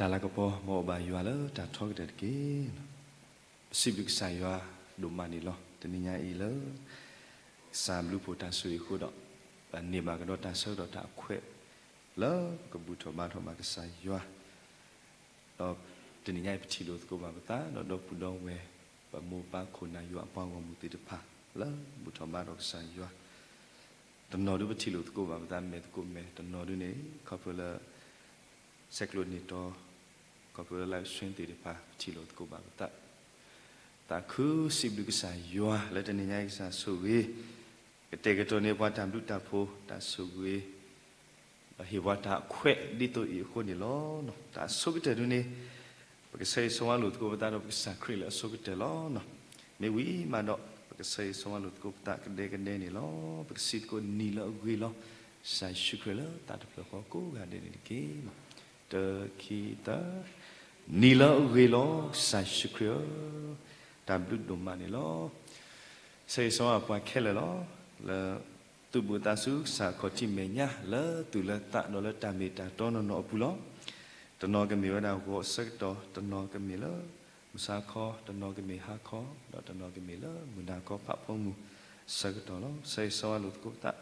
တၢ်လၤကပီၤ မ်အအိၣ်ဘၣ်ယွၤလၢတၢ်ထီကတၢၢ်တက့ၢ်. ပစံးဘျုးကစၢ်ယွၤဒိၣ်မးန့ၣ်လီၤ. တနံၤညါအံၤလၢ ကစၢ်ဘျုးဖှိၣ်တၢ်ဆိၣ်ဂ့ၤအဃိဒီး ပန့ၢ်ဘၣ်ကဒီးတၢ်ဆၢကတီၢ်တၢ်အခွဲး လၢပကဘူၣ်ထီၣ်ဘါထီၣ်ဘၣ်ကစၢ်ယွၤ ဒီးတနံၤညါအံၤ ပထံၣ်လိာ်သကိးဘၣ်ပသး ဒီးဒီပုၢ်ဒီဝဲၢ် ပမိၢ်ပၢ်ခိၣ်နၢ်ယွၤအပှၤဂီၢ်မုၢ်သ့ၣ်တဖၣ် လၢဘူၣ်ထီၣ်ဘါထီၣ်ကစၢ်ယွၤ တနီၤဒုးပထံၣ်လိာ်သကိးဘၣ်ပသး မဲာ်သကိးမဲာ် တနီၤဒုးန့ၣ် ခီဖျိလၢ ဆဲးကျိးန့ၢ်တီ ခီဖျိလၢ live stream သ့ၣ်တဖၣ် ပထံၣ်လိာ်သကိးဘၣ်ပသး သးခုစံးဘျုးကစၢ်ယွၤ လၢတနံၤညါအံၤကစၢ်ဆိၣ်ဂ့ၤ ကတဲာ်ကတီၤန့ၢ်ပှၤတၢ်ဘျုးတၢ်ဖှိၣ် တၢ်ဆိၣ်ဂ့ၤ ဒီးဟ့ၣ်ပှၤတၢ်အခွဲးဒ်သိးအံၤအဃိန့ၣ်လီၤ. တၢ်အဆိကတၢၢ်ဒုးန့ၣ် ပကဆၢဂ့ၤဆၢဝါလိာ်သကိးပသးဒီးပကစၢ်ခရံာ်လၢအဆိကတၢၢ်လီၤ. မ့ၢ်ဝံၤမးဒီး ပကဆၢဂ့ၤဆၢဝါလိာ်သကိးပသးကဒဲကဒဲန့ၣ်လီၤ. ပကစံးသကိးနံၤလၢအဂ့ၤလီၤ ကစၢ်ယ့ၣ်ၡူးခရံာ်လၢသးတဖျၢၣ်ဃီကိးဂၤဒဲးန့ၣ်တက့ၢ်. တၢ ခံ သၢ နံၤလၢအဂ့ၤလီၤ ကစၢ်ယ့ၣ်ၡူးခရံာ်ဧၢ, တၢ်ဘျုးဒိၣ်မးန့ၣ်လီၤ. ဆၢဂ့ၤဆၢဝါပှၤခဲလၢာ်လီၤ. လၢသုးဘူးသးဆူကစၢ်ခီၣ်ထံးမဲာ်ညါ လၢသူၣ်လၢသးဒီးလၢတၢ်မ့ၢ်တၢ်တီနီၢ်နီၢ်အပူၤလီၤ. တနီၤကမ့ၢ်ဝဲဒၣ်ဂီၤအဆၢကတီၢ်, တနီၤကမ့ၢ်လၢမုၢ်ဆါခီ, တနီၤကမ့ၢ်ဟါခီ, ဒီးတနီၤကမ့ၢ်လၢမုၢ်နၤခီဖးဖိမုၢ်အဆၢကတီၢ်လီၤ. ဆၢဂ့ၤဆၢဝါလိာ်သကိးပသး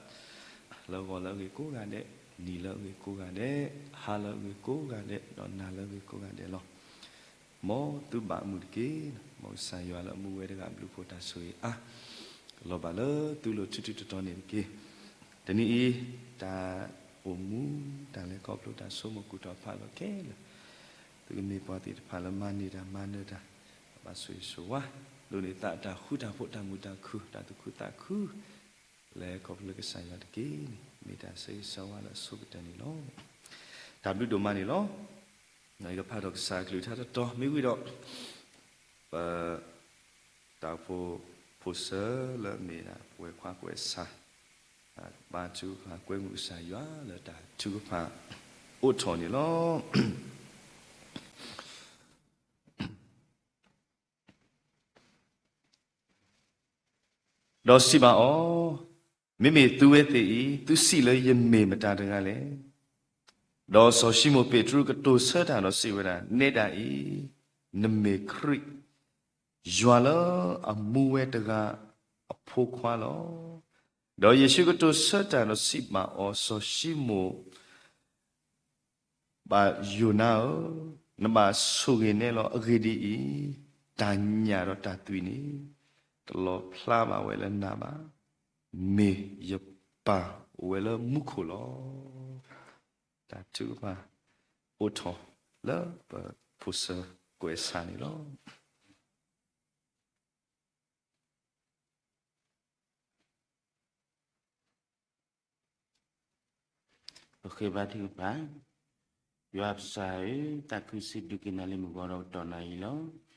လၢဂီၤလၢအဂ့ၤကိးဂၤဒဲး, နံၤလၢအဂ့ၤကိးဂၤဒဲး, ဟါလၢအဂ့ၤကိးဂၤဒဲး, ဒီးနၤလၢအဂ့ၤကိးဂၤဒဲးလီၤ. မ်သုဘၣ်မုာ်တက့ၢ်. မ်ကစၢ်ယွၤလၢအမူဝဲတဂၤအဘျုးအဖှိၣ်တၢ်ဆိၣ်ဂ့ၤအါ လီၤဘၣ်လၢသုလိၤထူထူတီတီန့ၣ်တက့ၢ်. တနံၤအံၤ တၢ်အိၣ်မူ တၢ်လဲၤခီဖျိတၢ်ဆိကမိၣ်ကူၣ်ထီၣ်ဖးလီၤခဲလၢာ် သုကမ့ၢ်ပှၤသ့ၣ်တဖၣ်လၢမၤန့ၢ်တၢ်မၤနၢၤတၢ်, ဘၣ်ဆိၣ်ဂ့ၤဆိၣ်ဝါ ဒိးန့ၢ်သးတၢ်ဃူတၢ်ဖိး တၢ်မုာ်တၢ်ခုၣ် တၢ်သူၣ်ခုသးခု လဲၤခီဖျိကစၢ်ယွၤတက့ၢ်န့ၣ် မ့ၢ်တၢ်ဆၢဂ့ၤဆၢဝါလၢအဆိကတၢၢ်န့ၣ်လီၤ. တၢ်ဘျုးဒိၣ်မးန့ၣ်လီၤ. ယကဖးထီၣ်ကစၢ်အကလုၢ်ကထါတတီၤ မ့ၢ်ဝံၤဒီး ပ တၢ်အိၣ်ဖှိၣ်ဖိစၢၤလၢအမ့ၢ်ဒၣ်ပဝဲခွါကွဲးစၢ် ဘါထုကဖၣ်ကွဲမုာ်ကစၢ်ယွၤလၢတၢ်ထုကဖၣ်အိးထီၣ်န့ၣ်လီၤ. ဒီးစံးဘၣ်အီၤ, မ့မ့ၢ်သုဝဲသ့ၣ်အံၤ သုစံးလၢယမ့ၢ်မတၤတဂၤလဲၣ်. ဒီးစီၤၡံမိၣ်ပ့းတရူးကတိၤဆၢတၢ်ဒီးစံးဝဲဒၣ်, နဲဒၣ်အံၤ နမ့ၢ်ခရံာ် ယွၤလၢအမူဝဲတဂၤအဖိခွါလီၤ. ဒီးယ့ၣ်ၡူးကတိၤဆၢတၢ်ဒီးစံးဘၣ်အီၤ, စီၤၡံမိၣ် ဘၣ်ယိၤနါဧၢ, နဘၣ်ဆိၣ်ဂ့ၤနဲလီၤ. အဂ့ၢ်ဒ်အံၤ, တၢ်ညၣ်ဒီးတၢ်သွံၣ်န့ၣ် တလီၤဖျါဘၣ်ဝဲလၢနၤဘၣ်. မ့ၢ်ယပၢ်အိၣ်ဝဲလၢမူခိၣ်လီၤ. တၢ်ထုကဖၣ်အိးထီၣ်လၢပဖိစၢၤကွဲးစၢ်န့ၣ်လီၤ. ပဃ့ဘါထုကဖၣ်, ယွၤပစၢ်ဧၢ, သးခုစံးဘျုးက့ၤနၤလၢမုၢ်ဂီၤဒီးကတီၢ်နၣ်ရံၣ်လီၤ.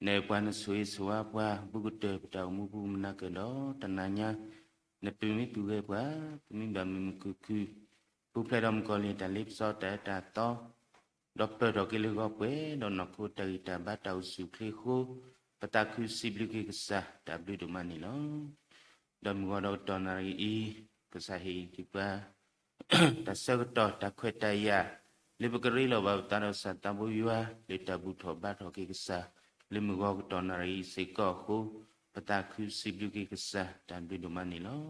နအဲၣ်ပှၤ နဆိၣ်ဂ့ၤဆိၣ်ဝါပှၤ ဘူးကတၢၢ်ပတၢ်အိၣ်မူပူၤမနၤကၢၢ်ဒီးတနၤညါ, နပုၢ်မ့ၢ်ပုၢ်ဝဲၢ်ပှၤ, ပမ့ၢ်ဘၣ်မုာ်မုာ်ခုၣ်ခုၣ်, ပူၤဖျဲးဒီးမုၣ်ကီၤလံၢ်တၢ်လ့ပစီတၢ်အၢတၢ်သီ ဒီးပၢၢ်ထီၣ်က့ၤလၢဂီၤပှဲၤဒီးနီၢ်ခိတၢ်ဂံၢ်တၢ်ဘါတၢ်အိၣ်ဆူၣ်အိၣ်ချ့အဃိ, ပသးခုစံးဘျုးက့ၤကစၢ် တၢ်ဘျုးဒိၣ်မးန့ၣ်လီၤ. ဒီးမုၢ်ဂီၤဒီးကတီၢ်နၣ်ရံၣ်အံၤ, ကစၢ်ဟ့ၣ်ဒံးပှၤ တၢ်ဆၢကတီၢ်တၢ်ခွဲးတၢ်ယာ် လၢပကရ့လိာ်ဘၣ်ပသးဒီးကစၢ်သးဘိယွၤ လၢတၢ်ဘူၣ်ထီၣ်ဘါထီၣ်က့ၤကစၢ် လၢမုၢ်ဂီၤကတီၢ်နၣ်ရံၣ်အံၤစ့ၢ်ကီးအဃိ, ပသးခုစံးဘျုးက့ၤကစၢ် တၢ်ဘျုးဒိၣ်မးန့ၣ်လီၤ.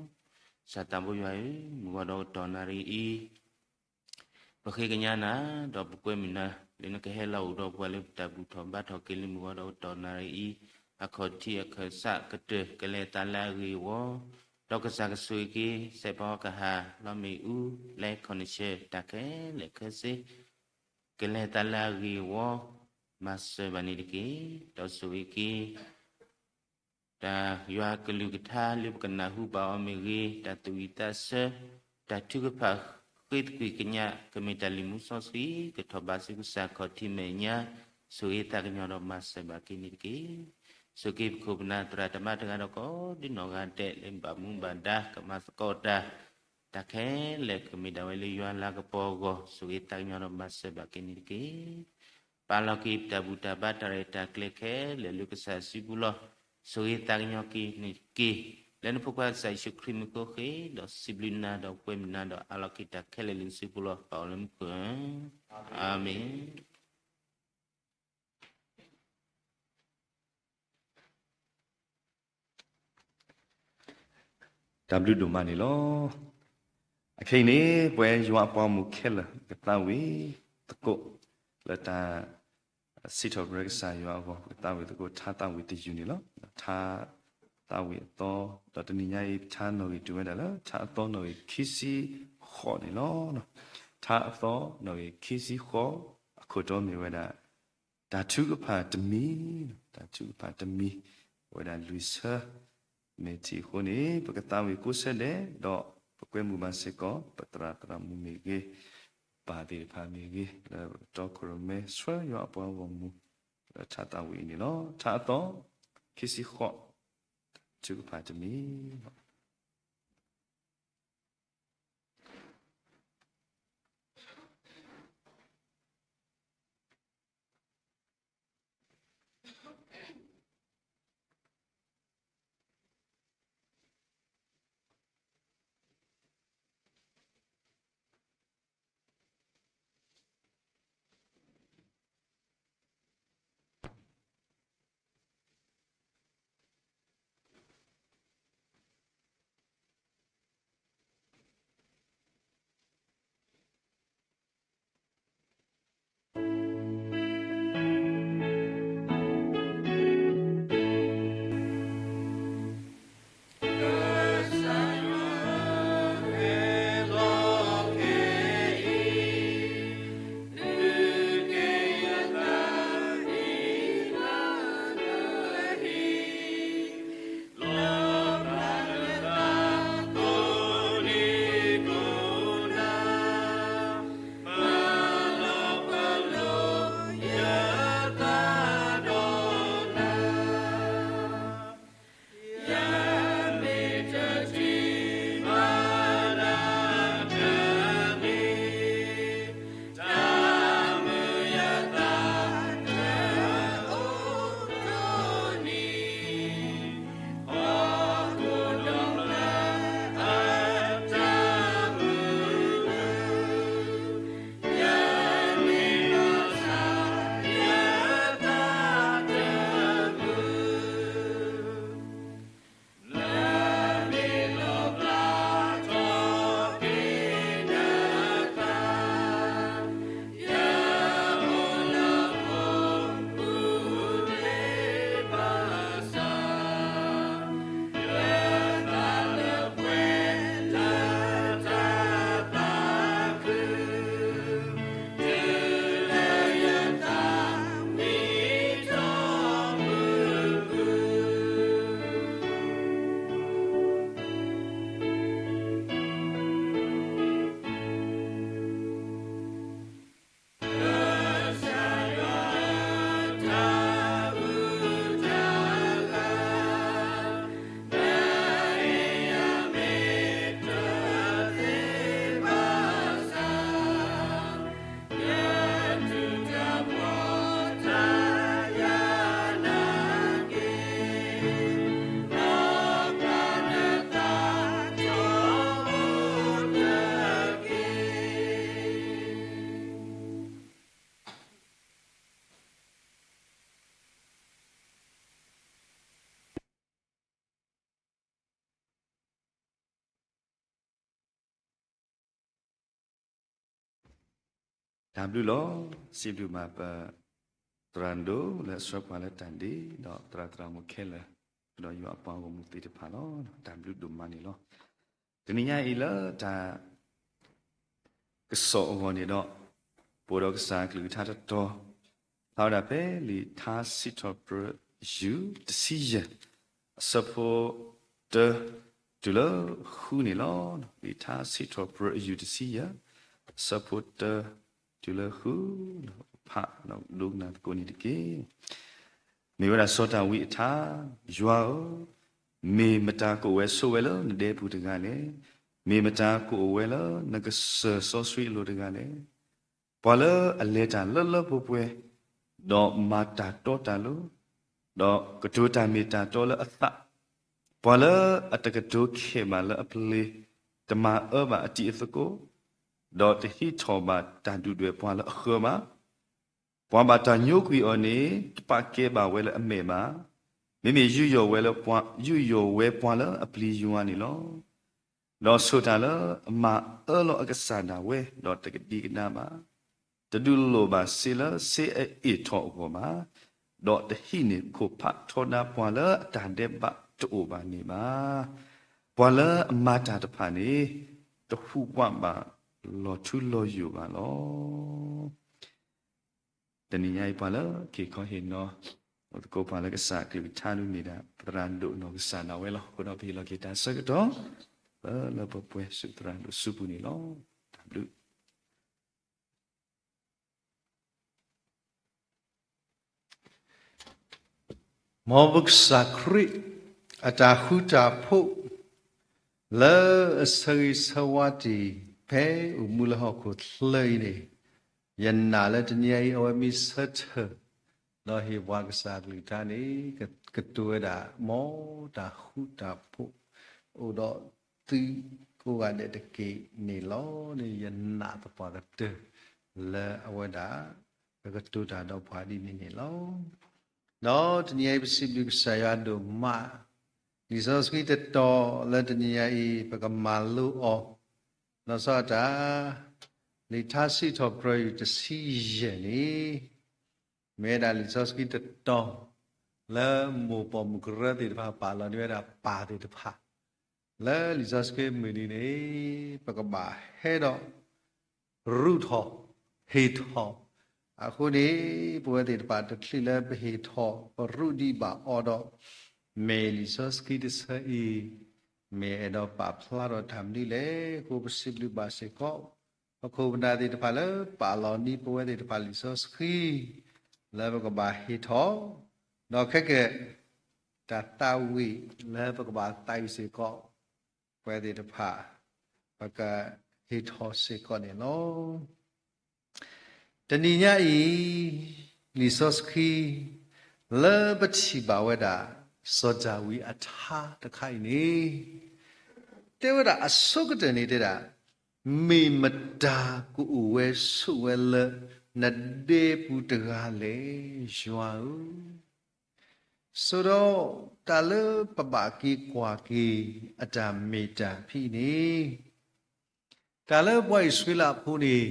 ကစၢ်သးဘိယွၤဧၢ, မုၢ်ဂီၤဒီးကတီၢ်နၣ်ရံၣ်အံၤ ပဃ့ကညးနၤ ဒီးပကွဲမုာ်နၤ လၢနကဟဲလီၤအိၣ်ဒီးပှၤလၢပတၢ်ဘူၣ်ထီၣ်ဘါထီၣ်က့ၤလၢမုၢ်ဂီၤဒီးကတီၢ်နၣ်ရံၣ်အံၤ အခီၣ်ထံးအခၢၣ်စးကတၢၢ် ကလဲၤအသးလၢအဂ့ၢ်အဝီ, ဒီးကစၢ်ကဆိၣ်ဂ့ၤက့ၤ စဲးဖီကဟၣ် လီမ့ၣ်အူ လဲခီၣ်နံၣ်ဆၢ တၢ်ခဲလၢာ်ခဲဆ့ ကလဲၤအသးလၢအဂ့ၢ်အဝီ မၤစၢၤဘၣ်န့ၣ်တက့ၢ်. ဒီးဆိၣ်ဂ့ၤက့ၤ တၢ်ယွၤကလုၢ်ကထါလၢပကနၢ်ဟူဘၣ်အီၤမ့ၢ်ဂ့ၤ, တၢ်သူၣ်ဝံၣ်သးဆၢ, တၢ်ထုကဖၣ်ဃ့သကွံာ်ကညး ကမ့ၢ်တၢ်လံၤမူစီဆှံ ကထီၣ်ဘးဆူကစၢ်ခီၣ်ထံးမဲာ်ညါ, ဆိၣ်ဂ့ၤသးကညီၤဒီးမၤစၢၤဘၣ်က့ၤန့ၣ်တက့ၢ်. ဆိၣ်ဂ့ၤပခိၣ်ပနၢ်သရၣ်သမါတဂၤဒီးကိးဒံနီၢ်ဂၤဒဲး လၢဘၣ်မူဘၣ်ဒါ ကမၤသကိးတၢ် တၢ်ခဲလၢာ်ကမ့ၢ်ဒၣ်ဝဲလၢယွၤလၤကပီၤအဂီၢ်, ဆိၣ်ဂ့ၤသးကညီၤဒီးမၤစၢၤဘၣ်က့ၤန့ၣ်တက့ၢ်. ပာ်လီၤက့ၤပတၢ်ဘူၣ်တၢ်ဘါတၢ်ရဲၣ်တၢ်ကျဲၤခဲလၢာ်လၢကစၢ်စုပူၤလီၤ. ဆိၣ်ဂ့ၤသးကညီၤက့ၤန့ၣ်တက့ၢ်. လၢနဖိခွါကစၢ်ယ့ၣ်ၡူးခရံာ်မံၤဃိဃ့ၢ်, ဒီးစံးဘျုးနၤဒီးကွဲမုာ်နၤဒီးအးလီၤက့ၤတၢ်ခဲလၢာ်လၢနစုပူၤလီၤ. ပၢ်အိၣ်လၢမူခိၣ်ဧၢ, အၤမ့ၣ်. တၢ်ဘျုးဒိၣ်မးန့ၣ်လီၤ. အခဲအံၤန့ၣ် ပဝဲယွၤအပှၤဂီၢ်မုၢ်ခဲလၢာ် ကသးဝံၣ်သကိး လၢတၢ်စံးထီၣ်ပတြၢၤကစၢ်ယွၤအဂီၢ် ပကသးဝံၣ်သကိး ထါသးဝံၣ်တယုၢ်န့ၣ်လီၤ. ထါသးဝံၣ်အသီ, ဒီးတနံၤညါအံၤ ထါနီၣ်ဂံၢ်တုၤဝဲဒၣ်လၢ ထါအသီနီၣ်ဂံၢ်ခံဆံဃိးန့ၣ်လီၤ. ထါအသီနီၣ်ဂံၢ်ခံဆံဃိး အခိၣ်တီမ့ၢ်ဝဲဒၣ် တၢ်ထုကဖၣ်တမံၤ, တၢ်ထုကဖၣ်တမံၤ, အဝဲဒၣ်လွံၢ်ဆၢ, မ့ၢ်ထံၣ်အဃိန့ၣ် ပကသးဝံၣ်ကိးဆၢဒဲး, ဒီးပကွဲမုာ်ဘၣ်စ့ၢ်ကီး ပသရၣ်သရၣ်မုၣ်မ့ၢ်ဂ့ၤ, ပၢ်သ့ၣ်တဖၣ်မ့ၢ်ဂ့ၤ, လၢပကတီခိၣ်ရိၣ်မဲ ဆှၢယွၤအပှၤဂီၢ်မုၢ် လၢထါသးဝံၣ်အံၤန့ၣ်လီၤ. ထါအသီ ခံဆံဃိး, တၢ်ထုကဖၣ်တမံၤ. တၢ်ဘျုးလီၤ. စံးဘျုးဘၣ်ပသရၣ်ဒိၣ်လၢအဆှၢပှၤလၢတၢ်ဒ့, ဒီးသရၣ်သရၣ်မုၣ်ခဲလၢာ်, ဒီးယွၤအပှၤဂီၢ်မုၢ်သ့ၣ်တဖၣ်လီၤ. တၢ်ဘျုးဒိၣ်မးန့ၣ်လီၤ. တနံၤညါအံၤလၢတၢ် ကစီၣ်အဂီၢ်န့ၣ်ဒီး, ပအိၣ်ဒီးကစၢ်အကလုၢ်ကထါတတီၤ, ဖျါဝဲဒၣ်ဖဲလံာ်ထါစံးထီၣ်ပတြၢၤယုၢ်တဆံယဲၢ်, အဆၢဖိတၢ တုၤလၢဃုန့ၣ်လီၤ. လံာ်ထါစံးထီၣ်ပတြၢၤယုၢ်တဆံယဲၢ်, အဆၢဖိတၢ တုၤလၢဃု, ဖးဒိကနၣ်သကိးန့ၣ်တက့ၢ်. မ့ၢ်ဝဲဒၣ်စီၤဒၤဝံးအထါ, ယွၤဧၢ, မ့ၢ်မတၤကအိၣ်ဝဲဆိးဝဲလၢနဒဲပူၤတဂၤလဲၣ်. မ့ၢ်မတၤကအိၣ်ဝဲလၢနကစၢၢ်စီဆှံအလိၤတဂၤလဲၣ်. ပှၤလၢအလဲၤတၢ်လၢလၢပှဲၤပှဲၤ, ဒီးမၤတၢ်တီတၢ်လိၤ, ဒီးကတိၤတၢ်မ့ၢ်တၢ်တီလၢအသး, ပှၤလၢအတကတိၤခဲးဘၣ်လၢအပျ့ၤ, တမၤအၢဘၣ်အတံၤအသကိး, ဒီးတဟံးထီၣ်ဘၣ်တၢ်ဒုၣ်ဒွဲၣ်ပှၤလၢအဃၢၤဘၣ်. ပှၤဘၣ်တၢ်ညိကွံာ်အီၤန့ၣ် တပာ်ကဲဘၣ်ဝဲလၢအမဲာ်ဘၣ်. မ့မ့ၢ်ယူးယီၣ်ဝဲလၢပှၤ, ယူးယီၣ်ဝဲပှၤလၢအပျံၤယွၤန့ၣ်လီၤ. ဒီးဆိၣ်တၢ်လၢအမၤအၢလီၤအကစၢ်ဒၣ်ဝဲ, ဒီးတကဒံကဒါဘၣ်, တဒုးလိၣ်ဘၣ်စ့လၢစ့အအ့ၣ်ထီၣ်အဂီၢ်ဘၣ်, ဒီးတဟံးန့ၢ်ခိၣ်ဖးထီဒါပှၤလၢအတၢ်ဒဲးဘးတအိၣ်ဘၣ်န့ၣ်ဘၣ်. ပှၤလၢအမၤတၢ်တဖၣ်န့ၣ် တဟူးဝးဘၣ်လီၤထူလီၤယိာ်ဘၣ်လီၤ. တနံၤညါအံၤပှၤလၢက့ၤခီဟ့ၣ်နီၤ အိၣ်သကိးပှၤလၢကစၢ်အကလုၢ်ကထါဒုးမ့ၢ်ဒၣ် သရၣ်ဒိၣ်နီၢ်ကစၢ်ဒၣ်ဝဲလီၤ. အဃိဒီးပဟ့ၣ်လီၤက့ၤတၢ်ဆၢကတီၢ် လၢပပှဲၤဆူသရၣ်ဒိၣ်စုပူၤန့ၣ်လီၤ. တၢ်ဘျုး မ်ပကစၢ်ခရံာ်အတၢ်ဃူတၢ်ဖိး လၢအဆၢဂ့ၤဆၢဝါတ့ၢ် ဖဲအိၣ်မူလၢဟီၣ်ခိၣ်ချၢအံၤန့ၣ်, ယနာ်လၢတနံၤအံၤ အဝဲမ့ၢ်ဆၢထၢၣ် ဒီးဟ့ၣ်ပှၤကစၢ်ကလုၢ်ကထါန့ၣ် ကတိၤဝဲဒၣ် မ်တၢ်ဃူတၢ်ဖိး အိၣ်ဒီးသုကိးဂၤဒဲးတက့ၢ်န့ၣ်လီၤန့ၣ် ယနာ်သပှၢ်ကတၢၢ် လၢအဝဲဒၣ် ကကတိၤတၢ်ဒီးပှၤဒ်န့ၣ်န့ၣ်လီၤ. ဒီးတနံၤအံၤပစံးဘျုးကစၢ်ယွၤဒိၣ်မး, လံာ်စီဆှံတတီၤလၢတနံၤအံၤ ပကမၤလိအီၤ, လီၤဆီဒၣ်တၢ် လံာ်ထါစံးထီၣ်ပတြၢၤယုၢ်တဆံယဲၢ်န့ၣ် မ့ၢ်ဝဲဒၣ်လံာ်စီဆှံတတီၤ လၢမိၢ်ပိာ်မုၣ်ကရၢသ့ၣ်တဖၣ်ပာ်လီၤန့ၢ်ဝဲဒၣ်ပၢ်သ့ၣ်တဖၣ် လၢလံာ်စီဆှံမုၢ်နံၤန့ၣ် ပကဘၣ်ဟဲဒီး ရူးထီၣ် ဟ့ၣ်ထီၣ်, အဃိန့ၣ် ပဝဲသ့ၣ်တဖၣ်တချုးလၢပဟ့ၣ်ထီၣ် ပရူးဒံးဘၣ်အီၤဒီး မ့ၢ်လံာ်စီဆှံတဆၢအံၤ မ့ၢ်အဲၣ်ဒိးပာ်ဖျါထီၣ်တၢ်မနုၤလဲၣ်အဃိ ပစံးဘျုးဘၣ်စ့ၢ်ကီး ပခိၣ်ပနၢ်သ့ၣ်တဖၣ်လၢပာ်လီၤန့ၢ်ပဝဲသ့ၣ်တဖၣ်လံာ်စီဆှံ လၢပကဘၣ်ဟ့ၣ်ထီၣ်, ဒီးခဲကနံၣ် တၢ်သးဝံၣ်လၢပကဘၣ်သးဝံၣ်စ့ၢ်ကီး ပဝဲသ့ၣ်တဖၣ် ပကဟ့ၣ်ထီၣ်စ့ၢ်ကီးန့ၣ်လီၤ. တနံၤညါအံၤ လံာ်စီဆှံ လၢပထံၣ်ဘၣ်ဝဲဒၣ် စီၤဒၤဝံးအထါတခါအံၤန့ၣ် တဲဝဲဒၣ်အဆိကတၢၢ်န့ၣ်တဲဒၣ်, မ့ၢ်မတၤကအိၣ်ဝဲဆိးဝဲလၢ နဒဲပူၤတဂၤလဲၣ် ယွၤဧၢ. ဆိးဒီးတၢ်လၢပဘၣ်က့ၤကွၢ်က့ၤအတၢ်မ့ၢ်တၢ်ဖံးန့ၣ် တၢ်လၢပှၤအံၣ်စရ့လးဖိန့ၣ်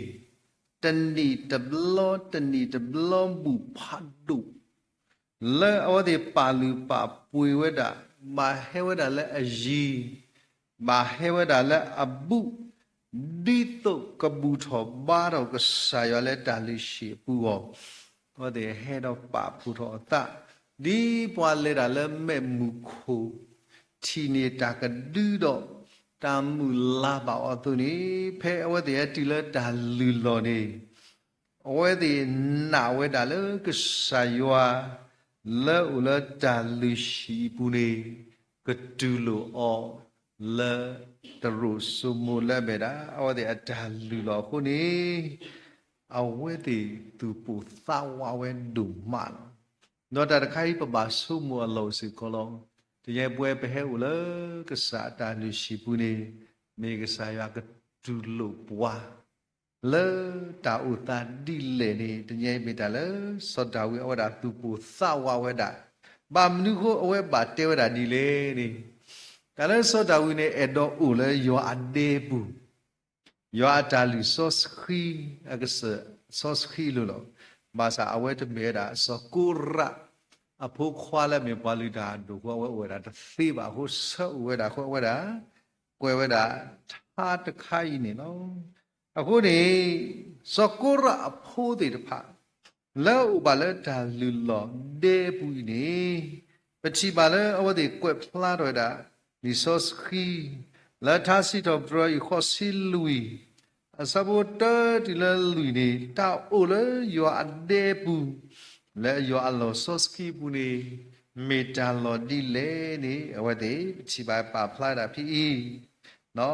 တနံၣ်တဘျီတနံၣ်တဘျီဘူၣ်ဖးဒိၣ် လၢအဝဲသ့ၣ်ပာ်လုၢ်ပာ်ပှ့ၤဝဲဒၣ်, ဘၣ်ဟဲဝဲဒၣ်လၢအယံၤ, ဘၣ်ဟဲဝဲဒၣ်လၢအဘူး, ဒ်သိးကဘူၣ်ထီၣ်ဘါထီၣ်ကစၢ်ယွၤလၢတၢ်လုၢ်ဟံၣ်အပူၤအဂီၢ်, အဝဲသ့ၣ်ဟဲဒီးပာ်ဖှိၣ်ထီၣ်အသး, ဒ်ပှၤလဲၤတၢ်လၢမဲးမုၢ်ခိၣ် ထံၣ်န့ၢ်တၢ်ကဒုဒီး တၢ်မုၢ်လၢ်ဘၣ်အီၤအသိးန့ၣ်, ဖဲအဝဲသ့ၣ်ဟဲတုၤလၢတၢ်လုၢ်လီၢ်န့ၣ် အဝဲသ့ၣ်နာ်ဝဲဒၣ်လၢကစၢ်ယွၤ လၢအအိၣ်လၢတၢ်လုၢ်ဟံၣ်အပူၤန့ၣ် ကတူၢ်လိာ်အီၤလၢတရိာ်စိမိၤလၢအမ့ၢ်ဒၣ် အဝဲသ့ၣ်အတၢ်လုၢ်လီၢ်အဃိန့ၣ် အဝဲသ့ၣ်သူၣ်ပိၢ်သးဝးဝဲဒိၣ်မးလီၤ. ဒီးတၢ်တခါအံၤပဘၣ်ဆိကမိၣ်အလီၢ်အိၣ်စ့ၢ်ကီးလီၤ. တနံၤအံၤပဝဲပဟဲအိၣ်လၢကစၢ်အတၢ်လုၢ်ဟံၣ်ပူၤန့ၣ် မ့ၢ်ကစၢ်ယွၤကတူၢ်လိာ်ပှၤ လၢတၢ်အိၣ်သးဒ်လဲၣ်န့ၣ် တနံၤအံၤမ့ၢ်တၢ်လၢစီၤဒၤဝံးအဝဲဒၣ်သူၣ်ပိၢ်သးဝးဝဲဒၣ်. ဘၣ်မနုၤအဃိအဝဲဘၣ်တဲဝဲဒၣ်ဒ်လဲၣ်န့ၣ်, တၢ်လၢစီၤဒၤဝံးန့ၣ် အဲၣ်ဒိးအိၣ်လၢယွၤအဒဲပူၤ, ယွၤအတၢ်လုၢ်စီဆှံ အကစၢၢ်စီဆှံအလိၤလီၤ. ဘၣ်ဆၣ်အဝဲတမ့ၢ်ဝဲဒၣ်စီၤကိရး အဖိခွါလၢအမ့ၢ်ပှၤလုၢ်တၢ်အဒိၣ်အဃိ အဝဲအိၣ်ဝဲဒၣ်တသ့ဘၣ်အဃိ ဆၢအိၣ်ဝဲဒၣ်အဃိ အဝဲဒၣ် ကွဲးဝဲဒၣ်ထါတခါအံၤန့ၣ်လီၤ. အဃိန့ၣ် စီၤကိရးအဖိသ့ၣ်တဖၣ် လၢအအိၣ်ဘၣ်လၢတၢ်လုၢ်လီၢ်ဒဲပူၤအံၤန့ၣ် ပထံၣ်ဘၣ်လၢအဝဲသ့ၣ်ကွဲးဖျါထီၣ်ဝဲဒၣ် လံာ်စီဆှံ လၢထါစံးထီၣ်ပတြၢၤအံၤဃိးဆံလွံၢ် အဆၢဖိတၢတုၤလၢလွံၢ်န့ၣ် တၢ်အိၣ်လၢယွၤအဒဲပူၤ လၢယွၤအလီၢ်စီဆှံအပူၤန့ၣ် မ့ၢ်တၢ်လီၢ်ဒ်လဲၣ်န့ၣ် အဝဲသ့ၣ်ပထံၣ်ဘၣ်ပာ်ဖျါဒၣ်ဖဲအံၤ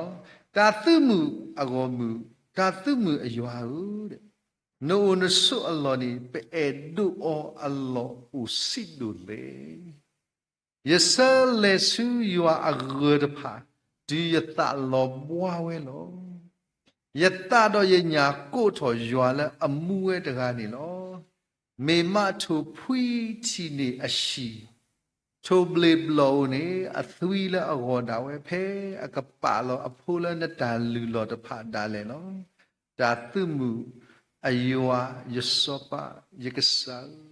တၢ်သုးမုၢ်အဂီၢ်မုၢ်, တၢ်သုးမုၢ်အယွၤဧၢ, နအိၣ်နဆိးအလီၢ်န့ၣ် ပအဲၣ်ဒိးအီၤအလီၢ်အိၣ်ဆံးဒိၣ်လဲၣ်. ယဆၢလဲၤဆူယွၤအဂၢၤတဖၣ် တုၤယသးလီၤဘှါဝဲလီၤ. ယသးဒီးယညၣ်ကိးထီၣ်ယွၤလၢအမူဝဲတဂၤန့ၣ်လီၤ. မ့ၢ်မးထိၣ်ဖှံထံၣ်န့ၢ်အဟံၣ် ထိၣ်ဘျ့ၣ်ဘျီၣ်ဧိၤန့ၣ် အသွံလၢအဂီၢ်ဒၣ်ဝဲ ဖဲအကပာ်လီၤအဖိလၢနတၢ်လုၢ်လီၢ်တဖၣ်ဒၣ်လဲာ်လီၤ. တၢ်သုးမုၢ်အယွၤ, ယစီၤပၤ, ယကစၢ်ဧၢ.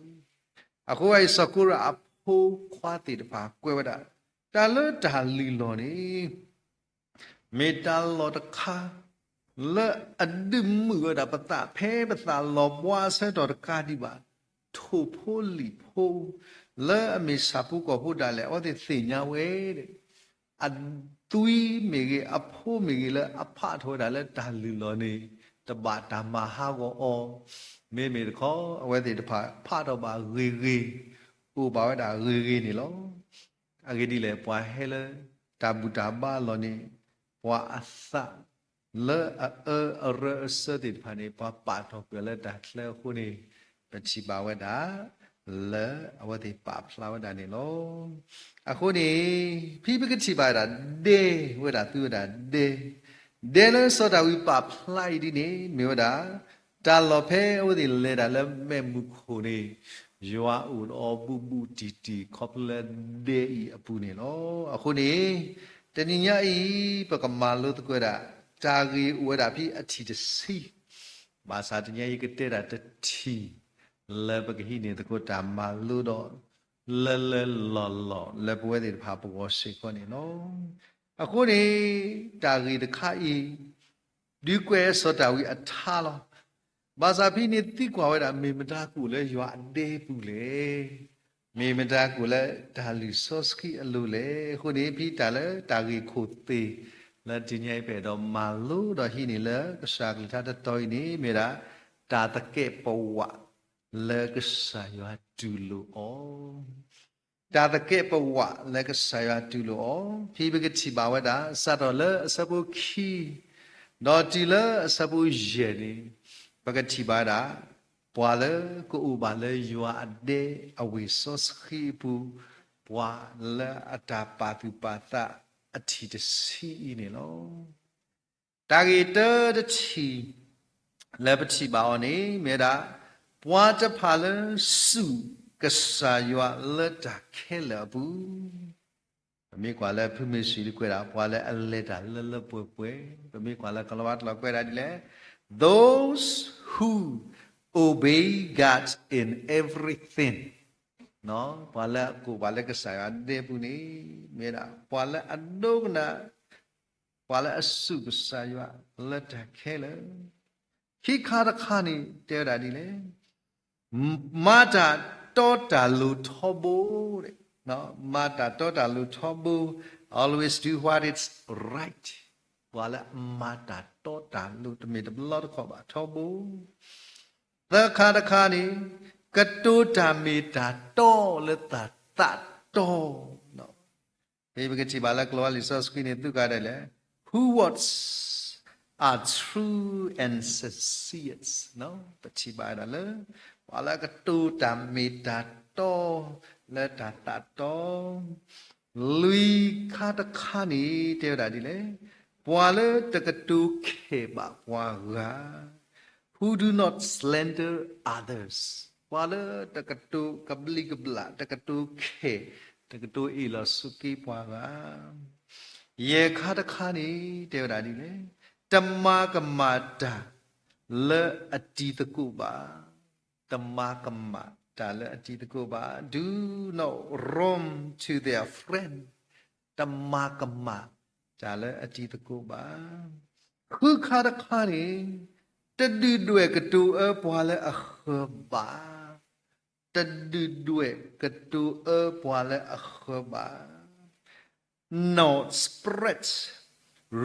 အဃိ စီၤကိရးအဖိခွါသ့ၣ်တဖၣ်ကွဲးဝဲဒၣ် တၢ်လၢတၢ်လုၢ်လီၢ်န့ၣ် မ့ၢ်တၢ်လီၢ်တခါ လၢအဒုးမုာ်ဝဲဒၣ်ပသး ဖဲပသးလီၤဘှါအဆၢကတီၢ်တကးဒံးဘၣ်, ထိၣ်ဖိလံာ်ဖိ လၢအမ့ၢ်ဆၣ်ဖိကီၢ်ဖိဒၣ်လဲာ် အဝဲသ့ၣ်သ့ၣ်ညါဝဲ အသွံမ့ၢ်ဂ့ၤ အဖိမ့ၢ်ဂ့ၤ လၢအဖးထီၣ်ဝဲဒၣ်လၢတၢ်လုၢ်လီၢ်န့ၣ် တဘၣ်တၢ်မၤဟးဂီၤအီၤ, မ့မ့ၢ်တခီ အဝဲသ့ၣ်တဖၣ်ဖးထီၣ်ဘၣ်ဂ့ၤဂ့ၤ, အိၣ်ဘၣ်ဝဲဒၣ်ဂ့ၤဂ့ၤန့ၣ်လီၤ. အဂ့ၢ်ဒ်လဲၣ်, ပှၤဟဲလၢတၢ်ဘူၣ်တၢ်ဘါအလီၢ်န့ၣ် ပှၤအသးလၢအအၢအရၢအစၢသ့ၣ်တဖၣ်န့ၣ် ပှၤပာ်ထီၣ်ကွံာ်အီၤလၢတၢ်ချၢအဃိန့ၣ် ပထံၣ်ဘၣ်ဝဲဒၣ် လၢအဝဲသ့ၣ်ပာ်ဖျါဝဲဒၣ်န့ၣ်လီၤ. အဃိန့ၣ် ဖဲပကထံၣ်ဘၣ်ဝဲဒၣ် ဒဲဝဲဒၣ် သုဝဲဒၣ်ဒဲ, ဒဲလၢစီၤဒၤဝံးပာ်ဖျါအံၤဒ်န့ၣ် မ့ၢ်ဝဲဒၣ် တၢ်လီၢ်ဖဲအဝဲသ့ၣ်လဲၤတၢ်လၢမဲးမုၢ်ခိၣ်န့ၣ် ယွၤအိၣ်ဒီးအီၤဘူးဘူးတံၢ်တံၢ် ခီဖျိလၢဒဲအံၤအပူၤန့ၣ်လီၤ. အဃိန့ၣ် တနံၤညါအံၤ ပကမၤလိသကိးဝဲဒၣ် တၢ်ဂ့ၢ်အိၣ်ဝဲဒၣ်ဖဲအထံၣ်တဆံ, ဘၣ်ဆၣ်တနံၤညါအံၤ ယကတဲဒၣ်တထံၣ် လၢပကဟံးန့ၢ်သကိးတၢ်မၤလိဒီး လၢလၢလီၢ်လီၢ်လၢပဝဲသ့ၣ်တဖၣ်ပဂီၢ်စ့ၢ်ကီးန့ၣ်လီၤ. အဃိန့ၣ် တၢ်ဂ့ၢ်တခါအံၤ ဒုးကွဲးစီၤဒၤဝံးအထါလီၤ. ဘၣ်ဆၣ်ဖဲန့ၣ်သံကွၢ်ဝဲဒၣ် မ့ၢ်မတၤကအိၣ်လၢယွၤအဒဲပူၤလဲၣ်. မ့ၢ်မတၤကအိၣ်လၢတၢ်လုၢ်စီဆှံအလိၤလဲၣ်. အဃိန့ၣ် ဖဲတၢ်လၢတၢ်ဂ့ၢ်ခိၣ်သ့ၣ် လၢတနံၤညါအံၤပအဲၣ်ဒိးမၤလိဒီးဟံးန့ၢ်လၢကစၢ်အကလုၢ်ကထါတတီၤအံၤန့ၣ် မ့ၢ်ဝဲဒၣ် တၢ်သကဲးပဝးလၢကစၢ်ယွၤတူၢ်လိာ်အီၤ တၢ်သကဲးပဝးလၢကစၢ်ယွၤတူၢ်လိာ်အီၤ, ဖဲပကထံၣ်ဘၣ်ဝဲဒၣ် စးထီၣ်လၢအဆၢဖိခံ ဒီးတုၤလၢအဆၢဖိယဲၢ်န့ၣ် ပကထံၣ်ဘၣ်ဝဲဒၣ် ပှၤလၢကအိၣ်ဘၣ်လၢယွၤအဒဲအဝ့ၢ်စီဆှံအပူၤ, ပှၤလၢအတၢ်ပာ်သူၣ်ပာ်သးအထံၣ်တဆံအံၤန့ၣ်လီၤ. တၢ်ဂ့ၢ်တၢတထံၣ် လၢပထံၣ်ဘၣ်အီၤန့ၣ် မ့ၢ်ဝဲဒၣ် ပှၤတဖၣ်လၢစူၢ်ကစၢ်ယွၤလၢတၢ်ခဲလၢာ်အပူၤ, ပမ့ၢ်ကွၢ်လၢဖုမ့ၢ်ဆံးဒီးကွဲးဒၣ် ပှၤလၢအလဲၤတၢ်လၢလၢပှဲၤပှဲၤ, ပမ့ၢ်ကွၢ်လၢကလံးဝါကျိာ်ကွဲးဒၣ်ဒ်လဲၣ်, those who obey God in everything, ပှၤလၢအကိးဘၣ်လၢကစၢ်ယွၤဒဲပူၤန့ၣ် မ့ၢ်ဝဲဒၣ် ပှၤလၢအဒိကနၣ် ပှၤလၢအစူၢ်ကစၢ်ယွၤလၢတၢ်ခဲလၢာ်, ခံခါတခါန့ၣ် တဲဝဲဒၣ်ဒ်လဲၣ်, မၤတၢ်တီတၢ်လိၤထီဘိ, မၤတၢ်တီတၢ်လိၤထီဘိ, always do what is right, ပှၤလၢအမၤတၢ်တီတၢ်လိၤ တမ့ၢ်တဘျီတခီၣ်ဘၣ်ထီဘိ, သၢခါတခါန့ၣ် ကတိၤတၢ်မ့ၢ်တၢ်တီလၢတၢ်သးတီ ဖဲပကထံၣ်ဘၣ်လၢကလံးဝါလံာ်စီဆှံန့ၣ် သူၣ်ကါဒဲးလဲၣ်, who words are true and sincere, ပထံၣ်ဘၣ်ဝဲဒၣ်လၢ ပှၤလၢအကတိၤတၢ်မ့ၢ်တၢ်တီ လၢတၢ်သးတီ, လွံၢ်ခါတခါန့ၣ် တဲဝဲဒၣ်ဒ်လဲၣ်, ပှၤလၢတကတိၤခဲၣ်ဘၣ်ပှၤဂၤ who do not slander others, ပှၤလၢတကတိၤကဘျံးကဘျၣ် တကတိၤခဲၣ် တကတိၤအ့ၣ်လိာ်ဆိးက့ပှၤဂၤ, ယဲၢ်ခါတခါန့ၣ် တဲဝဲဒၣ်ဒ်လဲၣ်, တမၤကမၣ်တၢ်လၢအတံၤသကိးဘၣ်, တမၤကမၣ်တၢ်လၢအတံၤသကိးဘၣ်, do not wrong to their friend, တမၤကမၣ်တၢ်လၢအတံၤသကိးဘၣ်, ဃုခါတခါန့ၣ် တဒုၣ်ဒွဲၣ်ကတိၤအၢပှၤလၢအဃၢၤဘၣ်, တဒုၣ်ဒွဲၣ်ကတိၤအၢပှၤလၢအဃၢၤဘၣ်, nor spread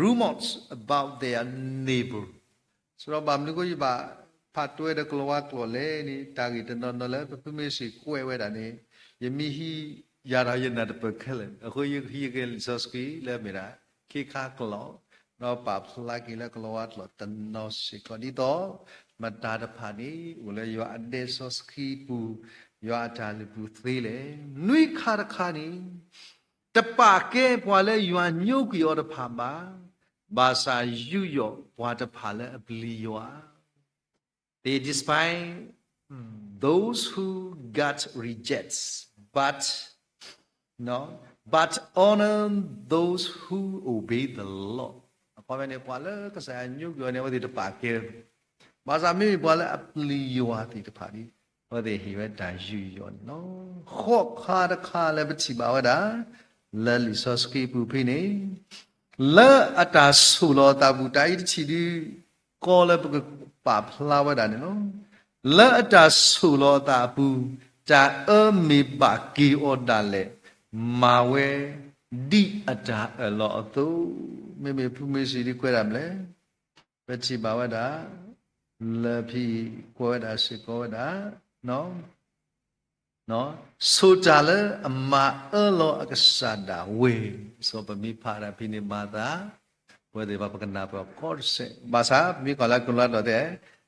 rumors about their neighbor, ဆိုတော့ ဘၣ်မနုၤဃိယဘၣ်ဖးတွဲဒီးကလံးဝါကျိာ်လဲၣ်န့ၣ် တၢ်ဂ့ၢ်တနီၤနီၤလၢပဖုမ့ၢ်စံးကွဲးဝဲဒၣ်န့ၣ် ယမ့ၢ်ဟံးယၤဒီးယနၢ်တပၢၢ်ခဲလၢာ်, အဃိယဟံးက့ၤလံာ်စီဆှံလၢမ့ၢ်ဒၣ် ခ့ခါကျိာ်, ဒီးပာ်ဖျါက့ၤလၢကလံးဝါကျိာ်တနီၤစ့ၢ်ကီး ဒ်သိး မတၤတဖၣ်န့ၣ် အိၣ်လၢယွၤအဒဲစီဆှံပူၤ, ယွၤအတၢ်လုၢ်ပူၤသ့လဲၣ်. နွံခါတခါန့ၣ် တပာ်ကဲပှၤလၢယွၤညိကွံာ်အီၤတဖၣ်ဘၣ်, ဘၣ်ဆၣ်ယူးယီၣ်ပှၤတဖၣ်လၢအပျံၤယွၤ, they despise those who God rejects, but but honor those who obey the law. အခီပညီန့ၣ် ပှၤလၢကစၢ်ယွၤညိကွံာ်အီၤန့ၣ် အဝဲသ့ၣ်တပာ်ကဲ, ဘၣ်ဆၣ်မ့မ့ၢ်ပှၤလၢအပျံၤယွၤသ့ၣ်တဖၣ်န့ၣ် အဝဲသ့ၣ်ဟ့ၣ်ဝဲတၢ်ယူးယီၣ်န့ၣ်လီၤ. ဃိးခါတခါလၢပထံၣ်ဘၣ်ဝဲဒၣ် လၢလံာ်စီဆှံပူၤဖဲန့ၣ် လၢအတၢ်ဆိၣ်လီၤအသးပူၤ တၢ်အံၤတထံၣ်ဒုး ကီလၢပကပာ်ဖျါဝဲဒၣ်န့ၣ်လီၤ. လၢအတၢ်ဆိၣ်လီၤအသးအပူၤ တၢ်အၢမ့ၢ်ဘၣ်က့ၤအီၤဒၣ်လဲာ် မၤဝဲဒ်အတၢ်အၢၣ်လီၤအသိး, မ့မ့ၢ်ဖုမ့ၢ်စံးဒ်ကွဲးဒၣ်မလဲၣ်, ပထံၣ်ဘၣ်ဝဲဒၣ် လၢဖဲအံၤ ကွဲးဝဲဒၣ်စ့ၢ်ကီးဝဲဒၣ် ဆိၣ်တၢ်လၢအမၤအၢလီၤအကစၢ်ဒၣ်ဝဲ, စီၤပမ့ၢ်ဖးဒၣ်ဖဲန့ၣ်မၤသး ပဝဲသ့ၣ်တဖၣ်ပကနၢ်ပၢၢ်ကီတစဲး, ဘၣ်ဆၣ်ပမ့ၢ်ကွၢ်လၢကလီတၢ်တဲ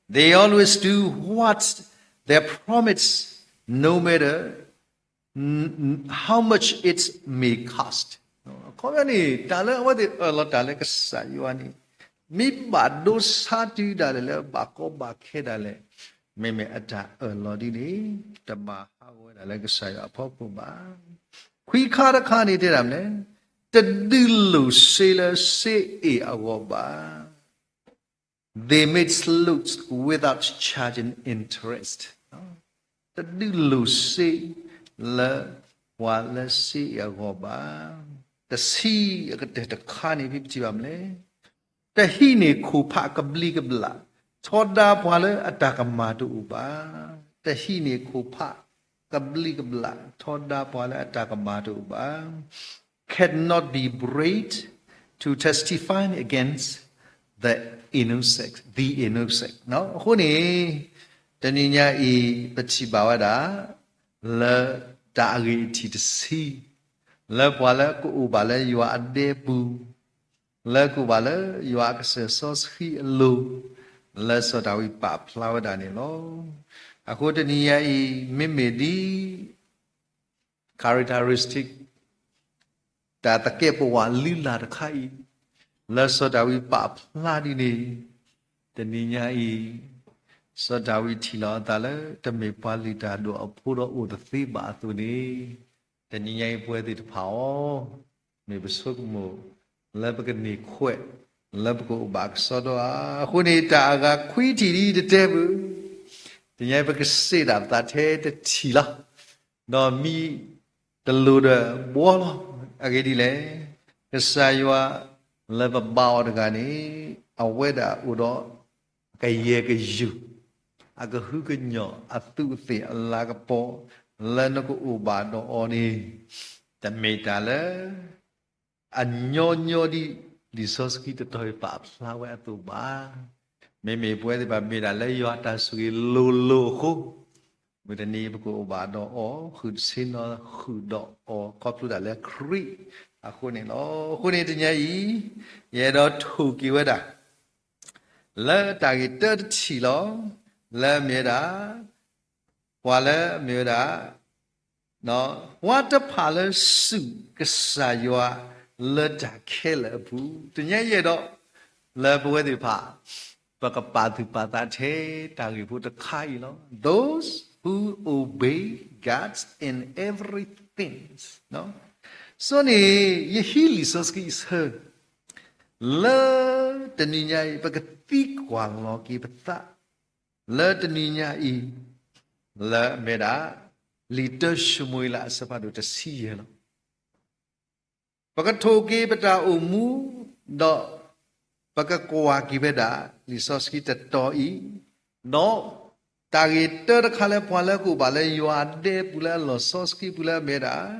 they always do what they promise, no matter how much it may cost. အခီပညီန့ၣ် တၢ်လၢအဝဲသ့ၣ်အၢၣ်လီၤတၢ်လၢကစၢ်ယွၤန့ၣ် မ့ၢ်ဘၣ်ဒိဆါတုၤဒၣ်လဲာ်လၢဘၣ်ကီဘၣ်ခဲဒၣ်လဲာ်, မ့မ့ၢ်အတၢ်အၢၣ်လီၤဒ်န့ၣ် တဘၣ်ဟးဂီၤဝဲဒၣ်လၢကစၢ်ယွၤအဖီခိၣ်ဘၣ်. ခွံခါတခါန့ၣ်တဲဒၣ်မလဲၣ်, တဒုးလိၣ်စ့လၢစ့အ့ၣ်အဂီၢ်ဘၣ်. They made loans without charging interest. တဒုးလိၣ်စ့လၢ ပှၤလၢစ့အ့ၣ်အဂီၢ်ဘၣ်. တဆံအကတၢၢ်တခါန့ၣ် ဖဲပထံၣ်ဘၣ်မလဲၣ်, တဟံးန့ၢ်ခိၣ်ဖးကဘျံးကဘျၣ် ထီဒါပှၤလၢအတၢ်ကမၣ်တအိၣ်ဘၣ်. တဟံးန့ၢ်ခိၣ်ဖးကဘျံးကဘျၣ် ထီဒါပှၤလၢအတၢ်ကမၣ်တအိၣ်ဘၣ်. cannot be brought to testify against the innocent, the innocent. အဃိန့ၣ် တနံၤညါအံၤ ပထံၣ်ဘၣ်ဝဲဒၣ် လၢတၢ်အဂ့ၢ်အထံၣ်တဆံ လၢပှၤလၢကအိၣ်ဘၣ်လၢယွၤအဒဲပူၤ လၢကအိၣ်ဘၣ်လၢယွၤအကစၢၢ်စီဆှံအလိၤ လၢစီၤဒၤဝံးပာ်ဖျါဝဲဒၣ်န့ၣ်လီၤ. အဃိတနံၤညါအံၤ မ့မ့ၢ်ဒ် characteristic တၢ်သကဲးပဝးလုၢ်လၢ်တခါအံၤ လၢစီၤဒၤဝံးပာ်ဖျါဒ်န့ၣ် တနံၤညါအံၤ စီၤဒၤဝံးထံၣ်လီၤအသးလၢ တမ့ၢ်ပှၤလုၢ်တၢ်ဒိၣ်အဖိဒီးအိၣ်တသ့ဘၣ်အသိးန့ၣ် တနံၤညါအံၤပဝဲသ့ၣ်တဖၣ်အံၤ မ့ၢ်ပဆိကမိၣ် လၢပကန့ၢ်ခွဲး လၢပကအိၣ်ဘၣ်ကစီဒီဧါ. အဃိန့ၣ် တၢ်အဂၤခွံထံၣ်ဒ်တတဲပူၤ တနံၤညါအံၤပကစ့ၢ်ဒၣ်ပသးထဲတထံၣ်လီၤ. ဒီးမံတလိၤဒီးဘှီလီၤ. အဂ့ၢ်ဒ်လဲၣ်, ကစၢ်ယွၤလၢပဘါအီၤတဂၤန့ၣ် အဝဲဒၣ်အိၣ်ဒီး ကယဲၢ်ကယူၢ် အကဟုကညီၢ် အသူးအသ့ၣ်အလၤကပီၤ လၢနကအိၣ်ဘၣ်ဒီးအီၤန့ၣ် တမ့ၢ်တၢ်လၢ အညီညီဒ်လံာ်စီဆှံတတီၤအံၤပာ်ဖျါဝဲအသိးဘၣ်. မ့မ့ၢ်ပဝဲသ့ၣ်တဖၣ်မ့ၢ်ဒၣ်လၢယွၤအတၢ်ဆိၣ်ဂ့ၤလိၤလိၤအဃိ မုၢ်တနံၤပကအိၣ်ဘၣ်ဒီးအီၤ ဃုာ်တဆ့နီၤဃုာ်ဒီးအီၤ ခီဖျိဒၣ်လၢခရံာ်အဃိန့ၣ်လီၤ. အဃိန့ၣ်တနံၤအံၤ ယအဲၣ်ဒိးထိၣ်က့ၤဝဲဒၣ် လၢတၢ်ဂ့ၢ်တၢတထံၣ်လီၤ. လၢအမ့ၢ်ဝဲဒၣ် ပှၤလၢအမ့ၢ်ဝဲဒၣ် ပှၤတဖၣ်လၢစူၢ်ကစၢ်ယွၤလၢတၢ်ခဲလၢာ်အပူၤ တနံၤအံၤယအဲၣ်ဒိး လၢပဝဲသ့ၣ်တဖၣ် ပကပာ်သူၣ်ပာ်သးထဲတၢ်ဂ့ၢ်ဖိတခါအံၤလီၤ. Those who obey God in everything. အဃိန့ၣ် ယဟံးလံာ်စီဆှံအဆၢ လၢတနံၤညါအံၤ ပကသံကွၢ်လီၤက့ၤပသး လၢတနံၤညါအံၤ လၢအမ့ၢ်ဒၣ် လံာ်တၢၡမူၤအ့လးအဆၢဖးဒိၣ်တဆံယဲၢ်လီၤ. ပကထိၣ်က့ၤပတၢ်အိၣ်မူ ဒီးပကကွၢ်က့ၤဝဲဒၣ် လံာ်စီဆှံတတီၤအံၤ, ဒီးတၢ်ဂ့ၢ်တၢတခါလၢပှၤလၢကအိၣ်ဘၣ်လၢယွၤအဒဲပူၤလၢအလီၢ်စီဆှံပူၤလၢအမ့ၢ်ဒၣ်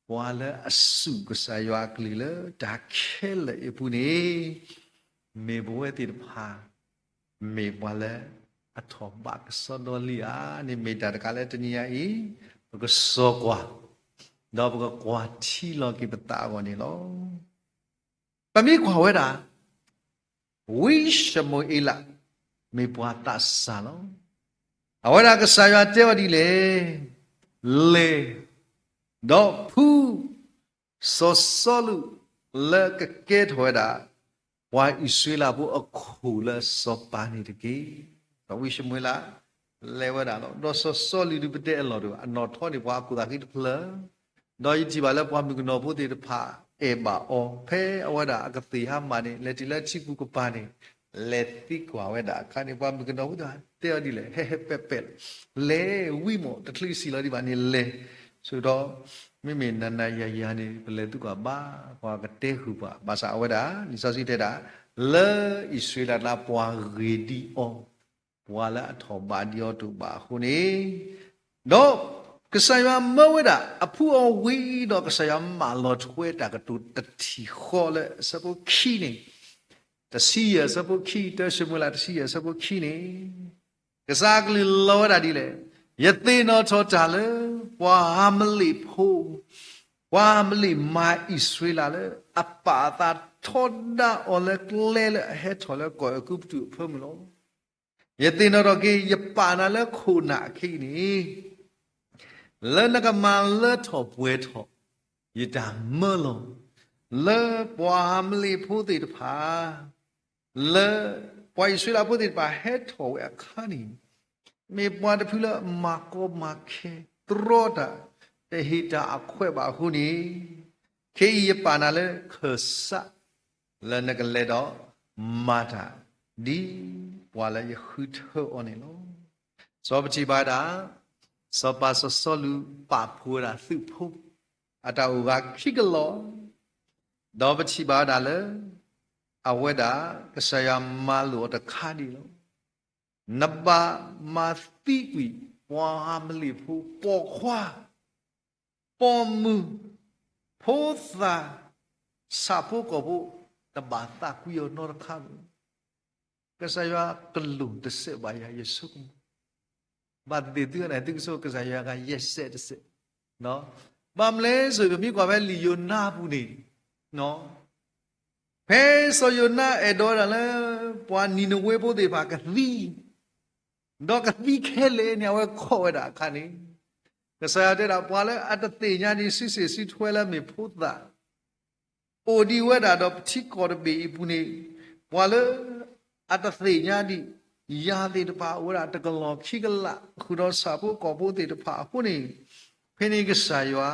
ပှၤလၢအစူၢ်ကစၢ်ယွၤအကလုၢ်လၢတၢ်ခဲလၢာ်အံၤအပူၤန့ၣ် မ့ၢ်ပဝဲသ့ၣ်တဖၣ် မ့ၢ်ပှၤလၢအထီၣ်ဘးကစီဒီလံဧါန့ၣ် မ့ၢ်တၢ်တခါလၢတနံၤညါအံၤ ပကစိာ်ကွၢ် ဒီးပကကွၢ်ထံလီၤက့ၤပသးအဂီၢ်န့ၣ်လီၤ. ပမ့ၢ်ကွၢ်ဝဲဒၣ် ဝံၡမူၤအ့လး မ့ၢ်ပှၤသးစၢ်လီၤ. အဝဲဒၣ်ကစၢ်ယွၤတဲအီၤဒ်လဲၣ်, လဲၤ ဒီးဖှူ စီၤစီလူး လၢကကဲထီၣ်ဝဲဒၣ် ပှၤအံၣ်စရ့လးဖိအခိၣ်လၢစီၤပၤန့ၣ်တက့ၢ်. ဒီးဝံၡမူၤအ့လး လဲၤဝဲဒၣ်လီၤ. ဒီးစီၤစီလူးဒုးပတဲအလီၢ်တအိၣ်ဘၣ်, အနီၣ်ထီန့ၢ်ပှၤအခိၣ်သးဃံတဖျၢၣ် ဒီးယထံၣ်ဘၣ်လၢပှၤမုၣ်ကနီၤဖိသ့ၣ်တဖၣ်အဲၣ်ဘၣ်အီၤ, ဖဲအဝဲဒၣ်အကသ့ၣ်ဟါမၢ်န့ၣ် လဲၤတုၤလၢထံပူၤကပၤန့ၣ်, လဲၤသံကွၢ်ဝဲဒၣ်အခါန့ၣ် ပှၤမုၣ်ကနီၤဖိသ့ၣ်တဲအီၤဒ်လဲၣ်, ဟဲဟဲပဲာ်ပဲာ်လီၤ, လဲၤဝံမး တချုးစံၣ်လီၤဒံးဘၣ်န့ၣ်လဲၤ, ဆိဒီး မ့မ့ၢ်နၤနၤယၤယၤန့ၣ် ပလဲၤသံကွၢ်ဘၣ်, ပှၤကတဲဃုာ်ပှၤ, ဘၣ်ဆၣ်အဝဲဒၣ် လံာ်စီဆှံတဲဒၣ်, လၢအံၣ်စရ့လးကျါပှၤဂ့ၤဒံးအီၤ, ပှၤလၢအထီၣ်ဘးဒံးအီၤတအိၣ်ဘၣ်အဃိန့ၣ်, ဒီးကစၢ်ယွၤမၢဝဲဒၣ် အဖုအီၤဝံၤဒီး ကစၢ်ယွၤမၢလီၤထွဲတၢ်ကတိၤတထံၣ်ဃီလၢအဆၢဖိခံန့ၣ်, တဆံယဲၢ်အဆၢဖိခံ, တၢၡမူၤအ့လး တဆံယဲၢ်အဆၢဖိခံန့ၣ်, ကစၢ်ကလုၢ်လီၤဝဲဒၣ်ဒ်လဲၣ်, ယသ့ၣ်နီၣ်ထီၣ်တၢ်လၢ ပှၤအၤမလ့ၣ်ဖိ, ပှၤအၤမလ့ၣ်မၤအံၣ်စရ့လးလၢ အပာ်အသးထီဒါအီၤလၢကျဲလၢအဟဲထီၣ်လၢကီၢ်အဲၤကူပတူးအဖၢမုၢ်လီၤ. ယသ့ၣ်နီၣ်ထီၣ်က့ၤ ယပာ်နၤလၢခိၣ်နၢ်အခံန့ၣ် လၢနကမၤလၢထီၣ်ပှဲၤထီၣ် ယတၢ်မၢလီၤ. လၢပှၤအၤမလ့ၣ်ဖိသ့ၣ်တဖၣ်, လၢပှၤအံၣ်စရ့လးဖိသ့ၣ်တဖၣ်ဟဲထီၣ်ဝဲအခါန့ၣ်, မ့ၢ်ပှၤတဖုလၢအမၤကီမၤခဲ တြီတၢ်, တဟ့ၣ်တၢ်အခွဲးဘၣ်အဃိန့ၣ်, ခဲအံၤယပာ်နၤလၢခၢၣ်စး လၢနကလဲၤဒီးမၤတၢ် ဒ်ပှၤလၢယဃုထၢအီၤန့ၣ်လီၤ. စီၤပထံၣ်ဘၣ်ဒၣ်, စီၤပၤစီၤစီလူးပာ်ဖှိၣ်ဝဲဒၣ်သုးဖိ အတၢ်အိၣ်ဂၤခံကလီၢ်, ဒီးပထံၣ်ဘၣ်ဝဲဒၣ်လၢ အဝဲဒၣ်ကစၢ်ယွၤမၤလိာ်အီၤတခါဒံးလီၤ. နဘၣ်မၤသံကွံာ်ပှၤအၤမလ့ၣ်ဖိ ပိာ်ခွါ ပိာ်မုၣ်, ဖိသၣ်, ဆၣ်ဖိကီၢ်ဖိ, တဘၣ်သးကွံအီၤနီတခါဘၣ်. ကစၢ်ယွၤကလူးတစဲးဘၣ်ယၤ ယဆိကမိၣ်, ဘၣ်သ့ၣ်သ့ၣ်သုန့ၣ် သုကဆိကမိၣ် ကစၢ်ယွၤဂၤယဲၢ်စဲးတစဲး, ဘၣ်မနုၤလဲၣ်ဆိ ပမ့ၢ်ကွၢ်ဖဲလံာ်ယိၤနါအပူၤန့ၣ်, ဖဲစီၤယိၤနါအဲၣ်ဒိးဝဲဒၣ်လၢ ပှၤနံၤနဝ့ဖိသ့ၣ်တဖၣ်ကသံ ဒီးကသံခဲလၢာ်န့ၣ် အဝဲခိးဝဲဒၣ်အခါန့ၣ်, ကစၢ်ယွၤတဲဒၣ် ပှၤလၢအတသ့ၣ်ညါဒံးစုစ့ၣ်စုထွဲလၢမ့ၢ်ဖိသၣ် အိၣ်ဒံးဝဲဒၣ်ဒီးပထံကီၢ်တဘ့ၣ်အံၤပူၤန့ၣ်, ပှၤလၢအတသ့ၣ်ညါဒံး ယၤသ့ၣ်တဖၣ်အိၣ်ဝဲဒၣ်တကလီၢ်ခံကလး ဃုာ်ဒီးဆၣ်ဖိကီၢ်ဖိသ့ၣ်တဖၣ်အဃိန့ၣ်, ဖဲန့ၣ်ကစၢ်ယွၤ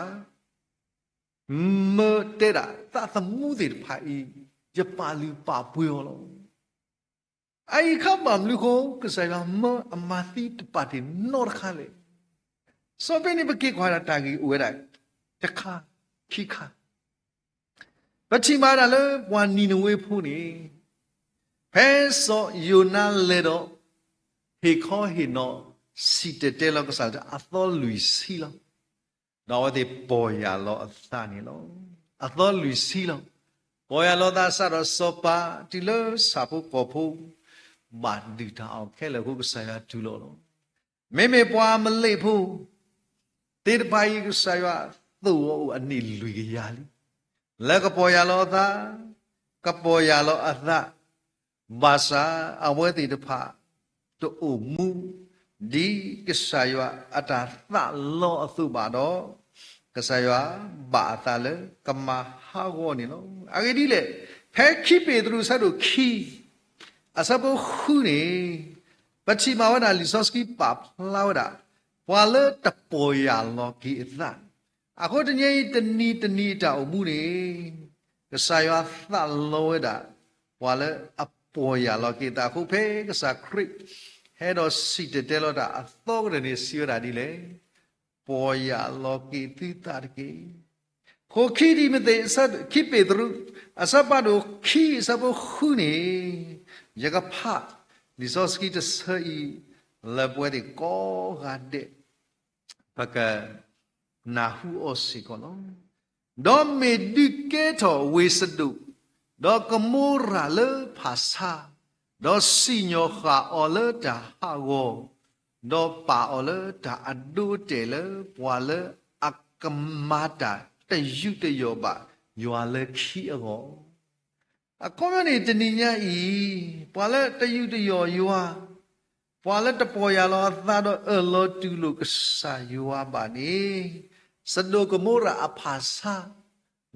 မၢတဲဒၣ်သးသမူသ့ၣ်တဖၣ်အံၤ, ယပာ်လုၢ်ပာ်ပှ့ၤအီၤလီၤ. အအံၤအခါဘၣ်မနုၤအဃိ ကစၢ်ယွၤမၢအမၤသံတပာ်တ့ၢ်နီတခါလဲၣ်. စီၤဖဲန့ၣ် ပက့ၤကွၢ်ဒၣ်တၢ်ဂ့ၢ်အိၣ်ဝဲဒၣ် တခါ, ခံခါ, ပထံၣ်ဘၣ်ဒၣ်လၢပှၤနံၤနဝ့ဖိန့ၣ်, ဖဲစီၤယိၤနါလဲၤဒီး ဟ့ၣ်ခီဟ့ၣ်နီၤ စံၣ်တဲၤတဲလီၤကစၢ်လၢအသီလွံၢ်ဆံလီၤ. ဒီးအဝဲသ့ၣ်ပီၢ်ယၢ်လီၤအသးန့ၣ်လီၤ. အသီလွံၢ်ဆံလီၤ. ပီၢ်ယၢ်လီၤသးစးဒီးစီၤပၤ တုၤလၢဆၣ်ဖိကီၢ်ဖိ ဘၣ်ဒုၣ်တၢ်အီၣ်ခဲလၢာ်အဃိကစၢ်ယွၤတူၢ်လိာ်လီၤ. မ့မ့ၢ်ပှၤအၤမလ့ၣ်ဖိ သ့ၣ်တဖၣ်အံၤ ကစၢ်ယွၤသိၣ်အီၤအိၣ်အနံၣ်လွံၢ်ကယၤလံ. လၢကပီၢ်ယၢ်လီၤအသး, ကပီၢ်ယၢ်လီၤအသး, ဘၣ်ဆၣ်အဝဲသ့ၣ်တဖၣ် တအိၣ်မူ ဒ်ကစၢ်ယွၤအတၢ်သးလီအသိးဘၣ်ဒီး, ကစၢ်ယွၤဘၣ်အသးလၢကမၤဟးဂီၤန့ၣ်လီၤ. အဂ့ၢ်ဒ်လဲၣ်, ဖဲခံပ့းတရူးအဆၢဒိၣ်ခံ အဆၢဖိဃုန့ၣ်, ပထံၣ်ဘၣ်ဝဲဒၣ်လံာ်စီဆှံပာ်ဖျါဝဲဒၣ် ပှၤလၢတပီၢ်ယၢ်လီၤက့ၤအသး, အဃိတနံၤအံၤ တနံၤတနံၤအတၢ်အိၣ်မူန့ၣ်, ကစၢ်ယွၤသးလီဝဲဒၣ် ပှၤလၢအပီၢ်ယၢ်လီၤက့ၤအသးအဃိ ဖဲကစၢ်ခရံာ် ဟဲဒီးစံၣ်တဲၤတဲလီၤတၢ်အသီကတၢၢ်န့ၣ် စံးဝဲဒၣ်ဒ်လဲၣ်, ပီၢ်ယၢ်လီၤက့ၤသုသးတက့ၢ်. ဃိး ခံတံၤမသ့း ခံပ့းတရူး အဆၢဖးဒိၣ်ခံ အဆၢဖိဃုန့ၣ်, ယကဖးလံာ်စီဆှံတဆၢအံၤ လၢပဝဲသ့ၣ်ကိးဂၤဒဲး ပကနၢ်ဟူအီၤစ့ၢ်ကီးလီၤ. ဒီးမ့ၢ်ဒုးကဲထီၣ်ဝ့ၢ်စဒိၣ် ဒီးကမိရၤလၢဖၣ်ဆါ, ဒီးစံၣ်ညီၣ်ဃာ်အီၤလၢတၢ်ဟးဂီၤ, ဒီးပာ်အီၤလၢတၢ်အဒိအတဲာ်လၢပှၤလၢအကမၤတၢ်တယူးတယီၣ်ဘၣ်ယွၤလၢခံအဂီၢ် အခီပညီန့ၣ် တနံၤညါအံၤ, ပှၤလၢတယူးတယီၣ်ယွၤ, ပှၤလၢတပီၢ်ယၢ်လီၤအသးဒီးအၢၣ်လီၤတူၢ်လိာ်ကစၢ်ယွၤဘၣ်န့ၣ်, စဒိၣ်ကမိရၤအဖၣ်ဆါ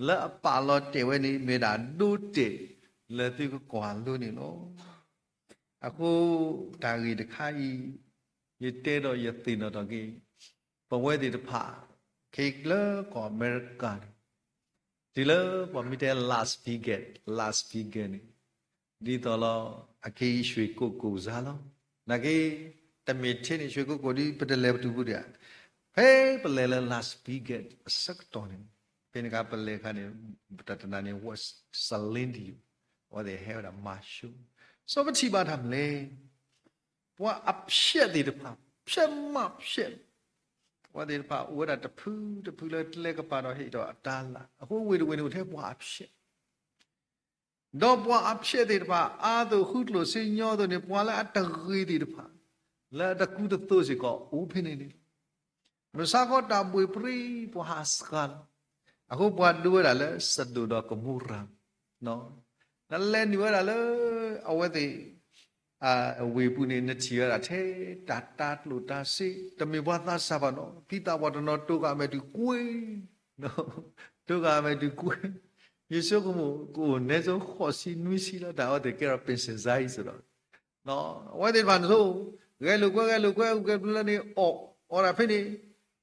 လၢအပာ်လီၤတဲာ်ဝဲန့ၣ် မ့ၢ်ဒၣ်ဒိတဲာ်လၢသုကကွၢ်လိန့ၣ်လီၤ. အဃိတၢ်ဂ့ၢ်တခါအံၤ, ယတဲဒီးယသ့ၣ်နီၣ်ထီၣ်က့ၤ ပဝဲသ့ၣ်တဖၣ် ခ့လၢကီၢ်အမဲရကၤန့ၣ် တုၤလၢပှၤမ့ၢ်တဲ Las Vegas, Las Vegas န့ၣ် ဒ်သိးလီၤ အက့ၤ ရွှေကုက္ကို စါလီၤ. နာ်က့ တမ့ၢ်ထဲန့ၣ် ရွှေကုက္ကို ဒ်ပတလဲၤပတုၤပူၤဒံးဧါ, ဖဲပလဲၤလၢ Las Vegas အဆၢကတီၢ်န့ၣ် ဖဲန့ၣ်အခါပလဲၤအခါန့ၣ် တၢ်တနၤန့ၣ် ဝဲ Celine Dion အဝဲသ့ၣ်ဟဲဝဲဒၣ်မၤ show, စီၤပထံၣ်ဘၣ်တၢ်မနုၤလဲၣ်, ပှၤအဖျဲးသ့ၣ်တဖၣ် ဖျဲးမးဖျဲး, ပှၤသ့ၣ်တဖၣ်အိၣ်ဝဲဒၣ်တဖုတဖုလၢကျဲကပၤဒီးဟ့ၣ်ထီၣ်အတၤလၣ်, အဃိဝ့ၢ်တဝ့ၢ်န့ၣ်အိၣ်ထဲပှၤအဖျဲး ဒီးပှၤအဖျဲးသ့ၣ်တဖၣ် အါသိးဃုကျိၣ်စ့ညီအသိးန့ၣ် ပှၤလၢအတဂ့ၤသ့ၣ်တဖၣ် လၢအတကူတသိးစ့ၢ်ကီးအိၣ်ဖဲန့ၣ်န့ၣ်လီၤ. မုၢ်ဆါခီတၢ်ဘှ့ၣ်ပြံ ပှၤဟးဆှါလီၤ. အဃိပှၤဒိဝဲဒၣ်လၢစဒိၣ်ဒီးကမိရၤ နလဲၤနုာ်ဝဲဒၣ်လၢ အဝဲသ့ၣ် အဝ့ၢ်ပူၤန့ၣ် နထံၣ်ဝဲဒၣ်ထဲတၢ်တၤကျိၣ်တၤစ့, တမ့ၢ်ပှၤသးစၢ်ဘၣ်နီၤ, ဖံသးပှၢ်တနီၤတိၤဃာ်အမဲာ်တုၤကွ့, တိၤဃာ်အမဲာ်တုၤကွ့, ယဆိကမိၣ်ကအိၣ်နဲဆိဃိးဆံနွံဆံလၢတၢ်အဝဲသ့ၣ်ကဲထီၣ် ပ့ၣ်စ့ၣ်စါအံၤစ့ၢ်ဒီး, အဝဲသ့ၣ်တဖၣ်န့ၣ်ဆိ, ဂဲၤလိာ်ကွဲ ဂဲၤလိာ်ကွဲ ဂဲၤလိာ်ကွဲလၢန့ၣ် အီၣ်အီတၢ်ဖဲန့ၣ်,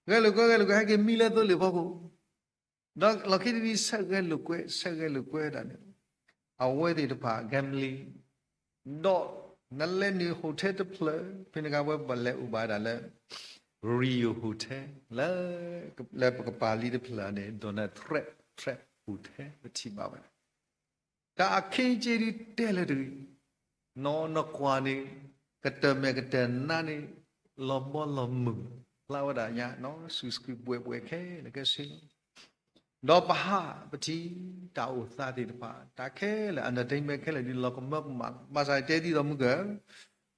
ဂဲၤလိာ်ကွဲ ဂဲၤလိာ်ကွဲ ဟဲက့ၤမံလၢသိလ့ၣ်ဖီခိၣ် ဒီးလီၢ်ခံတနံၤ ဆဲးဂဲၤလိာ်ကွဲ ဆဲးဂဲၤလိာ်ကွဲဒၣ်န့ၣ်, အဝဲသ့ၣ်တဖၣ် gambling, ဒီးနလဲၤနုာ် hotel တဖျၢၣ် ဖဲန့ၣ်အခါဝဲပလဲၤအိၣ်ဘၣ်ဝဲဒၣ်လၢ Rio Hotel လၢ လၢပကပၤလံတဖျၢၣ်န့ၣ် Donald Trump, Trump Hotel ပထံၣ်ဘၣ်ဝဲဒၣ် တၢ်အခ့အက့ဒုးတဲလၢတဂ့ၤ, နီၢ်နကွၢ်န့ၣ် ကတၢၢ်မဲာ်ကတၢၢ်နါန့ၣ် လီၤဘီလီၤမုၢ်, ဖျါဝဲဒၣ်ညါ စူၢ်စူၢ်ဘှဲးဘှဲးခဲလၢာ်ခဲဆ့လီၤ. ဒီးပဟးပထံၣ်တၢ်အိၣ်သးသ့ၣ်တဖၣ် တၢ်ခဲလၢာ် entertainment ခဲလၢာ်ဒုးလီၤကမၢကမၣ်လီၤ. ဘၣ်ဆၣ်တဲဒ်သိးမုၢ်ကၢၢ်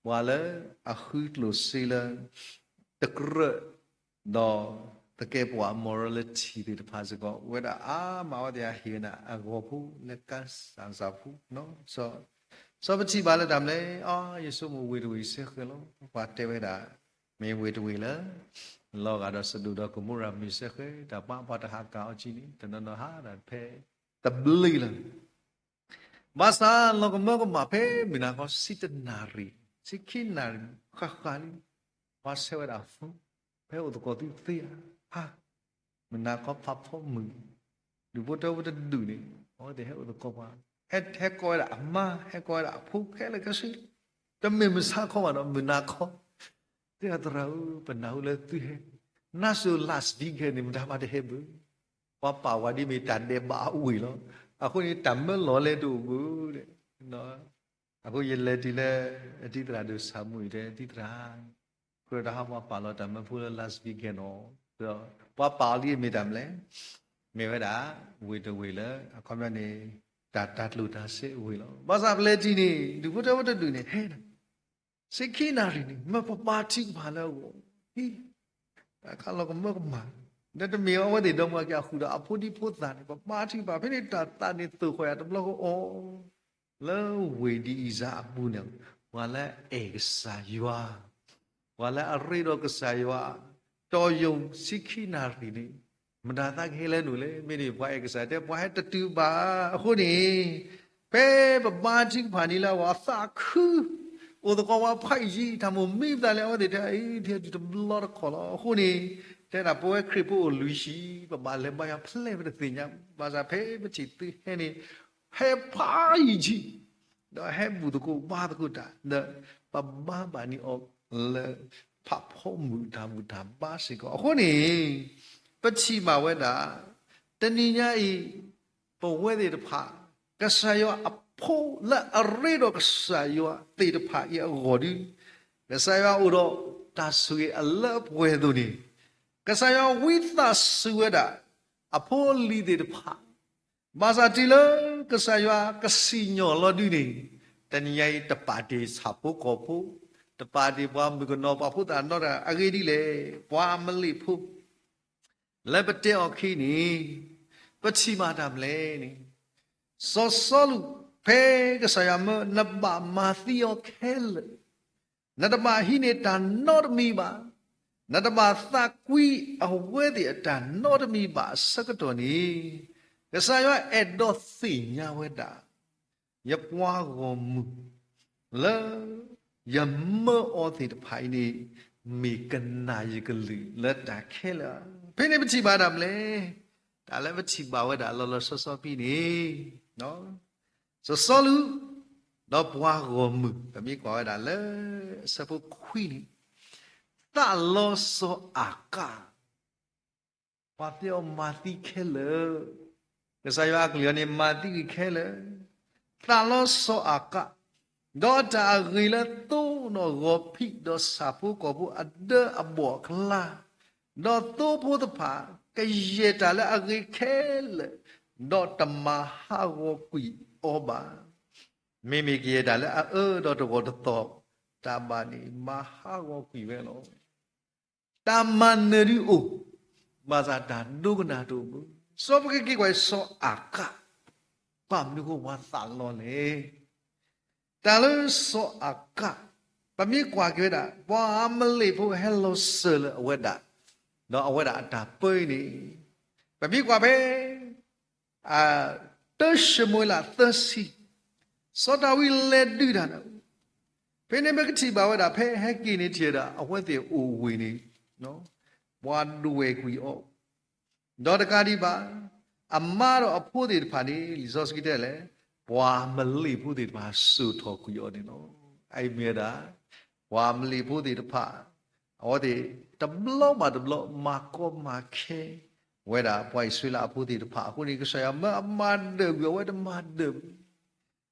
ပှၤလၢအဃုကျိၣ်စ့လၢ တကြၢး ဒီးသကဲးပဝး morality သ့ၣ်တဖၣ်စ့ၢ်ကီး အိၣ်ဝဲဒၣ်အါမး အဝဲသ့ၣ်ဟ့ၣ်ဝဲဒၣ်အဂီၤဖိလၢကစၢ်စၢ်ဖိ, စီၤပထံၣ်ဘၣ်လၢတၢ်မနုၤလဲၣ်, အါ ယဆိကမိၣ်ဝ့ၢ်တဝ့ၢ်စ့ၢ်ကီးလီၤ. ပှၤတဲဝဲဒၣ် မ့ၢ်ဝ့ၢ်တဝ့ၢ်လၢ လီၤဂာ်ဒီးစဒိၣ်ဒီးကမိရၤမ့ၢ်စ့ၢ်ကီး တၢ်ပှၤပှၤတဟးကၣ်အီၤကံန့ၣ် တနီၤနီၤဟးဒၣ်ဖဲ တဘျ့လၢ ဘၣ်ဆၣ်လီၤကမၢကမၣ်ဖဲမုၢ်နၤခီ ဆံတနၣ်ရံၣ်, ဆံခံနၣ်ရံၣ် ဃၣ်ဃၣ်လံ, ပှၤဆဲးဝဲဒၣ် phone ဖဲအိၣ်သကိးသုသ့ဧါ, ဟါ, မုၢ်နၤခီဖးဖီမုၢ်, ဒူၣ်ဖိထၢဖိတဒူၣ်န့ၣ် အဝဲသ့ၣ်ဟဲအိၣ်သကိးပှၤ, ဟဲကိးဝဲဒၣ်အမါ, ဟဲကိးဝဲဒၣ်အဖိခဲလၢာ်ခဲဆ့, တမ့ၢ်မုၢ်ဆါခီဘၣ်ဒီး မုၢ်နၤခီ, သရၣ်ဧၢ, ပနၢ်ဟူလၢသုဟဲ, နါစိၤ Las Vegas န့ၣ် မတၤမးတဟဲဘၣ် ပှၤပာ်ဝဲဒ်မ့ၢ်တၢ်ဒဲးဘးအဝ့ၢ်လီၤ. အဃိန့ၣ် တၢ်မၢလီၤလဲၣ်တအိၣ်ဘၣ်ဒီး, အဃိယလဲၤတုၤလၢ အတံၤသရၣ်ဒိၣ်ဆၣ်မူအံၤတဲ တံၤသရၣ်, ကြၢးတၢ်ဟးပှၤပာ်လီၤတၢ်မၢဖိလၢ Las Vegas နီၤ, ပှၤပာ်အီၤလံမ့ၢ်တၢ်မနုၤလဲၣ်, မ့ၢ်ဝဲဒၣ် ဝ့ၢ်တဝ့ၢ်လၢ အခီပညီန့ၣ် တၢ်တၤကျိၣ်တၤစ့အဝ့ၢ်လီၤ. ဘၣ်ဆၣ်ပလဲၤတုၤန့ၣ် ဒူၣ်ဖိထၢဖိတဒူၣ်န့ၣ် ဟဲ ဆံခံနၣ်ရံၣ်န့ၣ် မ့ၢ်ပဘါထုကဖၣ်လၢအဂီၢ်, တၢ်ခးလီၤကမၢကမၣ်, ဒီးတမ့ၢ်အဝဲသ့ၣ်ဒီမါက့ၤအဃုာ်ဒီးအဖိဒံဖိသၣ်န့ၣ် ပဘါထုကဖၣ် ဖဲန့ၣ်တၢ်သးန့ၣ် သိၣ်ဃီၤယၤတဘျီဃီအီၤ, လၢဝ့ၢ်ဒ်အံၤစၢ်အပူၤန့ၣ် ပှၤလၢအအဲၣ်ကစၢ်ယွၤ ပှၤလၢအရ့ဒီးကစၢ်ယွၤ တီယိာ် ဆံခံနၣ်ရံၣ်န့ၣ် မတၤသးကဟဲလၢနုာ်လဲၣ်, မ့ၢ်ဒ်ပှၤအဲၣ်ကစၢ်တဲ ပှၤဟဲတတုၤဘၣ်. အဃိန့ၣ် ဖဲပဘါထုကဖၣ်န့ၣ်လၢအဂီၢ် အသးခု အိၣ်သကိးပှၤဖးယံာ် တၢ်မိၣ်မံပသးလၢအဝဲသ့ၣ်တဲ အံၤ ဒ်အံၤတဘျီတခီၣ်လီၤ. အဃိန့ၣ် တဲဒၣ်ပဝဲခရံာ်ဖိအိၣ်လွံၢ်ဆံ ပဘၣ်လဲၤဘါယွၤဖဲလဲၣ်ပတသ့ၣ်ညါ, ဘၣ်ဆၣ်ဖဲပထံၣ်သုဟဲန့ၣ် ဟဲဖးယံာ်ဆံ ဒီးဟဲဘူၣ်သကိးဘါသကိးတၢ် ဒီးပဘါဘၣ်န့ၢ်အီၤလၢ ဖးဖီမုၢ်တၢ်ဘူၣ်တၢ်ဘါစ့ၢ်ကီး. အဃိန့ၣ် ပထံၣ်ဘၣ်ဝဲဒၣ် တနံၤညါအံၤ ပဝဲသ့ၣ်တဖၣ် ကစၢ်ယွၤအဖိလၢအရ့ဒီးကစၢ်ယွၤသ့ၣ်တဖၣ်အံၤအဂီၢ်ဒု ကစၢ်ယွၤအိၣ်ဒီးတၢ်ဆိၣ်ဂ့ၤအလၢအပှဲၤအသိးန့ၣ် ကစၢ်ယွၤဝံသးစူၤဝဲဒၣ် အဖိအလံၤသ့ၣ်တဖၣ် ဘၣ်ဆၣ်တုၤလၢကစၢ်ယွၤကစံၣ်ညီၣ်လီၤဒုန့ၣ် တနံၤညါအံၤ တပာ်တ့ၢ်ဆၣ်ဖိကီၢ်ဖိ, တပာ်တ့ၢ်ပှၤမုၣ်ကနီၤပှၤဖိသၣ်နီတဂၤ အဂ့ၢ်ဒ်လဲၣ်, ပှၤအမလ့ၣ်ဖိ လၢပတဲအီၤခံန့ၣ် ပထံၣ်ဘၣ်တၢ်မနုၤလဲၣ်န့ၣ် စီၤစီလူး ဖဲကစၢ်ယွၤမၢ နဘၣ်မၤသံအီၤခဲလၢာ် နတဘၣ်ဟံးန့ၢ်တၢ်နီတမံၤဘၣ်, နတဘၣ်သးကွံအဝဲသ့ၣ်အတၢ်နီတမံၤဘၣ်အဆၢကတီၢ်န့ၣ် ကစၢ်ယွၤအဲၣ်ဒိးသ့ၣ်ညါဝဲဒၣ် ယပှၤဂီၢ်မုၢ် လၢယမၢအီၤသ့ၣ်တဖၣ်အံၤန့ၣ် မ့ၢ်ကနၣ်ယကလုၢ်လၢတၢ်ခဲလၢာ်ဧါ. ဖဲန့ၣ်ပထံၣ်ဘၣ်တၢ်မနုၤလဲၣ်, တၢ်လၢပထံၣ်ဘၣ်ဝဲဒၣ်လီၤလီၤဆီဆီဖဲန့ၣ်, စီၤစီလူး ဒီးပှၤဂီၢ်မုၢ် ပမ့ၢ်ကွၢ်ဝဲဒၣ်လၢ အဆၢဖိခွံန့ၣ်, သးလီစီၤအၤကး ပှၤတဲအီၤမၤသံခဲလၢာ်, ကစၢ်ယွၤအကလုၢ်အီၤန့ၣ် မၤသံဂ့ၤခဲလၢာ်, သးလီစီၤအၤကး, ဒီးတၢ်အဂ့ၤလၢသိဒီးဂီၤဖံးဒီးဆၣ်ဖိကီၢ်ဖိအဒၢအဘီၣ်အကျါ, ဒီးသိဖိတဖၣ် ကယဲၢ်တၢ်လၢအဂ့ၤခဲလၢာ်, ဒီးတမၤဟးဂီၤကွံာ်အီၤဘၣ်. မ့မ့ၢ်ကယဲၢ်တၢ်လၢအအၢဒီးတဂီၤတသီၣ်တၢ်ဘၣ်န့ၣ် မၤဟးဂီၤကွံာ်ဝဲလီၤ. တၢ်မၤနၢၤဒုအိၣ်, ဘၣ်ဆၣ်တၢ်ဒိကနၣ်တအိၣ်ဘၣ်. စီၤပကက့ၤကွၢ်စီၤအၤကး, ဘၣ်မနုၤဃိပှၤသးလီလဲၣ်. တၢ်လၢစီၤအၤကး, ပမ့ၢ်ကွၢ်က့ၤဝဲဒၣ် ပှၤအၤမၤလ့းဖိဟဲလီၤစၢၤလၢအဝဲဒၣ်, ဒီးအဝဲဒၣ်အတၢ်ပၢအံၤန့ၣ်, ပမ့ၢ်ကွၢ်ဖဲ တၢၡမူၤအ့လးသၢဆံ, စီၤဒၤဝံးလဲၤဒုးတၢ်န့ၣ်, ဖဲန့ၣ်ပကထံၣ်ဘၣ်ဝဲဒၣ် ဖဲဟဲက့ၤန့ၣ်ထံၣ်ဝဲဒၣ် အဝဲသ့ၣ်အိၣ်ဝ့ၢ်န့ၣ်, ပှၤဒွဲၣ်ကွံာ်အီၤ, ဒီးတကးဒံးဘၣ်, အမါဒီးအဖိသ့ၣ်တဖၣ်န့ၣ် လံာ်စီဆှံတဲလဲၣ်, ပှၤအၤမၤလ့းဖိသ့ၣ်တဖၣ်စိာ်ထီၣ်ကွံာ်အီၤန့ၣ်လီၤ. အအံၤမ့ၢ်ဝဲဒၣ် ပှၤအၤမၤလ့းဖိသ့ၣ်တဖၣ် အဝဲသ့ၣ် တဘျီဘၣ်တဘျီ မၤကီမၤခဲ ဝဲဒၣ်ပှၤအံၣ်စရ့လးအဖိသ့ၣ်တဖၣ်အဃိန့ၣ် ကစၢ်ယွၤမၢအမၤဒၢၣ်ကွံာ် အဝဲတမၤဒၢၣ်ကွံာ်.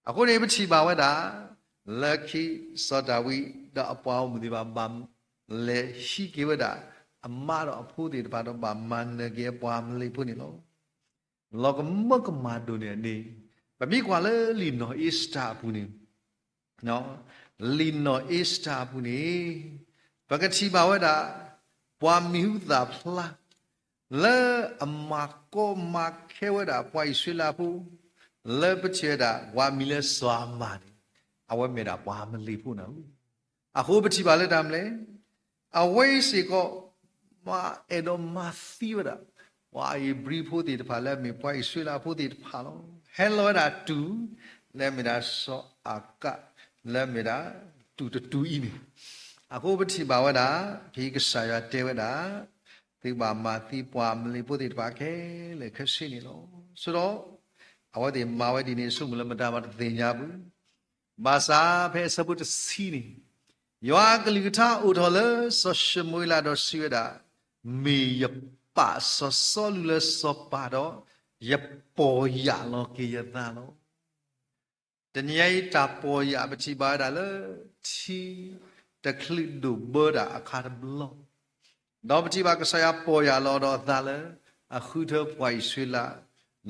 အဃိန့ၣ် ပထံၣ်ဘၣ်ဝဲဒၣ် လၢခံ စီၤဒၤဝံးဒီးအပှၤဂီၢ်မုၢ်သ့ၣ်တဖၣ် ဘၣ်လဲၤဟံးက့ၤဝဲဒၣ် အမါဒီးအဖိသ့ၣ်တဖၣ်ဒီး ဘၣ်မၤနၢၤက့ၤပှၤအၤမၤလ့းဖိန့ၣ်လီၤ. လီၤကမၢကမၣ်ဒိၣ်န့ၢ်န့ၣ်, ပမ့ၢ်ကွၢ်လၢလံာ်နီၢ်အ့ၤစတၢၤအပူၤန့ၣ် လံာ်နီၢ်အ့ၤစတၢၤအပူၤန့ၣ် ပကထံၣ်ဘၣ်ဝဲဒၣ် ပှၤမံၤဟူသၣ်ဖျါ လၢအမၤကီမၤခဲဝဲဒၣ်ပှၤအံၣ်စရ့လးဖိ လၢပထံၣ်ဝဲဒၣ် ပှၤမံၤလၢစီၤအၤမၣ်န့ၣ် အဝဲမ့ၢ်ဒၣ်ပှၤအၤမၤလ့းဖိန့ၣ်လီၤ. အဃိပထံၣ်ဘၣ်လၢတၢ်မနုၤလဲၣ်, အဝဲအံၤစ့ၢ်ကီး မၤအဲၣ်ဒိးမၤသံဝဲဒၣ် ပှၤဧ့ၤဘြံၤဖိသ့ၣ်တဖၣ်လၢအမ့ၢ်ပှၤအံၣ်စရ့လးဖိသ့ၣ်တဖၣ်လီၤ. ဟဲလီၤဝဲဒၣ်တူၢ် လၢမ့ၢ်ဒၣ်စီၤအၤကး လၢမ့ၢ်ဒၣ်တူၢ်တတူၢ်အံၤန့ၣ်, အဃိပထံၣ်ဘၣ်ဝဲဒၣ် ဖဲကစၢ်ယွၤတဲဝဲဒၣ် သုကဘၣ်မၤသံပှၤအၤမၤလ့းဖိသ့ၣ်တဖၣ်ခဲလၢာ်ခဲဆ့န့ၣ်လီၤ. ဆိဒီး အဝဲသ့ၣ်မၤဝဲဒ်န့ၣ် ဆိကမိၣ်လၢမတၤမးတသ့ၣ်ညါဘၣ်. ဘၣ်ဆၣ်ဖဲအဆၢဖိတဆံန့ၣ်, ယွၤအကလုၢ်ကထါအိၣ်ထီၣ်လၢစီၤၡမူၤအ့လးဒီးစံးဝဲဒၣ်, မ့ၢ်ယပာ်စီၤစီလူးလၢစီၤပၤဒီး ယပီၢ်ယၢ်လီၤက့ၤယသးလီၤ. တနံၤညါအံၤတၢ်ပီၢ်ယၢ်ပထံၣ်ဘၣ်ဝဲဒၣ်လၢ ထံတချုးဒိၣ်ဘၢတၢ်အခါတဘျီ, ဒီးပထံၣ်ဘၣ်ကစၢ်ယွၤပီၢ်ယၢ်လီၤဒီးအသးလၢ အဃုထၢပှၤအံၣ်စရ့လး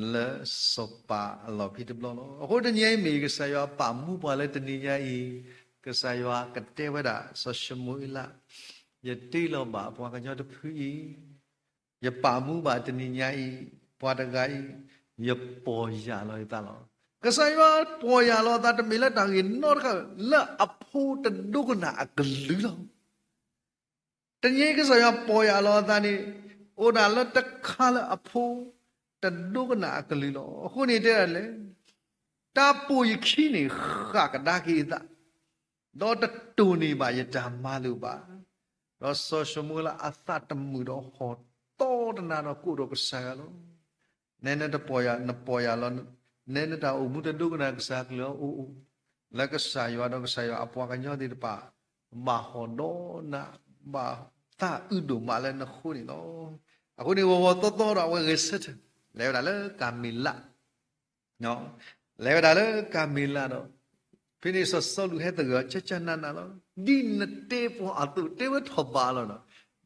လၢစီၤပၤအလီၢ်ဖဲတဘျီလီၤ. အဃိတနံၤညါအံၤမ့ၢ်ကစၢ်ယွၤပာ်မူပှၤလၢတနံၤညါအံၤ, ကစၢ်ယွၤကတဲဝဲဒၣ်စီၤၡမူၤအ့လး, ယတ့လီၤဘၣ်ပှၤကညီတဖုအံၤ, ယပာ်မူဘၣ်တနံၤညါအံၤ, ပှၤတဂၤအံၤ, ယပီၢ်ယၢ်လီၤယသးလီၤ. ကစၢ်ယွၤပီၢ်ယၢ်လီၤအသးတမ့ၢ်လၢတၢ်ဂ့ၢ်နီတခါ လၢအဖိတဒိကနၣ်အကလုၢ်လီၤ. တနံၤအံၤကစၢ်ယွၤပီၢ်ယၢ်လီၤအသးန့ၣ်, အိၣ်ဒၣ်လၢတခါလၢအဖိတဒိကနၣ်အကလုၢ်လီၤ. အဃိန့ၣ်တဲဒၣ်လဲၣ်, တၢ်ပိာ်ယခံန့ၣ် ဃၣ်ကဒါက့ၤအသး, ဒီးတတိၢ်န့ၢ်ဘၣ်ယတၢ်မၤလိာ်ဘၣ်. ဒီးစီၤၡမူၤအ့လးအသးတမုာ်ဒီးဟီၣ်တီတနၤဒီးကိးဒီးကစၢ်ယွၤလီၤ. နဲနတပီၢ်ယၢ်, နပီၢ်ယၢ်လီၤ, နဲနတၢ်အိၣ်မူတဒိကနၣ်ကစၢ်အကလုၢ်အအိၣ်, လၢကစၢ်ယွၤဒီးကစၢ်ယွၤအပှၤကညီသ့ၣ်တဖၣ် ဘၣ်ဟီၣ်ဒီးနၤ, ဘၣ်သးအုးဒိၣ်မးလၢနဃိန့ၣ်လီၤ. အဃိန့ၣ်ဂီၤဂီၤသီသီဒီးအဝဲဂဲၤဆၢထၢၣ် လဲၤဝဲဒၣ်လၢကၤမ့လး လဲၤဝဲဒၣ်လၢကၤမ့လးဒီး, ဖဲန့ၣ်စီၤစီလူးဟဲသဂၢၢ်အီၤ ကၠၢ်ကၠၢ်နးနးလီၤ. ဒ်နတဲပှၤအသိး, တဲဝဲထီၣ်ဘးလီၤ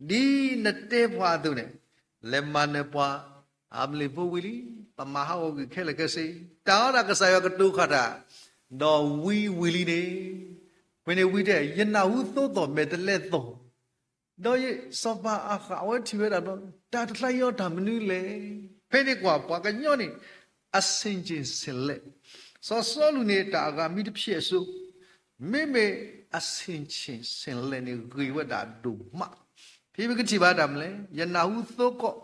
ဒီး, ဒ်နတဲပှၤအသိးန့ၣ်, လဲၤမၤနၢၤပှၤအၤမ့လ့းဖိဝံၤလံ, ပမၤဟးဂီၤကွံာ်ခဲလၢာ်ခဲဆ့, တၢ်အီဒၣ်ကစၢ်ယွၤကတိၤခးတၢ်, ဒီးဝံဝံၤလံန့ၣ်, ဖဲန့ၣ်ဝံတဲ, ယနၢ်ဟူသိသီၣ်မဲာ်တဲးလဲးသီၣ် ဒီးစီၤပၤအၤဃးအဝဲထံၣ်ဝဲဒၣ်ဘျီ, တၢ်တခါအံၤအီၤတၢ်မနုၤလဲၣ်. ဖဲန့ၣ်ကွၢ်ပှၤကညီန့ၣ် အဆင်ခြင်ဆင်လက်, စီၤစီလူးန့ၣ် တၢ်အဂၤမ့ၢ်တဖျဲးအစိၤ, မ့မ့ၢ်အဆင်ခြင်ဆင်လက်န့ၣ် ဂ့ၤဝဲဒၣ်ဒိၣ်မး. ဖဲပကထံၣ်ဘၣ်တၢ်မနုၤလဲၣ်, ယနၢ်ဟူသိကိး,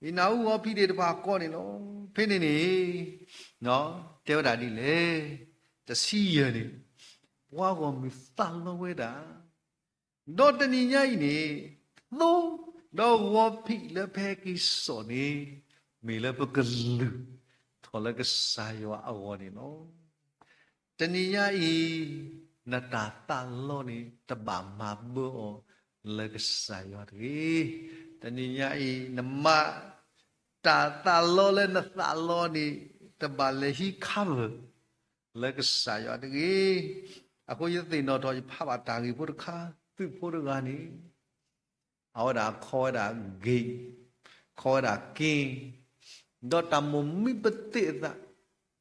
ယနၢ်ဟူဂီၤဖံးသ့ၣ်တဖၣ်ကိးန့ၣ်လီၤ. ဖဲန့ၣ်န့ၣ် တဲဝဲဒၣ်ဒ်လဲၣ်, တဆံယဲၢ်န့ၣ်, ပှၤဂီၢ်မုၢ်သးလီဝဲဒၣ် ဒီးတနံၤညါအံၤန့ၣ်, သိ ဒီးဂီၤဖံးလၢပဟဲက့ၤစိာ်န့ၣ် မ့ၢ်လၢပကလုၢ်ထီၣ်လၢကစၢ်ယွၤအဂီၢ်န့ၣ်လီၤ. တနံၤညါအံၤ နတၢ်သးလီန့ၣ် တဘၣ်မၤဘၢအီၤလၢကစၢ်ယွၤတဂ့ၤ. တနံၤညါအံၤ နမၤ တၢ်သးလီလၢနသးလီန့ၣ် တဘၣ်လဲၤဟံး cover လၢကစၢ်ယွၤတဂ့ၤ. အဃိယသ့ၣ်နီၣ်ထီၣ် ယဖးဘၣ်တၢ်ဂ့ၢ်ဖိတခါ, သုးဖိတဂၤန့ၣ် အဝဲဒၣ်ခီဝဲဒၣ် gate, ခီဝဲဒၣ်က့, ဒီးတၢ်မိၣ်မံပသ့ၣ်အသး,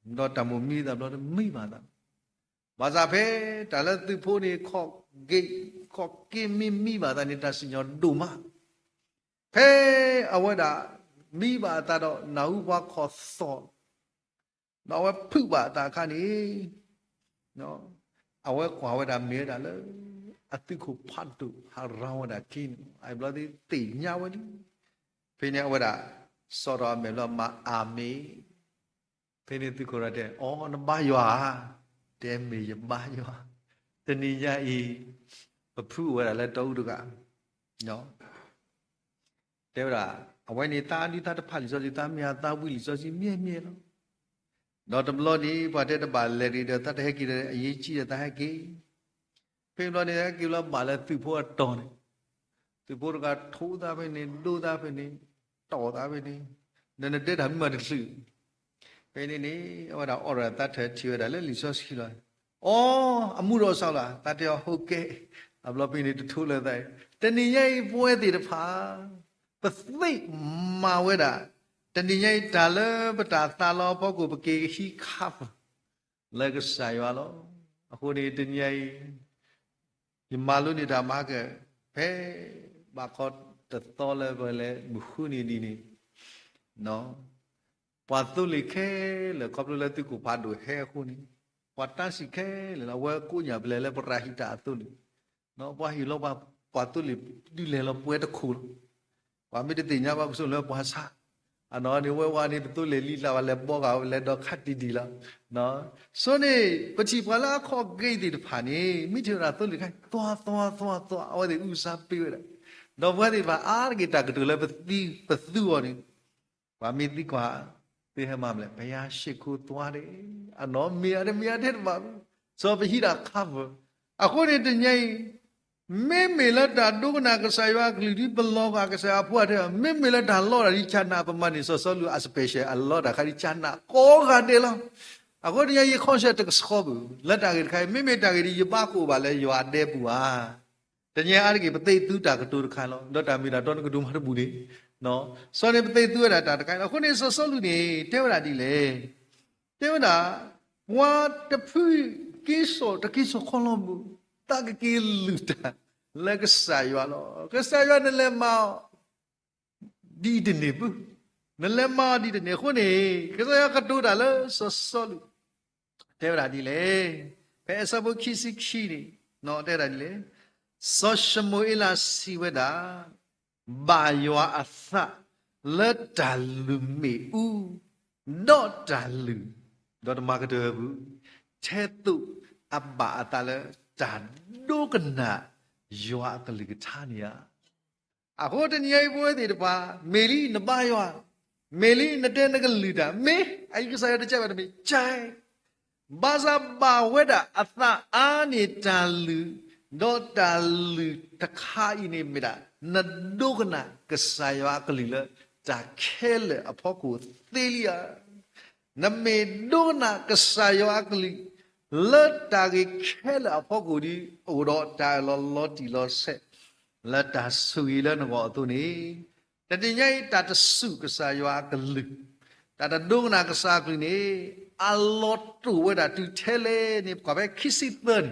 ဒီးတၢ်မိၣ်မံသးဘျီတမံဘၣ်သး, ဘၣ်ဆၣ်ဖဲတၢ်လၢသုးဖိန့ၣ် ခီ gate, ခီက့မ့ၢ်မံဘၣ်သးန့ၣ် တၢ်စံၣ်ညီၣ်ဒိၣ်မး, ဖဲအဝဲဒၣ်မံဘၣ်အသးဒီး နၢ်ဟူပှၤခီၣ်သီၣ် ဒီးအဝဲဖုးဘၣ်အသးအခါန့ၣ် အဝဲကွၢ်ဝဲဒၣ်မ့ၢ်ဝဲဒၣ်လၢ အသုးခိၣ်ဖးဒိၣ်ဟးရၤဝဲဒၣ်က့န့ၣ် အဘျီသ့ၣ်ညါဝဲလံ. ဖဲန့ၣ်အဝဲဒၣ် စံးထီၣ်အမဲာ်ဘျီ မၤအၤမ့ၣ်. ဖဲန့ၣ်သုးခိၣ်ဒီးတဲ အိ နဘါယွၤဧါ. တဲမ့ၢ်ယဘါယွၤ, တနံၤညါအံၤ ပဖုအိၣ်ဝဲဒၣ်လၢတီအူတဂၤ တဲဝဲဒၣ် အဝဲန့ၣ်သးဒုးသးတဖးလံာ်စီဆှံ သးမ့ၢ်အသးဝံလံာ်စီဆှံမ့ၢ်မ့ၢ်လီၤ. ဒီးတဘျီန့ၣ် ပှၤတဲတဘၣ်လဲၤရံဒီး သးတဟဲက့ၤဒီး အရေးကြီးဒီး သးဟဲက့ၤ ဖဲဘျီန့ၣ် ဟဲက့ၤလီၤဘၣ်လၢသုးဖိအတီၤန့ၣ်, သုးဖိတဂၤထိးသးဖဲန့ၣ် ဒိသးဖဲန့ၣ်, တီၢ်သးဖဲန့ၣ်, ဒီးနတဲတၢ်မ့ၢ်မးတချုး ဖဲန့ၣ်န့ၣ် အဝဲဒၣ်အိးထီၣ်သးထၢၣ်ထံၣ်ဝဲဒၣ်လၢလံာ်စီဆှံလီၤ. အိ အမူဒီးစီၤလၤ သးတဲအီၤ ဟိကဲ, အဘျီဖဲန့ၣ်တထိးလၢသးအံၤ, တနံၤညါအံၤပဝဲသ့ၣ်တဖၣ် ပသ့ၣ်မၤဝဲဒၣ် တနံၤညါအံၤ တၢ်လၢပတၢ်သးလီအဖီခိၣ် ပက့ၤဟံးခးပူၤ လၢကစၢ်ယွၤလီၤ. အဃိန့ၣ် တနံၤညါအံၤ ယမၤလိန့ၢ်တၢ်မၤက ဖဲဘၣ်ခီတသီလၢပလဲၤမုၢ်ဃုနံၤဒ်န့ၣ်, ပှၤသိလ့ၣ်ခဲလၢာ် ခီဖျိလၢသုးခိၣ်ဖးဒိၣ်ဟဲအဃိန့ၣ်, ပှၤတၢ်စံၣ်ခဲလၢာ်လီၤ အဝဲကိးညၣ်ပလဲၤလၢပရၤဟံးတၢ်အသိလ့ၣ်, ပှၤဟ့ၣ်လီၤပှၤ ပှၤသိလ့ၣ်ဒုးလဲၤလီၤပှဲၤတခိၣ်လီၤ. ပှၤမ့ၢ်တသ့ၣ်ညါဘၣ်ကစၢ်လၢပှၤဆါ, အနီၢ်န့ၣ် ဝဲဝဲန့ၣ် ပသိလ့ၣ်လံလၢ်ဘၣ် လဲၤဘီဂာ်ဝဲလဲၤဒီးခးတံၢ်ဒံးလီၤ. ဆိန့ၣ် ပထံၣ်ပှၤလၢအခီၣ်ဂ့ၤသ့ၣ်တဖၣ်န့ၣ် မ့ၢ်ထံၣ်ဝဲဒၣ်သိလ့ၣ်တခါ သွါသွါသွါသွါ အဝဲသ့ၣ်အုၣ်စါပ့ၤဝဲဒၣ်, ဒီးပဝဲသ့ၣ်တဖၣ်အါတက့ၢ်တၢ်ကတိၤလၢပသံပသူအီၤန့ၣ် ပှၤမ့ၢ်သံကွၢ် သုဟဲမၤမလဲၣ် ဘုရားရှိခိုးသွားတယ်, အနီၢ်မ့ၢ်အါတမ့ၢ်အါထဲတဘၣ်, စီၤပဟံးဒၣ် cover. အဃိန့ၣ်တနံၤအံၤ မ့မ့ၢ်လၢတၢ်ဒိကနၣ်ကစၢ်ယွၤအကလုၢ်ဒ်ပလီၤဂာ်ကစၢ်ယွၤအဖိအတၢ်, မ့မ့ၢ်လၢတၢ်လီတၢ်ဒ်ကၢ်နးပမၤန့ၣ် စီၤစီလူးအ special အလီတၢ်ခါဒ်ကၢ်နးကိးဂၤဒဲးလီၤ. အဃိတနံၤအံၤ ယ conscience တကဆှီဘၣ် လၢတၢ်ဂ့ၢ်တခါအံၤ မ့မ့ၢ်တၢ်ဂ့ၢ်ဒ်ယဘၣ်ကိးဘၣ်လၢယွၤအဒဲပူၤဧါ. တနံၤအံၤအါတက့ၢ် ပသ့ၣ်သူတၢ်ကတိၤတခါလီၤ. ဒီးတၢ်မ့ၢ်တၢ်တီနကတိၤမၤတဘူၣ်န့ၣ်, စီၤန့ၣ်ပသ့ၣ်သူဝဲဒၣ်တၢ်တခါအံၤလီၤ. အဃိန့ၣ် စီၤစီလူးန့ၣ် တဲဝဲဒၣ်ဒ်လဲၣ်. တဲဝဲဒၣ် ပှၤတဖုက့ၤစိာ်တက့ၤစိာ်ခီလီၤမုၢ်, သးကက့ၤလုၢ်တၢ်လၢကစၢ်ယွၤလီၤ. ကစၢ်ယွၤနလဲၤမၤအီၤ ဒ်အံၤတန့ၢ်ဘၣ်, နလဲၤမၤအီၤဒ်အံၤတန့ၢ်. အဃိန့ၣ် ကစၢ်ယွၤကတိၤတၢ်လၢစီၤစီလူး တဲဝဲဒၣ်ဒ်လဲၣ်. ဖဲအဆၢဖိခံဆံခံန့ၣ် တဲဝဲဒၣ်ဒ်လဲၣ်. စီၤၡမူၤအ့လးစံးဝဲဒၣ်, ဘၣ်ယွၤအသးလၢတၢ်လုၢ်မ့ၣ်အူ, ဒီးတၢ်လုၢ်, ဒီးတမၤကတၢၢ်ဘၣ်, ထဲသိးအဘၣ်အသးလၢတၢ်ဒိကနၣ်ယွၤအကလုၢ်ကထါန့ၣ်ဧါ. အဃိတနံၤအံၤပဝဲသ့ၣ်တဖၣ် မ့ၢ်လံနဘါယွၤ, မ့ၢ်လံနတဲနကလုၢ်တၢ်, မ့ၢ်အအံၤကစၢ်ယွၤတကဲဘၣ်တမ့ၢ်, ကဲ, ဘၣ်ဆၣ်ဘၣ်ဝဲဒၣ်အသးအါန့ၢ်တၢ်လုၢ်, ဒီးတၢ်လုၢ်တခါအံၤန့ၣ်မ့ၢ်ဒၣ် နဒိကနၣ်ကစၢ်ယွၤအကလုၢ်လၢတၢ်ခဲလၢာ်အဖီခိၣ်သ့လံဧါ. နမ့ၢ်ဒိကနၣ်ကစၢ်ယွၤအကလုၢ် လၢတၢ်ဂ့ၢ်ခဲလၢာ်အဖီခိၣ်ဒီး အိၣ်ဒီးတၢ်အၢၣ်လီၤလီၤတံၢ်လီၤဆဲး လၢတၢ်ဆိၣ်ဂ့ၤလၢနဂီၢ်အသိးန့ၣ်, တနံၤညါအံၤ တၢ်တစူၢ်ကစၢ်ယွၤအကလုၢ်, တၢ်တဒိကနၣ်ကစၢ်အကလုၢ်န့ၣ် အလီၤတိာ်ဝဲဒၣ်တုၤထဲလဲၣ်န့ၣ် ပကွၢ်ဖဲခံဆံသၢန့ၣ်.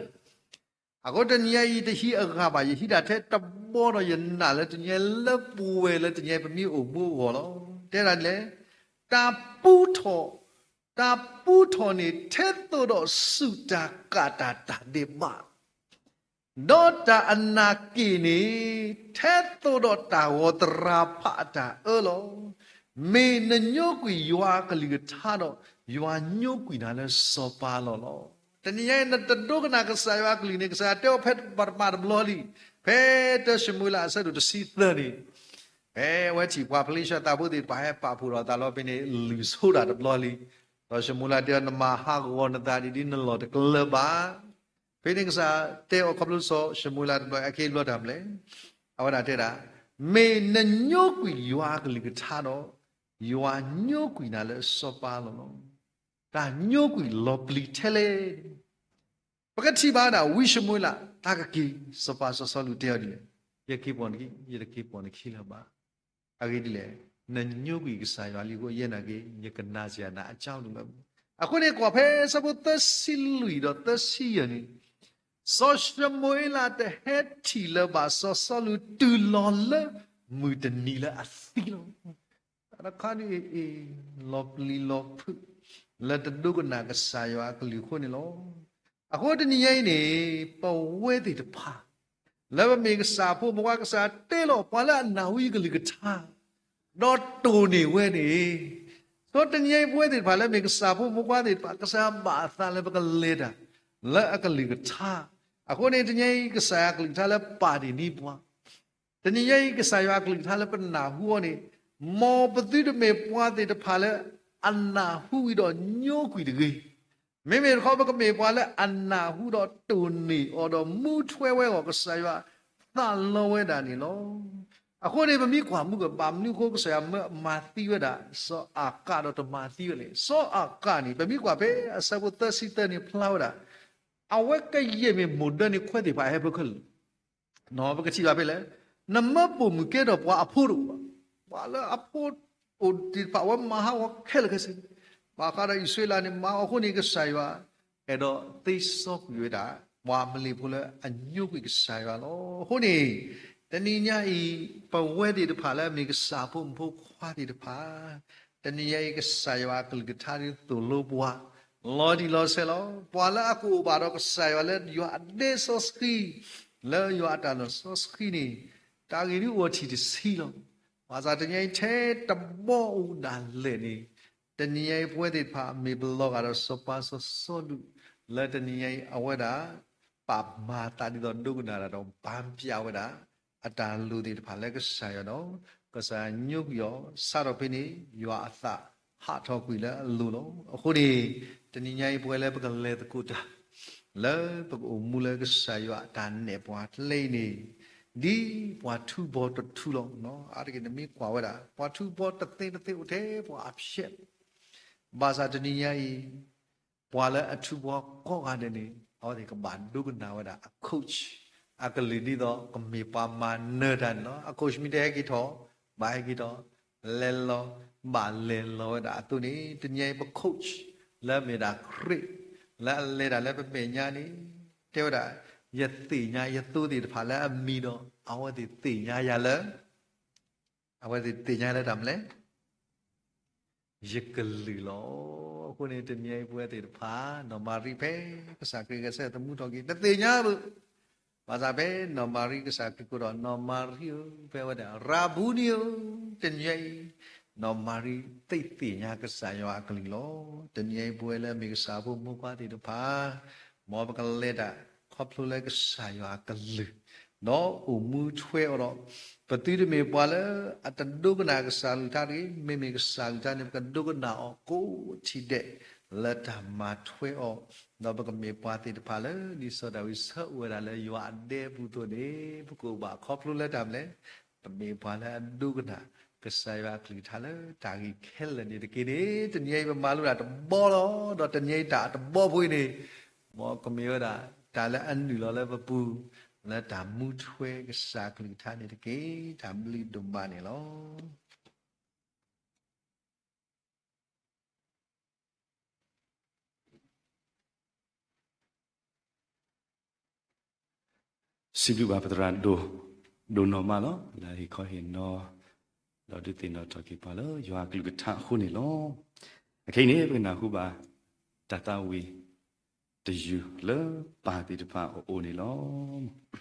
အဃိတနံၤညါအံၤ တဟံးအဂၤဘၣ်, ယဟံးဒၣ်ထဲတဘီဒီး ယနာ်လၢတနံၤညါအံၤလၢပဝဲလၢတနံၤညါအံၤ ပမ့ၢ်အိၣ်မူအဂီၢ်လီၤ. တဲဒၣ်ဒ်လဲၣ်, တၢ်ပူထီၣ်, တၢ်ပူထီၣ်န့ၣ် ထဲသိးဒီးစူၢ်တၢ်ကးတၢ်တၢ်ဒဲးဘး ဒီးတၢ်အနာ်က့ၣ်န့ၣ် ထဲသိးဒီးတၢ်ဂီၤသရၣ်ဖးအတၢ်အၢလီၤ. မ့ၢ်နညိကွံာ်ယွၤအကလုၢ်ကထါဒီး ယွၤညိကွံာ်နၤလၢစီၤပၤအလီၢ်လီၤ. တနံၤညါအံၤ နတဒိကနၣ်ကစၢ်ယွၤအကလုၢ်န့ၣ် ကစၢ်ယွၤတဲအီၤဖဲပှၤတမၤတဘျီလံ, ဖဲတၢၡမူၤအ့လးအဆၢဒိၣ်တဆံသၢန့ၣ်, ဖဲအဝဲထံၣ်ပှၤဖလ့ၡသးဖိသ့ၣ်တဖၣ်ဟဲပာ်ဖှိၣ်ဒီးအသးလီၤဖဲန့ၣ် လုၢ်ဆိဒၣ်တဘျီလံ. ဒီးၡမူၤအ့လးတဲအီၤ နမၤဟးဂီၤနသးဒ်ဒ်နလီၢ်တကလၢၤဘၣ်. ဖဲန့ၣ်ကစၢ်တဲအီၤခီဖျိစီၤၡမူၤအ့လးတဘျီ အက့ဘျီတၢ်မနုၤလဲၣ်. အဝဲဒၣ်တဲဒၣ်, မ့ၢ်နညိကွံာ်ယွၤအကလုၢ်ကထါဒီး, ယွၤညိကွံာ်နၤလၢစီၤပၤအလီၢ်လီၤ. တၢ်ညိကွံာ်လီၤပျံၤထဲလဲၣ်. ပကထံၣ်ဘၣ်ဒၣ်ဝံၡမူၤအ့လး တၢ်ကက့ၤ စီၤပၤစီၤစီလူးတဲအီၤဒ်လဲၣ်, ယက့ၤပိာ်နခံ, ယတက့ၤပိာ်နခံလၢၤဘၣ်. အဂ့ၢ်ဒ်လဲၣ်, နညိကွံာ်ကစၢ်ယွၤလံအဃိ ယဲနာ်က့ၤ ယကနၣ်စ့ၢ်နၤအကၠီလူၤလီၤ. အဃိန့ၣ် ကွၢ်ဖဲဆၢဖိသၢဆံလွံၢ်ဒီးသၢဆံယဲၢ်န့ၣ်, စီၤၡမူၤအ့လးတဟဲထံၣ်လၢၤဘၣ်စီၤစီလူးတုၤလီၤလၢမုၢ်တနံၤလၢအသံလီၤ. တၢ်တခါန့ၣ်အံၤ လီၤပျံၤလီၤဖုး လၢတဒိကနၣ်ကစၢ်ယွၤအကလုၢ်အဃိန့ၣ်လီၤ. အဃိတနံၤညါအံၤန့ၣ် ပဝဲသ့ၣ်တဖၣ် လၢပမ့ၢ်ကစၢ်ဖိမုၣ်ဖိ ကစၢ်ယွၤတ့လီၤပှၤလၢအနၢ်ဟူအံၤကလုၢ်ကထါ ဒီးတိၢ်န့ၢ်ဝဲန့ၣ်, ဒီးတနံၤညါအံၤပဝဲသ့ၣ်တဖၣ်လၢမ့ၢ်ကစၢ်ဖိမုၣ်ဖိသ့ၣ်တဖၣ် ကစၢ်ယွၤဘၣ်အသးလၢပကလဲၤတၢ် လၢအကလုၢ်ကထါ, အဃိန့ၣ် တနံၤညါအံၤ ကစၢ်ယွၤအကလုၢ်ကထါလၢပာ်တ့ၢ်န့ၢ်ပှၤ တနံၤညါအံၤ ကစၢ်ယွၤအကလုၢ်ကထါလၢပနၢ်ဟူအီၤန့ၣ်, မ်ပသုတမ့ၢ်ပှၤသ့ၣ်တဖၣ်လၢ အနၢ်ဟူဝံၤဒီးညိကွံာ်တဂ့ၤ. မ့မ့ၢ်တခီ ပကမ့ၢ်ပှၤလၢအနၢ်ဟူဒီးတိၢ်န့ၢ်အီၤဒီးမူထွဲဝဲအဂီၢ် ကစၢ်ယွၤသးလီဝဲဒၣ်န့ၣ်လီၤ. အဃိန့ၣ် ပမ့ၢ်ကွၢ်မူကဘၣ်မနုၤအဃိ ကစၢ်ယွၤမၢမၤသံဝဲဒၣ် စီၤအၤကးဒီးတမၤသံဝဲလဲၣ်. စီၤအၤကးန့ၣ် ပမ့ၢ်ကွၢ်ဖဲအဆၢဖိသၢဆံသၢန့ၣ်ဖျါဝဲဒၣ် အဝဲကယဲၢ်မ့ၢ်မိၢ်ဒၢန့ၣ်ခွဲးသ့ၣ်တဖၣ်ဟဲဖဲခဲလၢာ် ပကထံၣ်ဘၣ်ဖဲလဲၣ်, နမၢပိာ်မုၣ်ကဲထီၣ်ပှၤအဖိတအိၣ်ဘၣ်. ပှၤလၢအဖိအိၣ်သ့ၣ်တဖၣ် အဝဲမၤဟးဂီၤခဲလၢာ်ခဲဆ့, ဘၣ်ဃးဒီးအံၣ်စရ့လးန့ၣ် မၤအီၤအဃိန့ၣ် ကစၢ်ယွၤ အဲၣ်ဒိးသ့စီကွံာ်ဝဲဒၣ် ပှၤမလ့ၣ်ဖိလၢအညိကွံာ်ကစၢ်ယွၤလီၤ. အဃိန့ၣ် တနံၤညါအံၤ ပဝဲသ့ၣ်တဖၣ်လၢအမ့ၢ်ကစၢ်ဖိမုၣ်ဖိခွါသ့ၣ်တဖၣ် တနံၤညါအံၤ ကစၢ်ယွၤအကလုၢ်ကထါဒ်သိၣ်လိပှၤ လီၤတံၢ်လီၤဆဲးလီၤ. ပှၤလၢအကအိၣ်ဘၣ်ဒီးကစၢ်ယွၤလၢ ယွၤအဒဲစီဆှံ လၢယွၤအတၢ်လီၢ်စီဆှံန့ၣ် တၢ်ဂ့ၢ်ဒ်အိၣ်ထံၣ်တဆံလီၤ. ဘၣ်ဆၣ်တနံၤညါအံၤထဲတဘီအိၣ်ဒၣ်လဲာ်န့ၣ် တနံၤညါအံၤပဝဲသ့ၣ်တဖၣ်မ့ၢ်ပလီၤဂာ်ဒီးစီၤပၤစီၤစီလူး လၢတနံၤညါအံၤအဝဲဒၣ် ပာ်မၤသးဒ်သိးဒိကနၣ်တၢ်ဒီး ဘၣ်ပျၢ်ဝဲဒၣ် အတၢ်လိၣ်သ့ၣ်တဖၣ်လၢကစၢ်ယွၤဒီး ကစၢ်ယွၤညိကွံာ်အီၤ စးထီၣ်ဖဲန့ၣ် ယွၤအသးဟးထီၣ်ကွံာ်လၢအလိၤလီၤ. အဃိန့ၣ် တနံၤညါအံၤပဝဲလၢပကလဲၤသကိးတၢ် လၢပကအိၣ်မူလၢကစၢ်ယွၤအတၢ်နဲၣ်ပှၤကျဲအံၤန့ၣ် ဒ်ပှၤထူဘီတထူလီၤ. အါတက့ၢ်နမ့ၢ်ကွၢ်ဝဲဒၣ် ပှၤထူဘီတသ့တသ့အိၣ်ထဲပှၤအဖျဲး ဘၣ်ဆၣ်တနံၤညါအံၤ ပှၤလၢအထူဘီကိးဂၤဒဲးန့ၣ် အဝဲသ့ၣ်ကဘၣ်ဒိကနၣ်ဝဲဒၣ်အ coach အကလုၢ်ဒ်သိးကမ့ၢ်ပှၤမၤနၢၤတၢ်န့ၣ်လီၤ. အ coach မ့ၢ်တဟဲက့ၤထီၣ် ဘၣ်ဟဲက့ၤထီၣ် လဲၤလီၤ ဘၣ်လဲၤလီၤဝဲဒၣ်အသိးန့ၣ် တနံၤညါအံၤပ coach လၢအမ့ၢ်ဒၣ်ခရံာ် လၢအလဲၤတၢ်လၢပမဲာ်ညါန့ၣ် တဲဝဲဒၣ် ယသ့ၣ်ညါယသိသ့ၣ်တဖၣ်လၢအမံၤဒီး အဝဲသ့ၣ်သ့ၣ်ညါယၤလၢ အဝဲသ့ၣ်သ့ၣ်ညါလၢတၢ်မနုၤလဲၣ် ယကလုၢ်လီၤ. အဃိန့ၣ် တနံၤအံၤပဝဲသ့ၣ်တဖၣ် နီၢ်မၤရံဖဲ ကစၢ်ခရံာ်ဂဲၤဆၢထၢၣ်သမူထီၣ်က့ၤ တသ့ၣ်ညါဘၣ်. ဘၣ်ဆၣ်ဖဲနီၢ်မၤရံကစၢ်ခရံာ်ကိးဒီး နီၢ်မၤရံဧၢ, ဖဲဝဲဒၣ် ရၤဘူနံဧၢ, တနံၤအံၤ နီၢ်မၤရံသ့ၣ်သ့ၣ်ညါကစၢ်ယွၤအကလုၢ်လီၤ. တနံၤအံၤပဝဲလၢအမ့ၢ်ကစၢ်ဖိမုၣ်ဖိခွါသ့ၣ်တဖၣ် မ်ပကလဲၤတၢ် ခီဖျိလၢကစၢ်ယွၤအကလုၢ် ဒီးအိၣ်မူထွဲအီၤဒီး ပသုတမ့ၢ်ပှၤလၢအတဒိကနၣ်ကစၢ်အကလုၢ်ကထါတဂ့ၤ, မ့မ့ၢ်ကစၢ်အကလုၢ်ကထါန့ၣ် ပကဒိကနၣ်အီၤကိးထံၣ်ဒဲး လၢတၢ်မၤထွဲအီၤ, ဒီးပကမ့ၢ်ပှၤသ့ၣ်တဖၣ်လၢ ဒ်စီၤဒၤဝံးဆၢအိၣ်ဝဲဒၣ်လၢယွၤအဒဲအပူၤအသိးန့ၣ် ပကအိၣ်ဘၣ်ခီဖျိလၢတၢ်မနုၤလဲၣ် ပမ့ၢ်ပှၤလၢအဒိကနၣ် ကစၢ်ယွၤအကလုၢ်ကထါလၢတၢ်ဂ့ၢ်ခဲလၢာ်န့ၣ်တက့ၢ်န့ၣ် တနံၤအံၤပမၤလိတၢ်တဘီလီၤ. ဒီးတနံၤအံၤတၢ်တဘီဖိအံၤန့ၣ် မ်ကမ့ၢ်ဝဲဒၣ် တၢ်လၢအနုာ်လီၤလၢပပူၤ လၢတၢ်မူထွဲကစၢ်အကလုၢ်ကထါန့ၣ်တက့ၢ်. တၢ်ဘျုးဒိၣ်မးန့ၣ်လီၤ. စံးဘျုးဘၣ်ပသရၣ်ဒိၣ် ဒိၣ်နီၢ်မးလီၤ. လၢအဟ့ၣ်ခီဟ့ၣ်နီၤ ဒီးဒုးသ့ၣ်နီၣ်ထီၣ်က့ၤပှၤလၢယွၤအကလုၢ်ကထါအဃိန့ၣ်လီၤ. အခဲအံၤန့ၣ် ပကနၢ်ဟူဘၣ် တၢ်သးဝံၣ်တယုၢ်လၢ ပၢ်သ့ၣ်တဖၣ်အအိၣ်န့ၣ်လီၤ. ပ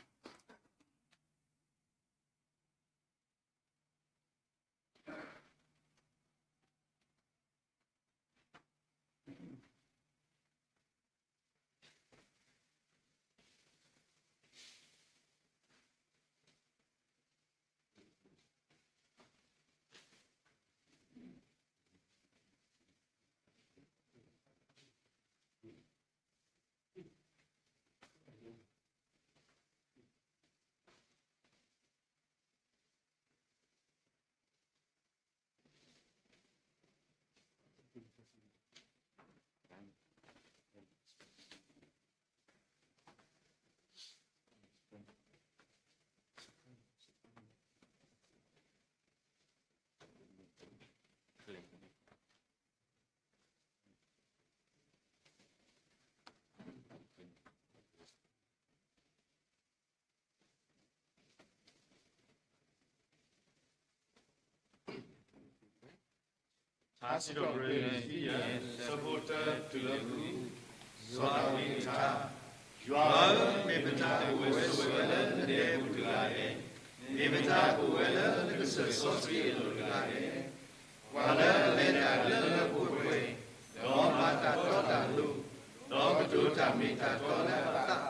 ထါစံးထီၣ်ပတြၢၤ ခံယဲၢ် ဆၢဖိတၢတုၤလၢဃု, စီၤဒၤဝံးအကထါ, ယွၤဧၢ, မ့ၢ်မတၤအိၣ်ဝဲဆိးဝဲလၢနဒဲပူၤတဂၤလဲၣ်. မ့ၢ်မတၤအိၣ်ဝဲလၢနကစၢၢ်စီဆှံအလိၤတဂၤလဲၣ်. ပှၤလၢအလဲၤတၢ်လၢလၢပှဲၤပှဲၤ, ဒီးမၤတၢ်တီတၢ်လိၤ, ဒီးကတိၤတၢ်မ့ၢ်တၢ်တီလၢအသး,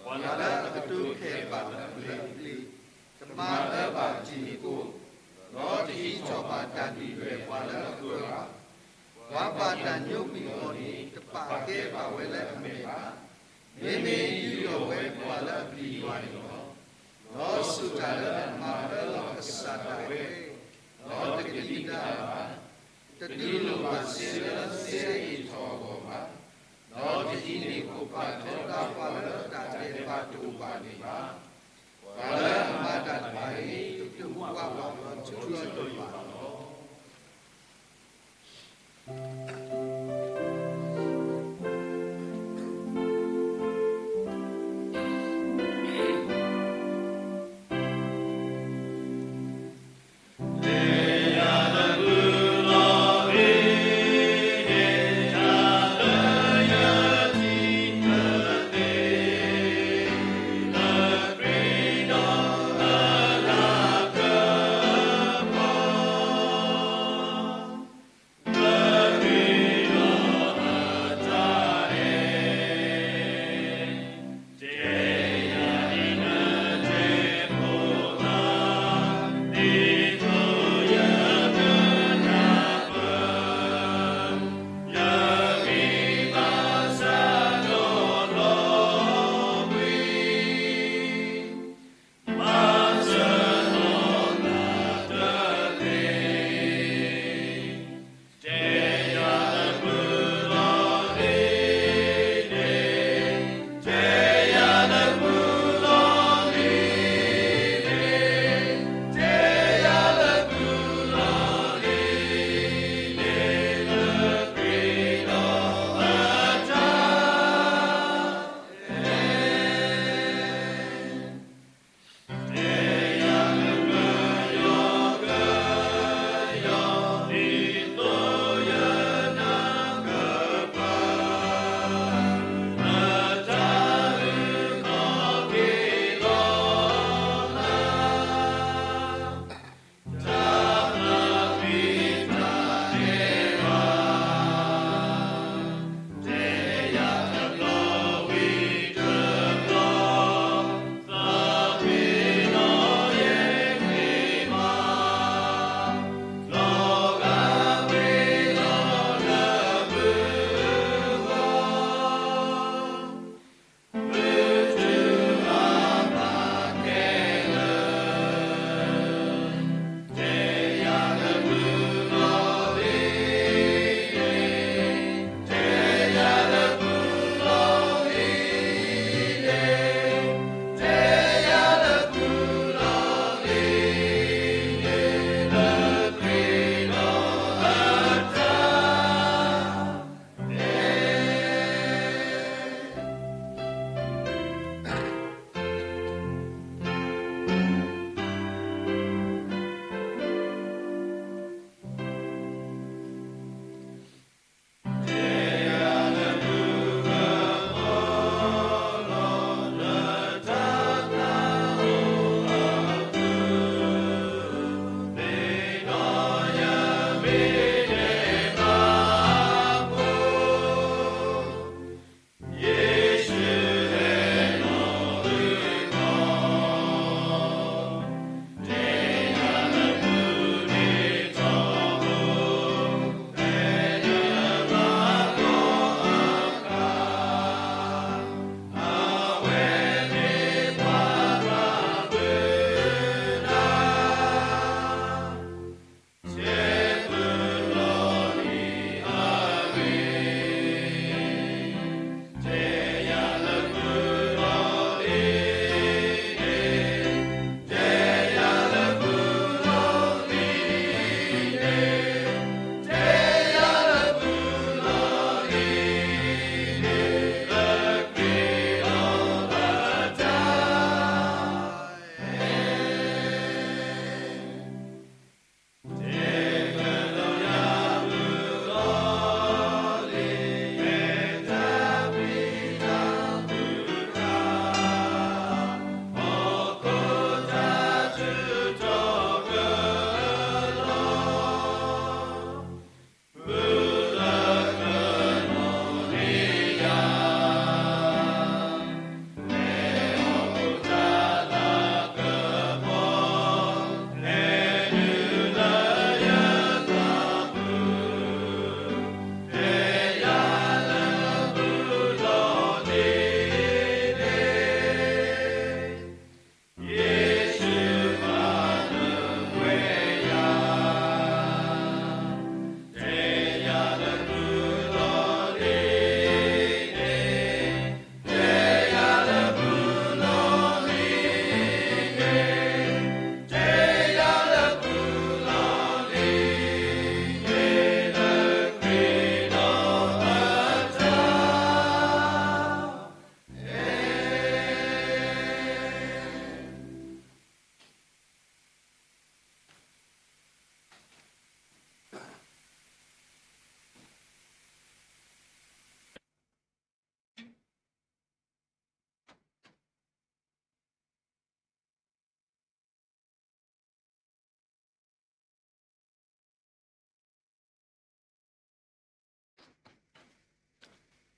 ပှၤလၢအကတိၤဖျဲးဘၣ်အပျ့ၤအပျ့ၤ, တမၤအၢဘၣ်အတံၤအကိၣ်, ဒီးတဟံးထီၣ်ဘၣ်တၢ်ဒုၣ်ဒွဲၣ်ပှၤလၢအဃၢၤဘၣ်. ပှၤဘၣ်တၢ်ညိကွံာ်အီၤန့ၣ် တပာ်ကဲဘၣ်ဝဲလၢအမဲာ်ဘၣ်. မ့မ့ၢ်ယူးယီၣ်ဝဲပှၤလၢအပျံၤယွၤန့ၣ်လီၤ. ဒီးစူၢ်တၢ်လၢအမၤအၢလီၤကစၢ်ဒၣ်ဝဲ, ဒီးတကဒံကဒါဘၣ်. တတူၢ်လိာ်ဘၣ်စ့လၢစ့အ့ၣ်ထီၣ်အဂီၢ်ဘၣ်. ဒီးတဟံးန့ၢ်ခိၣ်ဖးထီဒါပှၤလၢတၢ်ဒဲးဘးတအိၣ်ဘၣ်န့ၣ်ဘၣ်. ပှၤလၢအမၤတၢ်တဖၣ်န့ၣ် တတူၢ်ဘၣ်လီၤထူလၢယွၤဘၣ်လီၤ.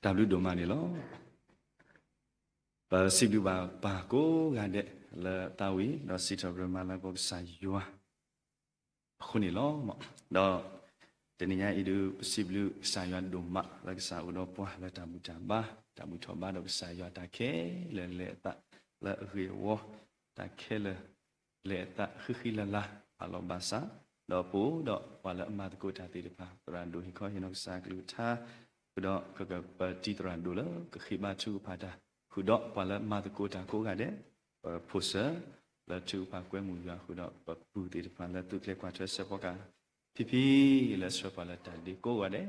တၢ်ဘျုးဒိၣ်မးန့ၣ်လီၤ. ပစံးဘျုးဘၣ်ပၢ်ကိးဂၤဒဲး လၢသးဝံၣ်ဒီးစံးထီၣ်ပတြၢၤမၤလၤကပီၤကစၢ်ယွၤအဃိန့ၣ်လီၤ. ဒီးတနံၤညါအံၤဒုး ပစံးဘျုးကစၢ်ယွၤဒိၣ်မး လၢကစၢ်အိၣ်ဒီးပှၤလၢတၢ်ဘူၣ်တၢ်ဘါ တၢ်ဘူၣ်ထီၣ်ဘါဒီးကစၢ်ယွၤ တၢ်ခဲလၢာ်လဲၤအသးလၢအဂ့ၤအဝီ တၢ်ခဲလၢာ် လဲၤအသးဃံဃံလၤလၤ အလီၢ်ဘၣ်ဆၣ်, ဒီးပအိၣ်ဒီးပှၤလၢအမၤသကိးတၢ်သ့ၣ်တဖၣ် သရၣ်ဒိၣ်ဟ့ၣ်ခီဟ့ၣ်နီၤကစၢ်ကလုၢ်ကထါ, ဃုာ်ဒီးကကပတံၤသရၣ်ဒိၣ်လၢကဃ့ဘါထုကဖၣ်တၢ်, ဃုာ်ဒီးပှၤလၢမၤသကိးတၢ်ကိးဂၤဒဲး, ပဖိစၢၤလၢထုကဖၣ်ကွဲမုာ်ယွၤ ဃုာ်ဒီးပပုၢ်သ့ၣ်တဖၣ်လၢသုးကျဲၤကွၢ်ထွဲစဲးဖီကဟၣ် ဖံဖံလၢဆှၢပှၤလၢတၢ်ဒ့ကိးဂၤဒဲး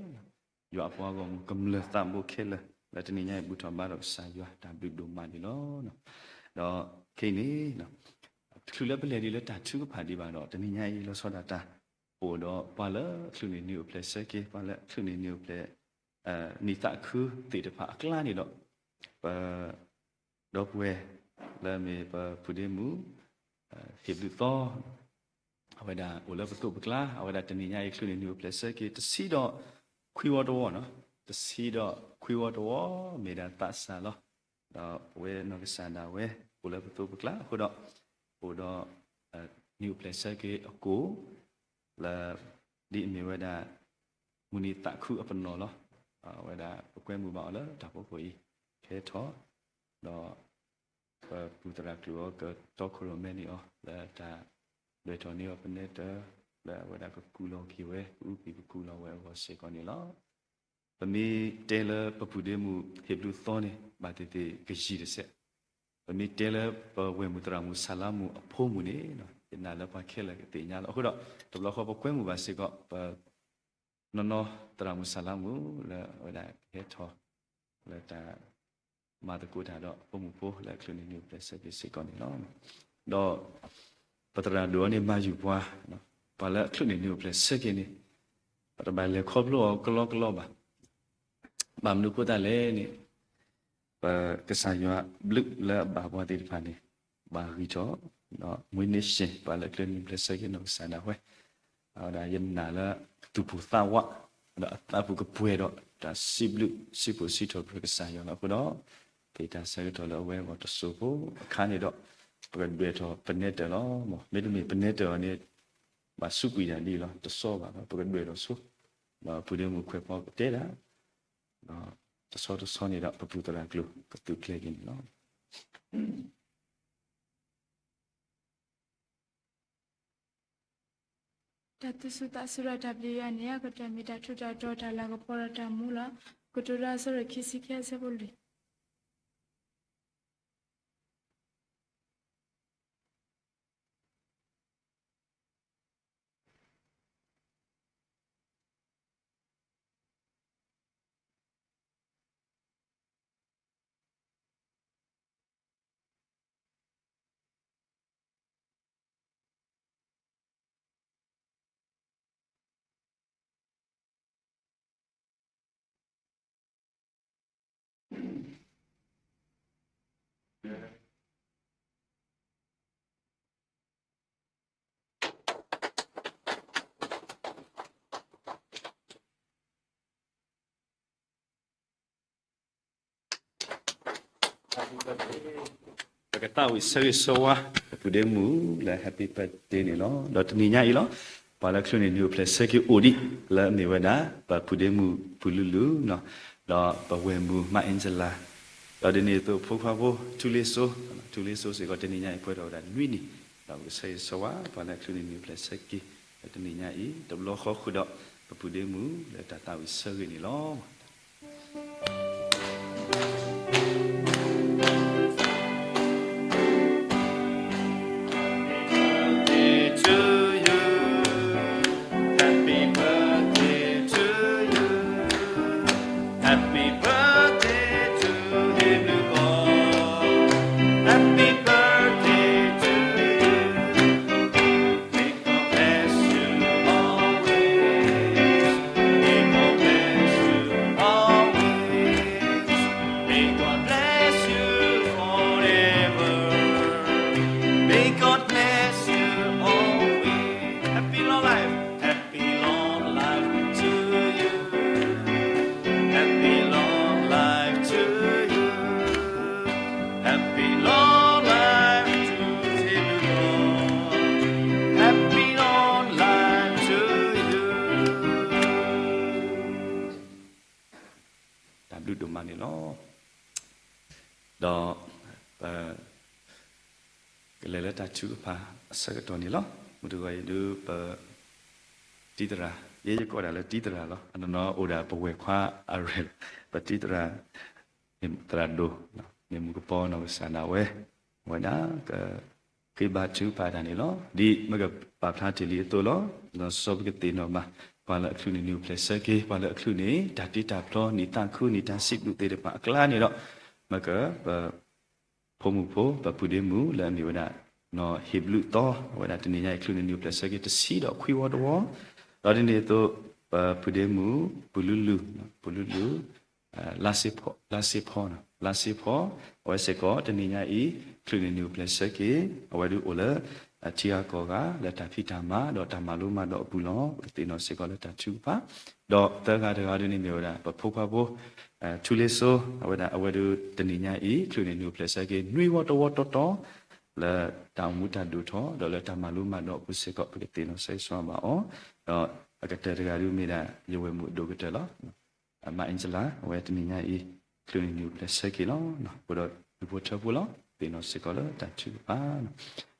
ယွၤအပှၤဂီၢ်မုၢ်ကမျၢၢ်သးဘိခဲလၢာ် လၢတနံၤညါအံၤဘူၣ်ထီၣ်ဘါထီၣ်ကစၢ်ယွၤတၢ်ဘျုးဒိၣ်မးန့ၣ်လီၤ. ဒီးခဲအံၤန့ၣ် တချုးလၢပလဲၤဒံးလၢတၢ်ထုကဖၣ်ဒံးဘၣ်ဒီး တနံၤညါအံၤလီၤဆီဒၣ်တၢ် ပအိၣ်ဒီးပှၤလၢအချုးန့ၢ်နံၣ်အိၣ်ဖျဲၣ်ဆၢက့ၤ ပှၤလၢအချုးန့ၢ်နံၣ်အိၣ်ဖျဲၣ် နံၣ်သးခုသ့ၣ်တဖၣ်အကျါန့ၣ်ဒီး ပ ဒီပုၢ်ဝဲၢ်လၢအမ့ၢ်ပပုၢ်ဒ့မုၣ် ဟ့ၣ်ဘျုးသီ အဝဲဒၣ်အိၣ်လၢပသိးပကျါ အဝဲဒၣ်တနံၤညါအံၤချုးန့ၢ်နံၣ်အိၣ်ဖျဲၣ်ဆၢက့ၤ တဆံဒီးခွံဝီတဝီနီၤ, တဆံဒီးခွံဝီတဝီ မ့ၢ်ဒၣ်သးစၢ်လီၤ. ဒီးပဝဲနီၢ်ကစၢ်ဒၣ်ဝဲ အိၣ်လၢပသိးပကျါအဃိဒီး အိၣ်ဒီး နံၣ်အိၣ်ဖျဲၣ်ဆၢက့ၤအကိၣ် လၢ ဒ်အမ့ၢ်ဝဲဒၣ် မုၢ်နံၤသးခုအပနီၣ်လီၤ. အဝဲဒၣ်ပကွဲမုာ်ဘၣ်အီၤလၢတၢ်ဖီခိၣ်အံၤ ကဟဲထီၣ် ဒီး ပပုၢ်သရၣ်ကျိၤအီၤကတီခိၣ်ရိၣ်မဲန့ၢ်အီၤ လၢတၢ်ဒွဲၣ်ထီၣ်န့ၢ်အီၤပနဲတၢၢ် လၢအဝဲဒၣ်ကကူးလီၤက့ၤဝဲ ကအုကံၢ်ကကူးလီၤဝဲအဂီၢ်စ့ၢ်ကီးန့ၣ်လီၤ. ပမ့ၢ်တဲလၢပပုၢ်ဒ့မုၣ်ဟ့ၣ်ဘျုးသီန့ၣ် ဘၣ်သ့ၣ်သ့ၣ်ကယံာ်တစဲး, ပမ့ၢ်တဲလၢပဝဲၢ်မုၣ်သရၣ်မုၣ်ဆၣ်လါမုၣ်အဖိမုၣ်န့ၣ် ယနာ်လၢပှၤခဲလၢာ်ကသ့ၣ်ညါလီၤ. အဃိဒီး တဘျီဃီပကွဲမုာ်ဘၣ်စ့ၢ်ကီး ပ နီၢ်နီၢ်သရၣ်မုၣ်ဆၣ်လါမုၣ်လၢအဝဲဒၣ်ကဟဲထီၣ် လၢတၢ် မၤသကိးတၢ်ဒီးဖိမုၣ်ဖိလၢအချုးန့ၢ်နံၣ်အိၣ်ဖျဲၣ်ဆၢက့ၤစ့ၢ်ကီးန့ၣ်လီၤ. ဒီး ပသရၣ်ဒိၣ်အီၤန့ၣ်မၤယုၤပှၤ, ပှၤလၢအချုးန့ၢ်နံၣ်အိၣ်ဖျဲၣ်ဆၢက့ၤန့ၣ် ပတဘၣ်လဲၤခီဖျိအီၤကလီကလီဘၣ်. ဘၣ်မနုၤဃိသတးလဲၣ်န့ၣ် ပကစၢ်ယွၤဘျုးလၢအဘၣ်ပှၤသ့ၣ်တဖၣ်န့ၣ် ဘၣ်ဂံၢ်ထီၣ် ဒီးမွေးနေ့ရှင် ပှၤလၢအချုးန့ၢ်နံၣ်အိၣ်ဖျဲၣ်ဆၢက့ၤနီၢ်ကစၢ်ဒၣ်ဝဲ အဝဲဒၣ်ယနာ်လၢကသူၣ်ပိၢ်သးဝး ဒီးအသးပူၤကပှဲၤဒီးတၢ်စံးဘျုးစံးဖှိၣ်စံးထီၣ်ပတြၢၤကစၢ်ယွၤလီၤ. အဃိဒီး ပတၢ်ဆၢကတီၢ်လၢအဝဲအဂီၢ်တစိၢ်ဖိအခါန့ၣ်ဒီး ပကဒွဲၣ်ထီၣ်ပနဲတၢၢ်လီၤ. မ့တမ့ၢ်ပနဲတၢၢ်အီၤန့ၣ် ဘၣ်စူးကွံာ်တၢ်ဒ်အံၤလီၤ. တဆီဘၣ် ပကဒွဲၣ်ထီၣ်ဆိ ဒီးပုၢ်ဒ့မုၣ်ခွဲးဖီကတဲဒၣ် ဒီးတဆီတဆီန့ၣ်ဒီး ပပုၢ်သရၣ်ကျိၤကသုးကျဲၤက့ၤန့ၣ်လီၤ. တၢ်သူၣ်ဆူၣ်သးဆူၣ်ဒီးတၢ်ဘျုးယွၤန့ၣ် အကတၢၢ်မ့ၢ်တၢ်ထူးတၢ်တီၤ တၢ်လၤကပီၤဒီးတၢ်မူလီၤ. ကတိၤဒၣ်အဆၢဒိၣ်ခံဆံခံ အဆၢဖိလွံၢ် ပကသးဝံၣ်ဆၢဂ့ၤဆၢဝါ ပပုၢ်ဒ့မုၣ်လၢ Happy Birthday န့ၣ်လီၤ. ဒီးတနံၤညါအံၤလီၤ, ပှၤလၢအချုးန့ၢ်နံၣ်အိၣ်ဖျဲၣ်ဆၢက့ၤအိၣ်ဒံး လၢအမ့ၢ်ဝဲဒၣ် ပပုၢ်ဒ့မုၣ်ပူၤလူလူ, ဒီးပဝဲၢ်မုၣ်မါအ့ၣ်စလါ, ဒီးဒ်န့ၣ်အသိးဖိခွါဖိ ထူလ့စိ, ထူလ့စိစ့ၢ်ကီး တနံၤညါအံၤပှဲၤထီၣ်ဝဲဒၣ်နွံနံၣ်, ဒီးပကဆၢဂ့ၤဆၢဝါ ပှၤလၢအချုးန့ၢ်နံၣ်အိၣ်ဖျဲၣ်ဆၢက့ၤ လၢတနံၤညါအံၤ တဘျီဃီဃုာ်ဒီး ပပုၢ်ဒ့မုၣ်လၢတၢ်သးဝံၣ်ဆၢဂ့ၤန့ၣ်လီၤ. Happy birthday to you. Happy birthday to you. Happy birthday to you, Lord. Happy birthday to you. May God bless you always. May God bless you always. May God bless you forever. May God bless you always. Happy long life. Happy long life to you. Happy long life to you. Happy long life to you. Happy long life to you. တၢ်ဘျုးဒိၣ်မးန့ၣ်လီၤ. ဒီး ပ ကလဲၤလၢတၢ်ထုကဖၣ်အဆၢကတီၢ်န့ၣ်လီၤ. မုၢ်တဂီၤအံၤဒုးပ တံၤသရၣ်, ယဲယကိးဒၣ်လၢတံၤသရၣ်လီၤ. အနီၢ်နီၢ်အိၣ်ဒၣ်ပဝဲၢ်ခွါအရဲၣ်, ပတံၤသရၣ်, သရၣ်ဒိၣ်, မ့ၢ်မုၣ်ကပီၤနီၢ်ကစၢ်ဒၣ်ဝဲ, အဝဲဒၣ်က ဃ့ဘါထုကဖၣ်တၢ်န့ၣ်လီၤ. ဒ်မ့ၢ်ကပာ်ဖျါတ့ၢ်လံအသိးလီၤ. လီၤဆီပကသ့ၣ်နီၣ်ဘၣ် ပှၤလၢအချုးန့ၢ်နံၣ်အိၣ်ဖျဲၣ်ဆၢက့ၤ, ပှၤလၢအချုးန့ၢ် တၢ်တ့တၢ်ဖျီ နံၣ်သးခု နံၣ်တၢ်စံးဘျုးသ့ၣ်တဖၣ်အကျါန့ၣ်ဒီး, မ့ၢ်က ပ ဖိမုၣ်ဖိ ပပုၢ်ဒ့မုၣ်လၢအမ့ၢ်ဝဲဒၣ် နီၢ်ဟ့ၣ်ဘျုးသီ, အဝဲဒၣ်တနံၤညါအံၤ ချုးန့ၢ်နံၣ်အိၣ်ဖျဲၣ်ဆၢက့ၤ တဆံဒီးခွံဝီတဝီ, ဒီးဒ်န့ၣ်အသိး ပပုၢ်ဒ့မုၣ် ပူၤလူလူ, ပူၤလူလူ, လါစ့ဖီ, လါစ့ဖီ, လါစ့ဖီ, အဝဲစ့ၢ်ကီး တနံၤညါအံၤ ချုးန့ၢ်နံၣ်အိၣ်ဖျဲၣ်ဆၢက့ၤ, အဝဲဒုးအိၣ်လၢ ထံဂၤကီၢ်ဂၤ လၢတၢ်ဖံးတၢ်မၤ ဒီးတၢ်မၤလိမၤဒိးအပူၤလီၤ. ပကသ့ၣ်နီၣ်စ့ၢ်ကီးလၢတၢ်ထုကဖၣ်, ဒီးသၢဂၤတဂၤဒုးန့ၣ်မ့ၢ်ဝဲဒၣ် ပဖိခွါဖိ ထူလ့စိ, အဝဲဒၣ် အဝဲဒုးတနံၤညါအံၤ ချုးန့ၢ်နံၣ်အိၣ်ဖျဲၣ်ဆၢက့ၤ နွံဝီတဝီတီတီ, လၢတၢ်အိၣ်မူတၢ်ဒိၣ်ထီၣ် ဒီးလၢတၢ်မၤလိမၤဒိးအပူၤစ့ၢ်ကီး ပကသ့ၣ်နီၣ်ဆၢဂ့ၤဆၢဝါဘၣ်အီၤ, ဒီးအကတၢၢ်တဂၤဒုးမ့ၢ်ဒၣ် ယဝဲၢ်မုၣ်အဒိၣ်ကတၢၢ်လီၤ. မါအ့ၣ်စလါ အဝဲတနံၤညါအံၤ ချုးန့ၢ်နံၣ်အိၣ်ဖျဲၣ်ဆၢက့ၤလီၤ. ပှၤဒီးဒူဖိထၢဖိလီၤ. သ့ၣ်နီၣ်စ့ၢ်ကီးလၢတၢ်ထုကဖၣ်,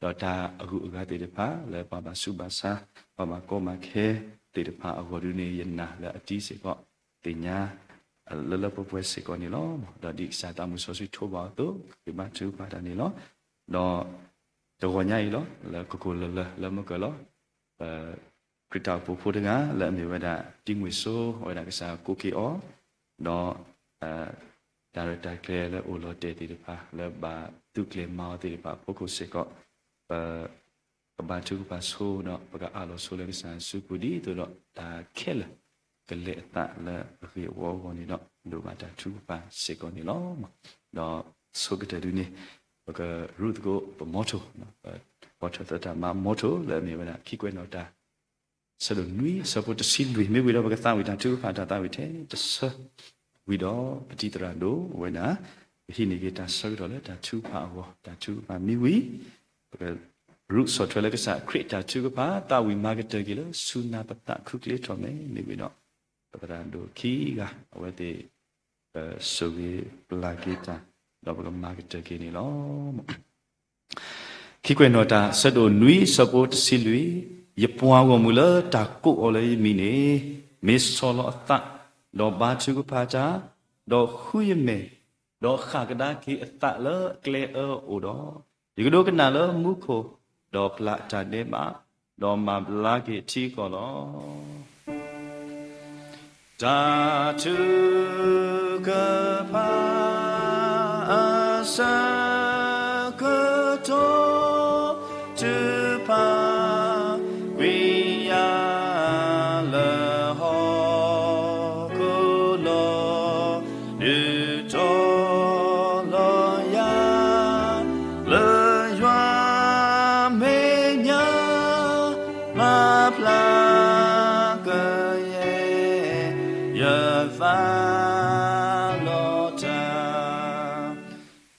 ဒီးတၢ်အဂုၤအဂၤသ့ၣ်တဖၣ် လၢပှၤဘၣ်ဆူးဘၣ်ဆါ ပှၤဘၣ်ကီဘၣ်ခဲသ့ၣ်တဖၣ်အဂီၢ်ဒုးန့ၣ် ယနာ်လၢအတံၤစ့ၢ်ကီး သ့ၣ်ညါ လၢလၢပှဲၤပှဲၤစ့ၢ်ကီးန့ၣ်လီၤ. ဒီးဒ်ကစၢ်သးမုၢ်စီဆှံထိးဘၣ်အသိး ဃ့ဘါထုကဖၣ်တၢ်န့ၣ်လီၤ. ဒီးတဂီၤညါအံၤလီၤ လၢကကိၢ်လၢလၢလၢမုၢ်ကၢၢ်လီၤ ပ ခရံာ်တၢ်အိၣ်ဖှိၣ်ဖိတဂၤ လၢအမ့ၢ်ဝဲဒၣ် တံၤမွ့ၢ်စိ အဝဲဒၣ်ကစၢ်ကိးက့ၤအီၤ, ဒီး တၢ်ရဲၣ်တၢ်ကျဲၤလၢအိၣ်လီၤတဲာ်သ့ၣ်တဖၣ် လၢဘၣ်သုးကျဲၤမၤအီၤသ့ၣ်တဖၣ်အဖီခိၣ်စ့ၢ်ကီး ပ ကဘါထုကဖၣ်ဆိဒီး ပကအးလီၤဆိလၢကစၢ်ယ့ၣ်ၡူးခရံာ်ဒ်သိးဒီး တၢ်ခဲလၢာ် ကလဲၤအသးလၢအဂ့ၤအဝီအဂီၢ်န့ၣ်ဒီး လိၣ်ဘၣ်တၢ်ထုကဖၣ်စ့ၢ်ကီးန့ၣ်လီၤ. ဒီးဆိကတၢၢ်ဒုးန့ၣ် ပကရူၢ်သကိးပ motto, ပ မီထိၣ်သၢတၢ်မၤ motto လၢအမ့ၢ်ဝဲဒၣ် ခံကွဲးနီၣ်တၢ် ဆၢဒိၣ်နွံ ဆၢဖိတဆံလွံၢ် မ့ၢ်ဝံၤဒီးပကသးဝံၣ်တၢ်ထုကဖၣ်တၢ်သးဝံၣ်ထဲတဆၢ ဝံၤဒီးပတံၤသရၣ်ဒိၣ်ဝဲဒၣ် ပဟံးန့ၢ်က့ၤတၢ်ဆၢကတီၢ်လၢတၢ်ထုကဖၣ်အဂီၢ် တၢ်ထုကဖၣ်မ့ၢ်ဝံၤ ပကရူၢ်ဆီၣ်ထွဲလၢကစၢ်ခရံာ်တၢ်ထုကဖၣ် သးဝံၣ်မၤကတၢၢ်က့ၤလၢဆူနၢ်ပသးခုကျ့ထီၣ်မဲာ် မ့ၢ်ဝံၤဒီး ပသရၣ်ဒိၣ်ခံဂၤ အဝဲသ့ၣ် ကဆိၣ်ဂ့ၤပျၢ်က့ၤတၢ် ဒီးပကမၤကတၢၢ်က့ၤန့ၣ်လီၤ. ခံကွဲးနီၣ်တၢ် ဆၢဒိၣ်နွံ ဆၢဖိတဆံလွံၢ်, ယပှၤဂီၢ်မုၢ်လၢတၢ်ကိးအီၤလၢယမံၤန့ၣ် မ့ၢ်ဆီၣ်လီၤအသး, ဒီးဘါထုကဖၣ်တၢ်, ဒီးဃုယမဲာ်, ဒီးဃၣ်ကဒါက့ၤအသးလၢအကျဲအၢအအိၣ်ဒီး, ယကဒိကနၣ်လၢမူခိၣ်, ဒီးပျၢ်တၢ်ဒဲးဘး, ဒီးမၤဘျါက့ၤအထံအကီၢ်လီၤ. တၢ်ထုကဖၣ် အဆၢကတီၢ် ထုကဖၣ် ကွံာ်ယၤလၢဟီၣ်ခိၣ်လီၤ. ဒုးတီၤလီၤယၤ လၢယွၤမဲာ်ညါ မၤဖျါကယဲၢ် ယသးလီၤ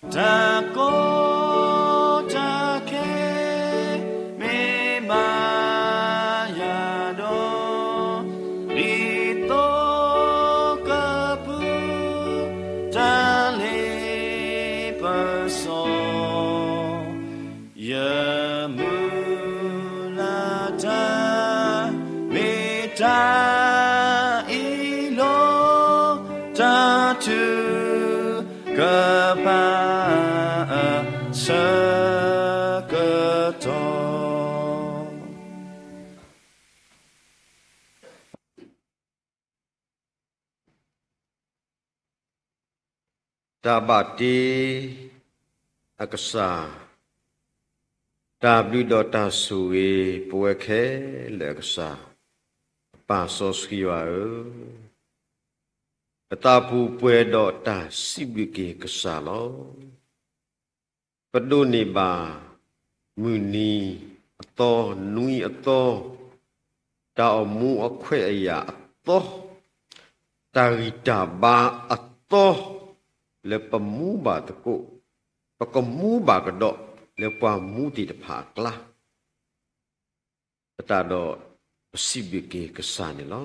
တၢ် စီၤ ယမုၢ်လၢ်တၢ် မ့ၢ်တၢ်အံၤလီၤ တၢ်ထုကဖၣ်အဆၢကတီၢ် တၢ်ဘၣ်တ့အကစၢ်, တၢ်ဘျုးဒီးတၢ်ဆိၣ်ဂ့ၤ ပဝဲခဲလၢာ်အကစၢ်, ပၢ်စီဆှံယွၤဧၢ, ပသးပူၤပှဲၤဒီးတၢ်စံးဘျုးက့ၤကစၢ်လီၤ. ပဒိးန့ၢ်ဘၣ် မုၢ်နံၤအသီ နွံအသီ, တၢ်အိၣ်မူအခွဲးအယာ်အသီ, တၢ်ဂံၢ်တၢ်ဘါအသီ, လၢပမူဘၣ်သကိး, ပကမူဘၣ်ကဒီး လၢပှၤမူသ့ၣ်တဖၣ်အကျါ ပတၢ်ဒီးပစံးဘျုးက့ၤကစၢ်န့ၣ်လီၤ.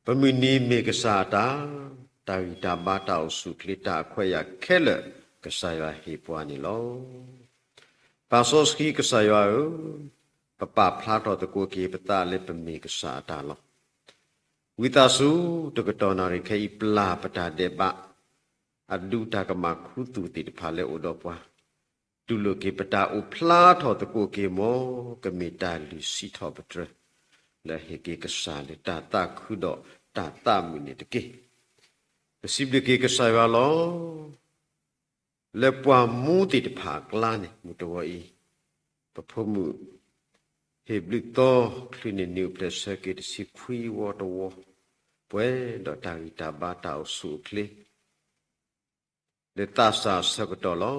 ပမုၢ်နံၤမ့ၢ်ကစၢ်အတၢ်, တၢ်ဂံၢ်တၢ်ဘါ တၢ်အိၣ်ဆူၣ်အိၣ်ချ့ တၢ်အခွဲးအယာ်ခဲလၢာ် ကစၢ်ယွၤဟ့ၣ်ပှၤန့ၣ်လီၤ. ပၢ်စီဆှံကစၢ်ယွၤဧၢ, ပပာ်ဖျါထီၣ်သကိးက့ၤပသးလၢပမ့ၢ်ကစၢ်အတၢ်လီၤ. ဝံသးစူၤ တကတီၢ်နၣ်ရံၣ်ခဲအံၤ ပျၢ်ပတၢ်ဒဲးဘး အဒူတၢ်ကမၣ်ခူသူၣ်သ့ၣ်တဖၣ်လၢအိၣ်ဒီးပှၤ, တူၢ်လိာ်က့ၤပတၢ်အိၣ်ဖျါထီၣ်သကိးက့ၤ မ်ကမ့ၢ်တၢ်လုၢ်စံးထီၣ်ပတြၢၤ လၢဟ့ၣ်က့ၤကစၢ်လၢတၢ်သးခုဒီးတၢ်သးမုာ်န့ၣ်တက့ၢ်. ပစံးဘျုးက့ၤကစၢ်ယွၤလီၤ. လၢပှၤမူသ့ၣ်တဖၣ်အကျါန့ၣ် မုၢ်တဂီၤအံၤ, ပဖိမုၣ် ဟ့ၣ်ဘျုးသီ ချုးန့ၢ်နံၣ်အိၣ်ဖျဲၣ်ဆၢက့ၤ တဆံခွံဝီတဝီ, ပှဲၤဒီးတၢ်ဂံၢ်တၢ်ဘါ တၢ်အိၣ်ဆူၣ်အိၣ်ချ့ လၢသးစၢ်အဆၢကတီၢ်လီၤ.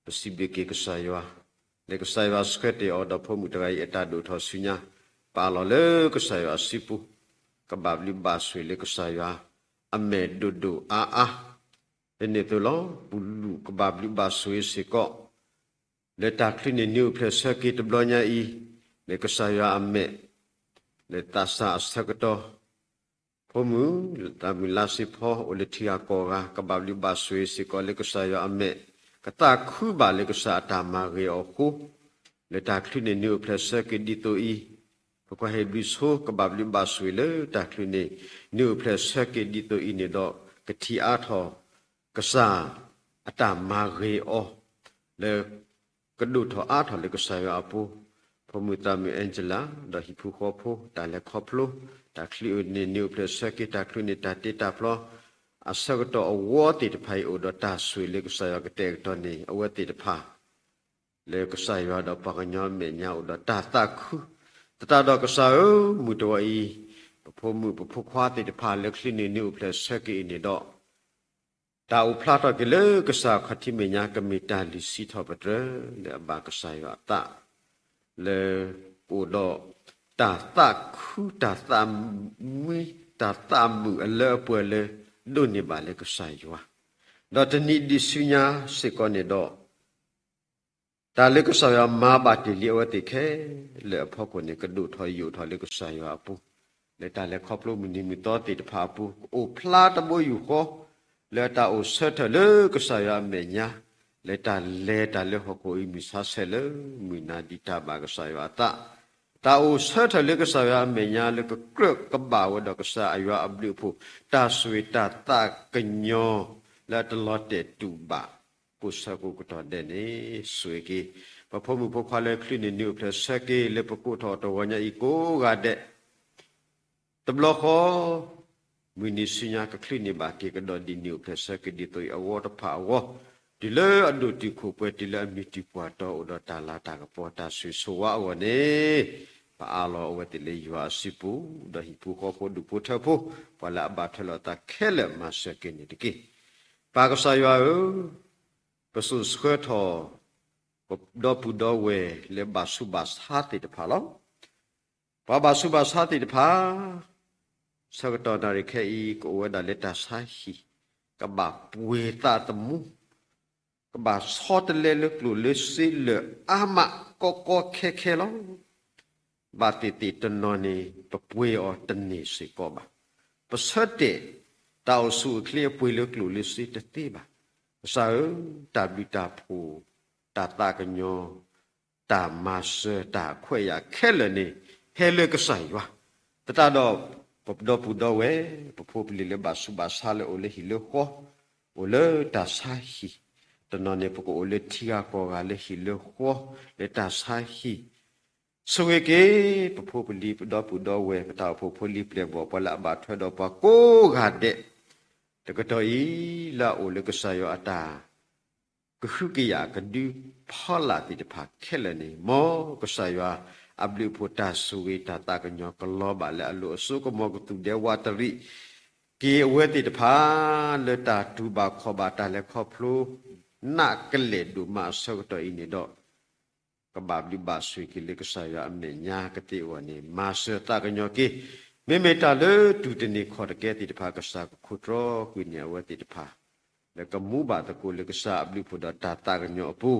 ပစံးဘျုးက့ၤကစၢ်ယွၤ, လၢကစၢ်ယွၤဆှၢတ့ၢ်အီၤဒီးဖိမုၣ်တဂၤအံၤ အတၢ်ဒိၣ်ထီၣ်ဆူညါ, ပအးလီၤလၢကစၢ်ယွၤအစုပူၤ, ကဘၣ်ဘျုးဘၣ်ဆိၣ်ဂ့ၤလၢကစၢ်ယွၤအမဲာ်ဒိၣ်ဒိၣ်အါအါ, ဒ်န့ၣ်အသိးလီၤ. ပလူၢ်ကဘၣ်ဘျုးဘၣ်ဆိၣ်ဂ့ၤစ့ၢ်ကီး လၢတၢ်ချုးန့ၢ်နံၣ်အိၣ်ဖျဲၣ်ဆၢက့ၤတဘျီညါအံၤ, လၢကစၢ်ယွၤအမဲာ်, လၢသးစၢ်အဆၢကတီၢ် ဖိမုၣ် သးမုၢ်လါစ့ဖီ အိၣ်လၢထံဂၤကီၢ်ဂၤ ကဘၣ်ဘျုးဘၣ်ဆိၣ်ဂ့ၤစ့ၢ်ကီးလၢကစၢ်ယွၤအမဲာ်, ကသးခုဘၣ်လၢကစၢ်အတၢ်မၤဂ့ၤအီၤအဃိ, လၢတၢ်ချုးန့ၢ်နံၣ်အိၣ်ဖျဲၣ်ဆၢက့ၤဒ်သိးအံၤ, ဖိခွါဟ့ၣ်ဘျုးဆိ ကဘၣ်ဘျုးဘၣ်ဆိၣ်ဂ့ၤလၢတၢ်ချုးန့ၢ်နံၣ်အိၣ်ဖျဲၣ်ဆၢက့ၤဒ်သိးအံၤန့ၣ်ဒီး, ကထံၣ်အါထီၣ် ကစၢ်အတၢ်မၤဂ့ၤအီၤ, လၢ ကဒိၣ်ထီၣ်အါထီၣ်လၢကစၢ်ယွၤအပူၤ, ဖိမုၣ်သးမုၣ် Angela ဒီးဟံၣ်ဖိဃီဖိ တၢ်လဲၤခီဖျိ, တၢ်ချုးန့ၢ်နံၣ်အိၣ်ဖျဲၣ်ဆၢက့ၤ တၢ်ချုးန့ၢ်တၢ်တ့တၢ်ဖျီ အဆၢကတီၢ်အဝီသ့ၣ်တဖၣ်အံၤ အိၣ်ဒီးတၢ်ဆိၣ်ဂ့ၤလၢကစၢ်ယွၤကတဲာ်ကတီၤန့ၢ် အဝဲသ့ၣ်တဖၣ် လၢကစၢ်ယွၤဒီးပှၤကညီအမဲာ်ညါအိၣ်ဒီးတၢ်သးခု, သတးဒီးကစၢ်ဧၢ, မုၢ်တဂီၤအံၤ, ပဖိမုၣ်ပဖိခွါသ့ၣ်တဖၣ်လၢချုးန့ၢ်နံၣ်အိၣ်ဖျဲၣ်ဆၢက့ၤအံၤန့ၣ်ဒီး တၢ်အိၣ်ဖျါထီၣ်က့ၤလၢကစၢ်ခီၣ်ထံးမဲာ်ညါ ကမ့ၢ်တၢ်လုၢ်စံးထီၣ်ပတြၢၤ လၢအဘၣ်ကစၢ်ယွၤအသး, လၢကအိၣ်ဒီးတၢ်သးခု တၢ်သးမံ တၢ်သးမုာ်အလၢအပှဲၤလၢ ဒိးန့ၢ်ဘၣ်လၢကစၢ်ယွၤ, ဒီးတနံၤဒံးဆူညါစ့ၢ်ကီးန့ၣ်ဒီး တၢ်လၢကစၢ်ယွၤမၤဘၣ်တ့ၢ်လံအဝဲသ့ၣ်ခဲလၢာ်အဖီခိၣ်န့ၣ် ကဒိၣ်ထီၣ်ယိာ်ထီၣ်လၢကစၢ်ယွၤအပူၤ, လၢတၢ်လဲၤခီဖျိမုၢ်နံၤမုၢ်သီသ့ၣ်တဖၣ်အပူၤ ကအိၣ်ဖျါတဘိယူၢ်ဃီ လၢတၢ်အိၣ်ဆၢထၢၣ်လၢကစၢ်ယွၤအမဲာ်ညါ, လၢတၢ်လဲၤတၢ်လၢဟီၣ်ခိၣ်အံၤ မုၢ်ဆါဆဲးလၢမုၢ်နၤဒံးတၢ်ဘၣ်ကစၢ်ယွၤအသး, တၢ်အိၣ်ဆၢထၢၣ်လၢကစၢ်ယွၤအမဲာ်ညါ လၢကကြၢးကဘၣ်ဝဲဒီးကစၢ်အယွၤအဘျုးအဖှိၣ် တၢ်ဆိၣ်ဂ့ၤတၢ်သးကညီၤ လၢအတလီၤတဲာ်တူာ်ဘၣ် ကိးဆၢကိးကတီၢ်ဒဲးန့ၣ် ဆိၣ်ဂ့ၤက့ၤ ပဖိမုၣ်ဖိခွါလၢချုးန့ၢ်နံၣ်အိၣ်ဖျဲၣ်ဆၢက့ၤ လၢပကိးထီၣ်တဂီၤညါအံၤကိးဂၤဒဲး တဘျီဃီ မုၢ်နံၤဆူညါကချုးန့ၢ်ဘၣ်က့ၤကဒီးဒ်နံၣ်အိၣ်ဖျဲၣ်ဆၢက့ၤဒ်သိးအံၤအဂီၢ်တဖၣ်အဂီၢ်, တုၤလၢအဒိၣ်တုာ်ခိၣ်ပှဲၤ တုၤလၢအမံၤတံာ်ပှၢ်တီ အိၣ်ဒီးတၢ်လၤတၢ်ကပီၤ တၢ်ဆိၣ်ဂ့ၤဆိၣ်ဝါအဂီၢ်န့ၣ်, ပအးလီၤအဝဲသ့ၣ်လၢယွၤအစုပူၤ, ဒီးဟံၣ်ဖိဃီဖိဒူၣ်ဖိထၢဖိ ပှၤလၢအဘၣ်ထွဲလိာ်အသးခဲလၢာ်မၤစၢၤက့ၤန့ၣ်တက့ၢ်. ပၢ်ကစၢ်ယွၤဧၢ, ပစိာ်ဆှၢထီၣ် ပဒီပုၢ်ဒီဝဲၢ်လၢဘၣ်ဆူးဘၣ်ဆါသ့ၣ်တဖၣ်လီၤ. ပှၤဘၣ်ဆူးဘၣ်ဆါသ့ၣ်တဖၣ် ဆၢကတီၢ်နၣ်ရံၣ်ခဲအံၤ ကအိၣ်ဝဲဒၣ်လၢတၢ်ဆါဟံၣ်, ကဘၣ်ပှ့ၤသးသမူ, ကဘၣ်ဆီတလဲလၢကျိၣ်လၢစ့လၢအါမးကီကီခဲခဲလီၤ. ဘၣ်သ့ၣ်သ့ၣ်တနီၤန့ၣ် ပပှ့ၤအီၤတန့ၢ်စ့ၢ်ကီးဘၣ်. ပဆၢတဲာ် တၢ်အိၣ်ဆူၣ်အိၣ်ချ့အပှ့ၤလၢကျိၣ်လၢစ့တသ့ဘၣ်. ကစၢ်ဧၢ, တၢ်ဘျုးတၢ်ဖှိၣ်, တၢ်သးကညီၤ, တၢ်မၤစၢၤ, တၢ်ခွဲးယာ်ခဲလၢာ်န့ၣ် ဟဲလၢကစၢ်ယွၤ, သတးဒီး ပဒီပုၢ်ဒီဝဲၢ်, ပဖိပလံၤလၢဘၣ်ဆူးဘၣ်ဆါလၢအိၣ်လၢဟံၣ်လၢဃီ, အိၣ်လၢတၢ်ဆါဟံၣ်, တနီၤန့ၣ် ပကအိၣ်လၢထံဂၤကီၢ်ဂၤလၢဟံၣ်လၢဃီ, လၢတၢ်ဆါဟံၣ် ဆိၣ်ဂ့ၤက့ၤ ပဖိပလံၤ ပဒီပုၢ်ဒီဝဲၢ် ပတၢ်အိၣ်ဖှိၣ်ဖိလံၤပျဲၢ်ဘီၣ် ပှၤလၢအဘၣ်ထွဲဒီးပှၤကိးဂၤဒဲး, တကတီၢ်အံၤ လၢအအိၣ်လၢကစၢ်ယွၤအတၢ် ကဟုကယာ်ကဒုဖီလာ်သ့ၣ်တဖၣ်ခဲလၢာ်န့ၣ်, မ်ကစၢ်ယွၤအဘျုးအဖှိၣ်တၢ်ဆိၣ်ဂ့ၤတၢ်သးကညီၤကလီၤဘၣ်လၢအလိၤအစိကမီၤ ကသူၣ်ဒဲဝးတရံးက့ၤအဝဲသ့ၣ်တဖၣ် လၢတၢ်တူၢ်ဘၣ်ခီၣ်ဘၣ်တၢ်လဲၤခီဖျိ နးကလဲာ်ဒိၣ်မးအဆၢကတီၢ်အံၤန့ၣ်ဒီး ကဘၣ်ဘျုးဘၣ်ဆိၣ်ဂ့ၤက့ၤလၢကစၢ်ယွၤအမဲာ်ညါကသ့အဂီၢ်န့ၣ် မၤစၢၤသးကညီၤက့ၤ, မ့မ့ၢ်တၢ်လၢတူၢ်တန့ၢ်ခီၣ်တကဲသ့ၣ်တဖၣ် ကစၢ်ကခိးတြီကွံာ်န့ၢ်အဝဲသ့ၣ်တဖၣ် လၢကမူဘၣ်သကိးလၢကစၢ်အဘျုးအဖှိၣ်ဒီးတၢ်သးကညီၤအပူၤ,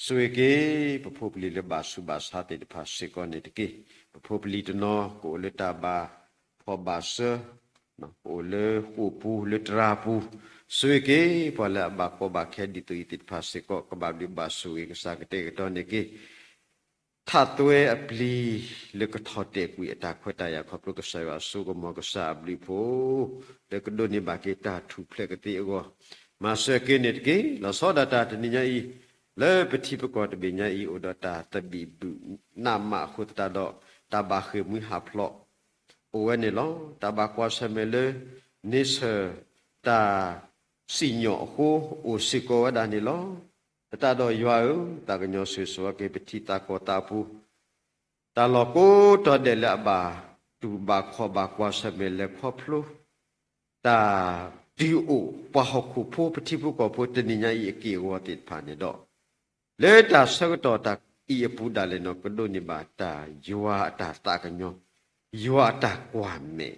ဆိၣ်ဂ့ၤက့ၤ ပဖိပလံၤလၢဘၣ်ဆူးဘၣ်ဆါသ့ၣ်တဖၣ်စ့ၢ်ကီးန့ၣ်တက့ၢ်. ပဖိပလံၤတနီၤ ကအိၣ်လၢတၢ်ဘၣ်ဖှီၣ်ဘၣ်စၢၤ, ကအိၣ်လၢဃိာ်ပူၤလၢတရၤပူၤ, ဆိၣ်ဂ့ၤက့ၤ ပှၤလၢအဘၣ်ကီဘၣ်ခဲဒ်သိးအံၤသ့ၣ်တဖၣ်စ့ၢ်ကီး ကဘၣ်ဘျုးဘၣ်ဆိၣ်ဂ့ၤကစၢ်ကတဲာ်ကတီၤန့ၢ်က့ၤ ထးသွဲအပျံၤလၢကထီၣ်တဲာ်ကွံာ်အတၢ်ခွဲးတၢ်ယာ်ခီဖျိကစၢ်ယွၤအစိကမီၤ ကစၢ်အဘျုးအဖှိၣ် လၢကဒိးန့ၢ်ဘၣ်က့ၤတၢ်ထူၣ်ဖျဲးကသ့အဂီၢ်, မၤစၢၤက့ၤန့ၣ်တက့ၢ်. လီၤဆီဒၣ်တၢ်တနံၤညါအံၤ လၢပထံပကီၢ်တဘ့ၣ်ညါအံၤ အိၣ်ဒီးတၢ်သဘံၣ်ဘုၣ်နးမးအဃိသတးဒီး တၢ်ဘၣ်ဃ့ၢ်မှံဟးဖျိး အိၣ်ဝဲန့ၣ်လီၤ. တၢ်ဘၣ်ကွၢ်ဆၢၣ်မဲာ်လၢ န့ဆၢၣ်တၢ်စံၣ်ညီၣ်အဃိ အိၣ်စ့ၢ်ကီးဝဲဒၣ်န့ၣ်လီၤ. သတးဒီးယွၤဧၢ, သးကညီၤဆိၣ်ဂ့ၤဆိၣ်ဝါက့ၤပထံသးကီၢ်သးအပူၤ, တၢ်လီၢ်ကိးတီၤဒဲးလၢအဘၣ်တူၢ်ဘၣ်ခီၣ်ဘၣ်ကွၢ်ဆၢၣ်မဲာ်လဲၤခီဖျိ တၢ်ဒုးအိၣ်ပှၤဟီၣ်ခိၣ်ဖိပထံဖိကီၢ်ဖိတနံၤညါအံၤအက့ၢ်အဂီၤသ့ၣ်တဖၣ်န့ၣ်ဒီး လၢတၢ်ဆၢကတီၢ်တၢ်အံၤအပူၤဒၣ်လဲာ်န့ၣ် ကဒိးန့ၢ်ဘၣ်တၢ်ယွၤအတၢ်သးကညီၤ, ယွၤအတၢ်ကွၢ်မဲာ်,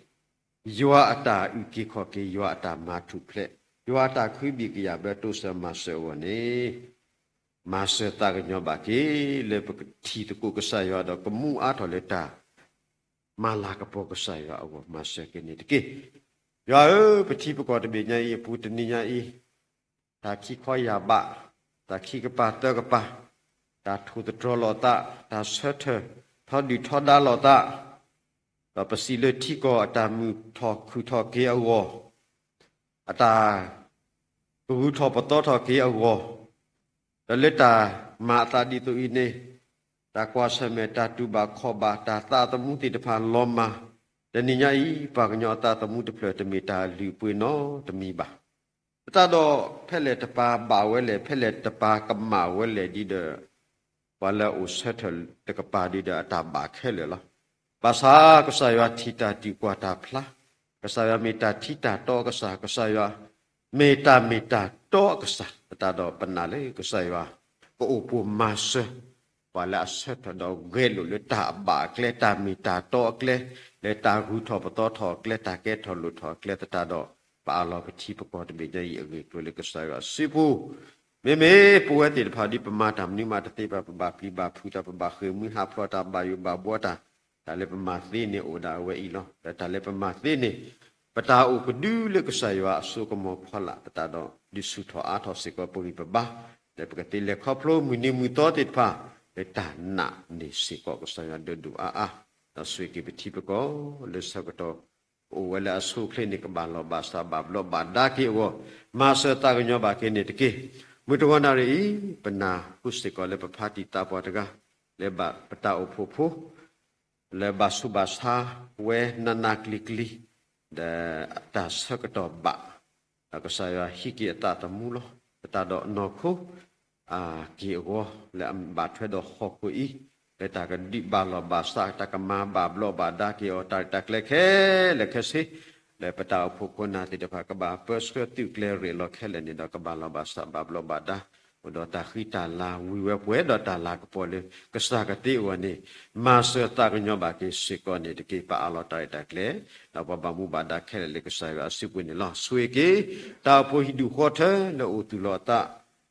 ယွၤအတၢ်အုၣ်က့ၤခီၣ်က့ၤ, ယွၤအတၢ်မၤထူၣ်ဖျဲး, ယွၤအတၢ်ခုဘံၣ်ကယာ်ဘၢတိစၢၤမၤစၢၤအဂီၢ်န့ၣ် မၤစၢၤသးကညီၤဘၣ်က့ၤ လၢပကထံၣ်သကိးကစၢ်ယွၤဒီးကမူအါထီၣ်လၢတၢ် မၤလၤကပီၤကစၢ်ယွၤအဂီၢ် မၤစၢၤက့ၤန့ၣ်တက့ၢ်. ယွၤဧၢ, ပထံပကီၢ်တဘ့ၣ်ညါအံၤအပူၤတနံၤညါအံၤ, တၢ်ခံခီယၢ်ဘး, တၢ်ခံကပၤသၢကပၤ, တၢ်ထိၣ်သတြီၤလိာ်သး, တၢ်ဆၢထၢၣ်ထီဒုၣ်ထီဒါလိာ်သး, ဒီးပစံးလၢထံကီၢ်အတၢ်မုာ်ထီၣ်ခုၣ်ထီၣ်က့ၤအဂီၢ် အတၢ်ကဂုၤထီၣ်ပသီထီၣ်က့ၤအဂီၢ်, ဒီးလၢတၢ်မၤအသးဒ်သိးအံၤန့ၣ်, တၢ်ကွၢ်ဆၢၣ်မဲာ်တၢ်တူၢ်ဘၣ်ခီၣ်ဘၣ် တၢ်သးသမူသ့ၣ်တဖၣ်လီၤမၢ်, တနံၤညါအံၤ ပှၤကညီအသးသမူတဖျၢၣ်တမ့ၢ်တၢ်လုၢ်ပှ့ၤနီတမံၤဘၣ်. သတးဒီးဖဲလဲၣ်တပၤဘၣ်ဝဲလဲၣ်, ဖဲလဲၣ်တပၤကမၣ်ဝဲလဲၣ်ဒ်ဒီး ပှၤလၢအအိၣ်ဆၢထၢၣ်တကပၤဒ်ဒီးအတၢ်ဘၣ်ခဲလၢာ်လီၤ. ဘၣ်ဆၣ်ကစၢ်ယွၤထံၣ်တၢ်တံာ်ကွၢ်တၢ်ဖျါ, ကစၢ်ယွၤမ့ၢ်တၢ်ထံတၢ်တီအကစၢ်, ကစၢ်ယွၤမ့ၢ်တၢ်မ့ၢ်တၢ်တီအကစၢ်, သတးဒီးပနာ်လၢကစၢ်ယွၤ ကအိၣ်ပိာ်မၤစၢၤ ပှၤလၢအဆၢထၢၣ်ဒီးဂဲၤလိာ်လၢတၢ်အဘၣ်အကျဲ, တၢ်မ့ၢ်တၢ်တီအကျဲ, လၢတၢ်ဂုၤထီၣ်ပသီထီၣ်အကျဲ, တၢ်ကဲထီၣ်လိာ်ထီၣ်အကျဲသတးဒီး ပအးလီၤပထံပကီၢ်တဘ့ၣ်ညါအံၤအဂ့ၢ်အကျိၤလၢကစၢ်ယွၤအစုပူၤ, မ့မ့ၢ်ပဝဲသ့ၣ်တဖၣ်ဒ်ပမၤတၢ်မနုၤမးတသ့ဘၣ်, ပဘၣ်ပျံၤဘၣ်ဖုးတၢ်, ပဘၣ်ဃ့ၢ်မှံဟးဖျိးတၢ်, ဘၣ်ယိၣ်ဘၣ်ဘှီတၢ်, တၢ်လၢပမၤသ့န့ၣ်အိၣ်ဒၣ်အဝဲအံၤလီၤ. ဒီးတၢ်လၢပမၤသ့န့ၣ် ပတၢ်အိၣ်ကဒုလၢကစၢ်ယွၤအစိကမီၤဖီလာ်သတးဒီး ဒုးဆူၣ်ထီၣ်အါထီၣ်စ့ၢ်ကီးပဂံၢ်ပဘါ, လၢပကသ့လဲၤခီဖျိမုၢ်နံၤမုၢ်သီသ့ၣ်တဖၣ် လၢတၢ်နာ်န့ၣ်စ့ၢ်ကီးကစၢ်ယွၤဒိၣ်ဒိၣ်အါအါ, ဒီးဆိၣ်ဂ့ၤက့ၤပထံပကီၢ်လၢဆၢကတီၢ် ကအိၣ်ဝဲလၢအဆိအချ့န့ၣ် ကဘၣ်လီၢ်ဘၣ်စးဘၣ်ဘျီးဘၣ်ဒါက့ၤအဂီၢ်, မၤစၢၤသးကညီၤဘၣ်က့ၤန့ၣ်တက့ၢ်. မုၢ်တဂီၤနၣ်ရံၣ်အံၤ ပနၢ်ဟူစ့ၢ်ကီးလၢပဖါတံၢ်သးပှၢ်တဂၤ လၢဘၣ်ပတၢ်အိၣ်ဖှိၣ်ဖိ လၢဘၣ်ဆူးဘၣ်ဆါဝဲနးနးကျံၤကျံၤ ဒီးတၢ်ဆၢကတီၢ်ဘၣ်, ဒီးကစၢ်ယွၤဟံးက့ၤအသးသမူလီၤ. သတးဒီးနီၢ်ခိ အက့ၢ်အဂီၤ လၢအဘၣ်ထွဲဒီးဟီၣ်ခိၣ်အံၤ လၢတၢ်ကဒုးဘၣ်လီၢ်ဘၣ်စး တၢ်ကမၤဘၣ်ဘျီးဘၣ်ဒါက့ၤအီၤ တၢ်ရဲၣ်တၢ်ကျဲၤခဲလၢာ်ခဲဆ့ လၢပတၢ်အိၣ်ဖှိၣ်ခိၣ်နၢ်သ့ၣ်တဖၣ် ကဘၣ်ပၢဆှၢသုးကျဲၤရဲၣ်လီၤခဲလၢာ်န့ၣ်ဒီး ကဘၣ်လီၢ်ဘၣ်စးဘၣ်ဘျီးဘၣ်ဒါ အိၣ်ဒီးတၢ်ဃံတၢ်လၤ ဝံၤဝဲပှဲၤဒီးတၢ်လၤကပီၤလၢကစၢ်ကသ့အဂီၢ်န့ၣ် မၤစၢၤသးကညီၤဘၣ်က့ၤစ့ၢ်ကီးန့ၣ်တက့ၢ်. ပအးလီၤတၢ်ရဲၣ်တၢ်ကျဲၤ ဒီးပှၤဘၣ်မူဘၣ်ဒါခဲလၢာ်လၢကစၢ်ယွၤအစုပူၤန့ၣ်လီၤ. ဆိၣ်ဂ့ၤက့ၤ တၢ်အိၣ်ဖှိၣ်ဟံၣ်ဒူၣ်ဃီထၢလၢအိၣ်သူၣ်လီၤအသး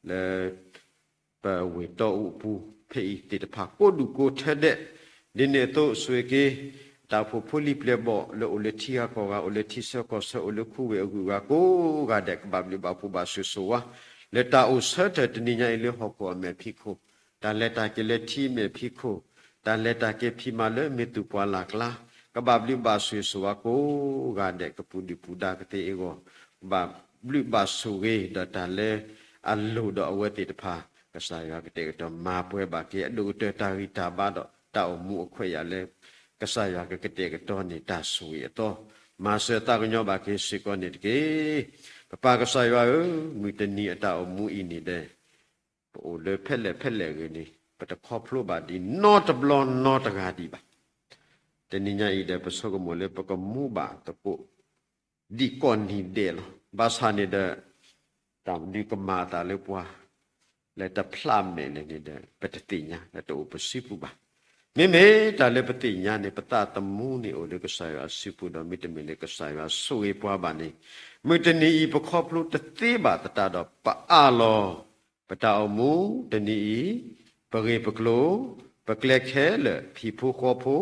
လၢ ပဝ့ၢ်တီအူအပူၤ ဖဲအံၤသ့ၣ်တဖၣ်ကိးဒူၣ်ကိးထၢဒဲး, ဒ်န့ၣ်အသိး ဆိၣ်ဂ့ၤက့ၤ တၢ်အိၣ်ဖှိၣ်ဖိလံၤပျဲၢ်ဘီၣ် လၢအိၣ်လၢထံဂၤကီၢ်ဂၤ အိၣ်လၢထံဆၢကီၢ်ဆၢ အိၣ်လၢခူဝ့ၢ်အဂုၤအဂၤကိးဂၤဒဲး ကဘၣ်ဘျုးဘၣ်ဖှိၣ်ဘၣ်ဆိၣ်ဂ့ၤဆိၣ်ဝါ လၢတၢ်အိၣ်ဆၢထၢၣ်တနံၤညါအံၤလၢဟီၣ်ခိၣ်အမဲာ်ဖံးခိၣ်, တၢ်လဲၤတၢ်က့ၤလၢထံမဲာ်ဖံးခိၣ်, တၢ်လဲၤတၢ်က့ၤဖံးမၤလၢမ့ၢ်သူၣ်ပှၤလၢ်ကျါ, ကဘၣ်ဘျုးဘၣ်ဆိၣ်ဂ့ၤဆိၣ်ဝါကိးဂၤဒဲး ကပူၤဒုၣ်ပူၤဒါကသ့အဂီၢ်, ကဘၣ်ဘျုးဘၣ်ဆိၣ်ဂ့ၤဒီးတၢ်လၢအလိၣ်ဒီးအဝဲသ့ၣ်တဖၣ်, ကစၢ်ယွၤကတဲာ်ကတီၤမၤပှဲၤဘၣ်က့ၤအဒိၣ်ကတၢၢ်တၢ်ဂံၢ်တၢ်ဘါဒီးတၢ်အိၣ်မူအခွဲးယာ်လၢ ကစၢ်ယွၤကကတဲာ်ကတီၤန့ၢ်တၢ်ဆိၣ်ဂ့ၤအသီ, မၤစၢၤသးကညီၤဘၣ်က့ၤစ့ၢ်ကီးန့ၣ်တက့ၢ်. ပပၢ်ကစၢ်ယွၤဧၢ, မုၢ်တနံၤအတၢ်အိၣ်မူအံၤန့ၣ်ဒီး ပအိၣ်လၢဖဲလဲၣ်ဖဲလဲၣ်ဂ့ၤန့ၣ် ပတခီဖျိဘၣ်ဒံးနီတဘျီနီတဂၤဒံးဘၣ်. တနံၤညါအံၤဒီး ပဆိကမိၣ်လၢပကမူဘၣ်သကိး ဒံးကိးနံၤဒဲးလီၤ. ဘၣ်ဆၣ်န့ၣ်ဒီး တၢ်ဒုးကမၤအသးလၢပှၤ လၢတဖျးမဲာ်လဲၣ်န့ၣ်ဒီး ပတသ့ၣ်ညါ လၢတအိၣ်ပစုပူၤဘၣ်. မ့မ့ၢ်တၢ်လၢပသ့ၣ်ညါန့ၣ် ပသးသမူန့ၣ်အိၣ်လၢကစၢ်ယွၤအစုပူၤဒီး မ့တမ့ၢ်လၢကစၢ်ယွၤဆိၣ်ဂ့ၤပှၤဘၣ်န့ၣ် မုၢ်တနံၤအံၤ ပခီဖျိတသ့ဘၣ်သတးဒီး ပအၢၣ်လီၤ ပတၢ်အိၣ်မူတနံၤအံၤ, ပဂ့ၢ်ပကျိၤ, ပကျဲခဲလၢာ်, ဟံၣ်ဖိဃီဖိ,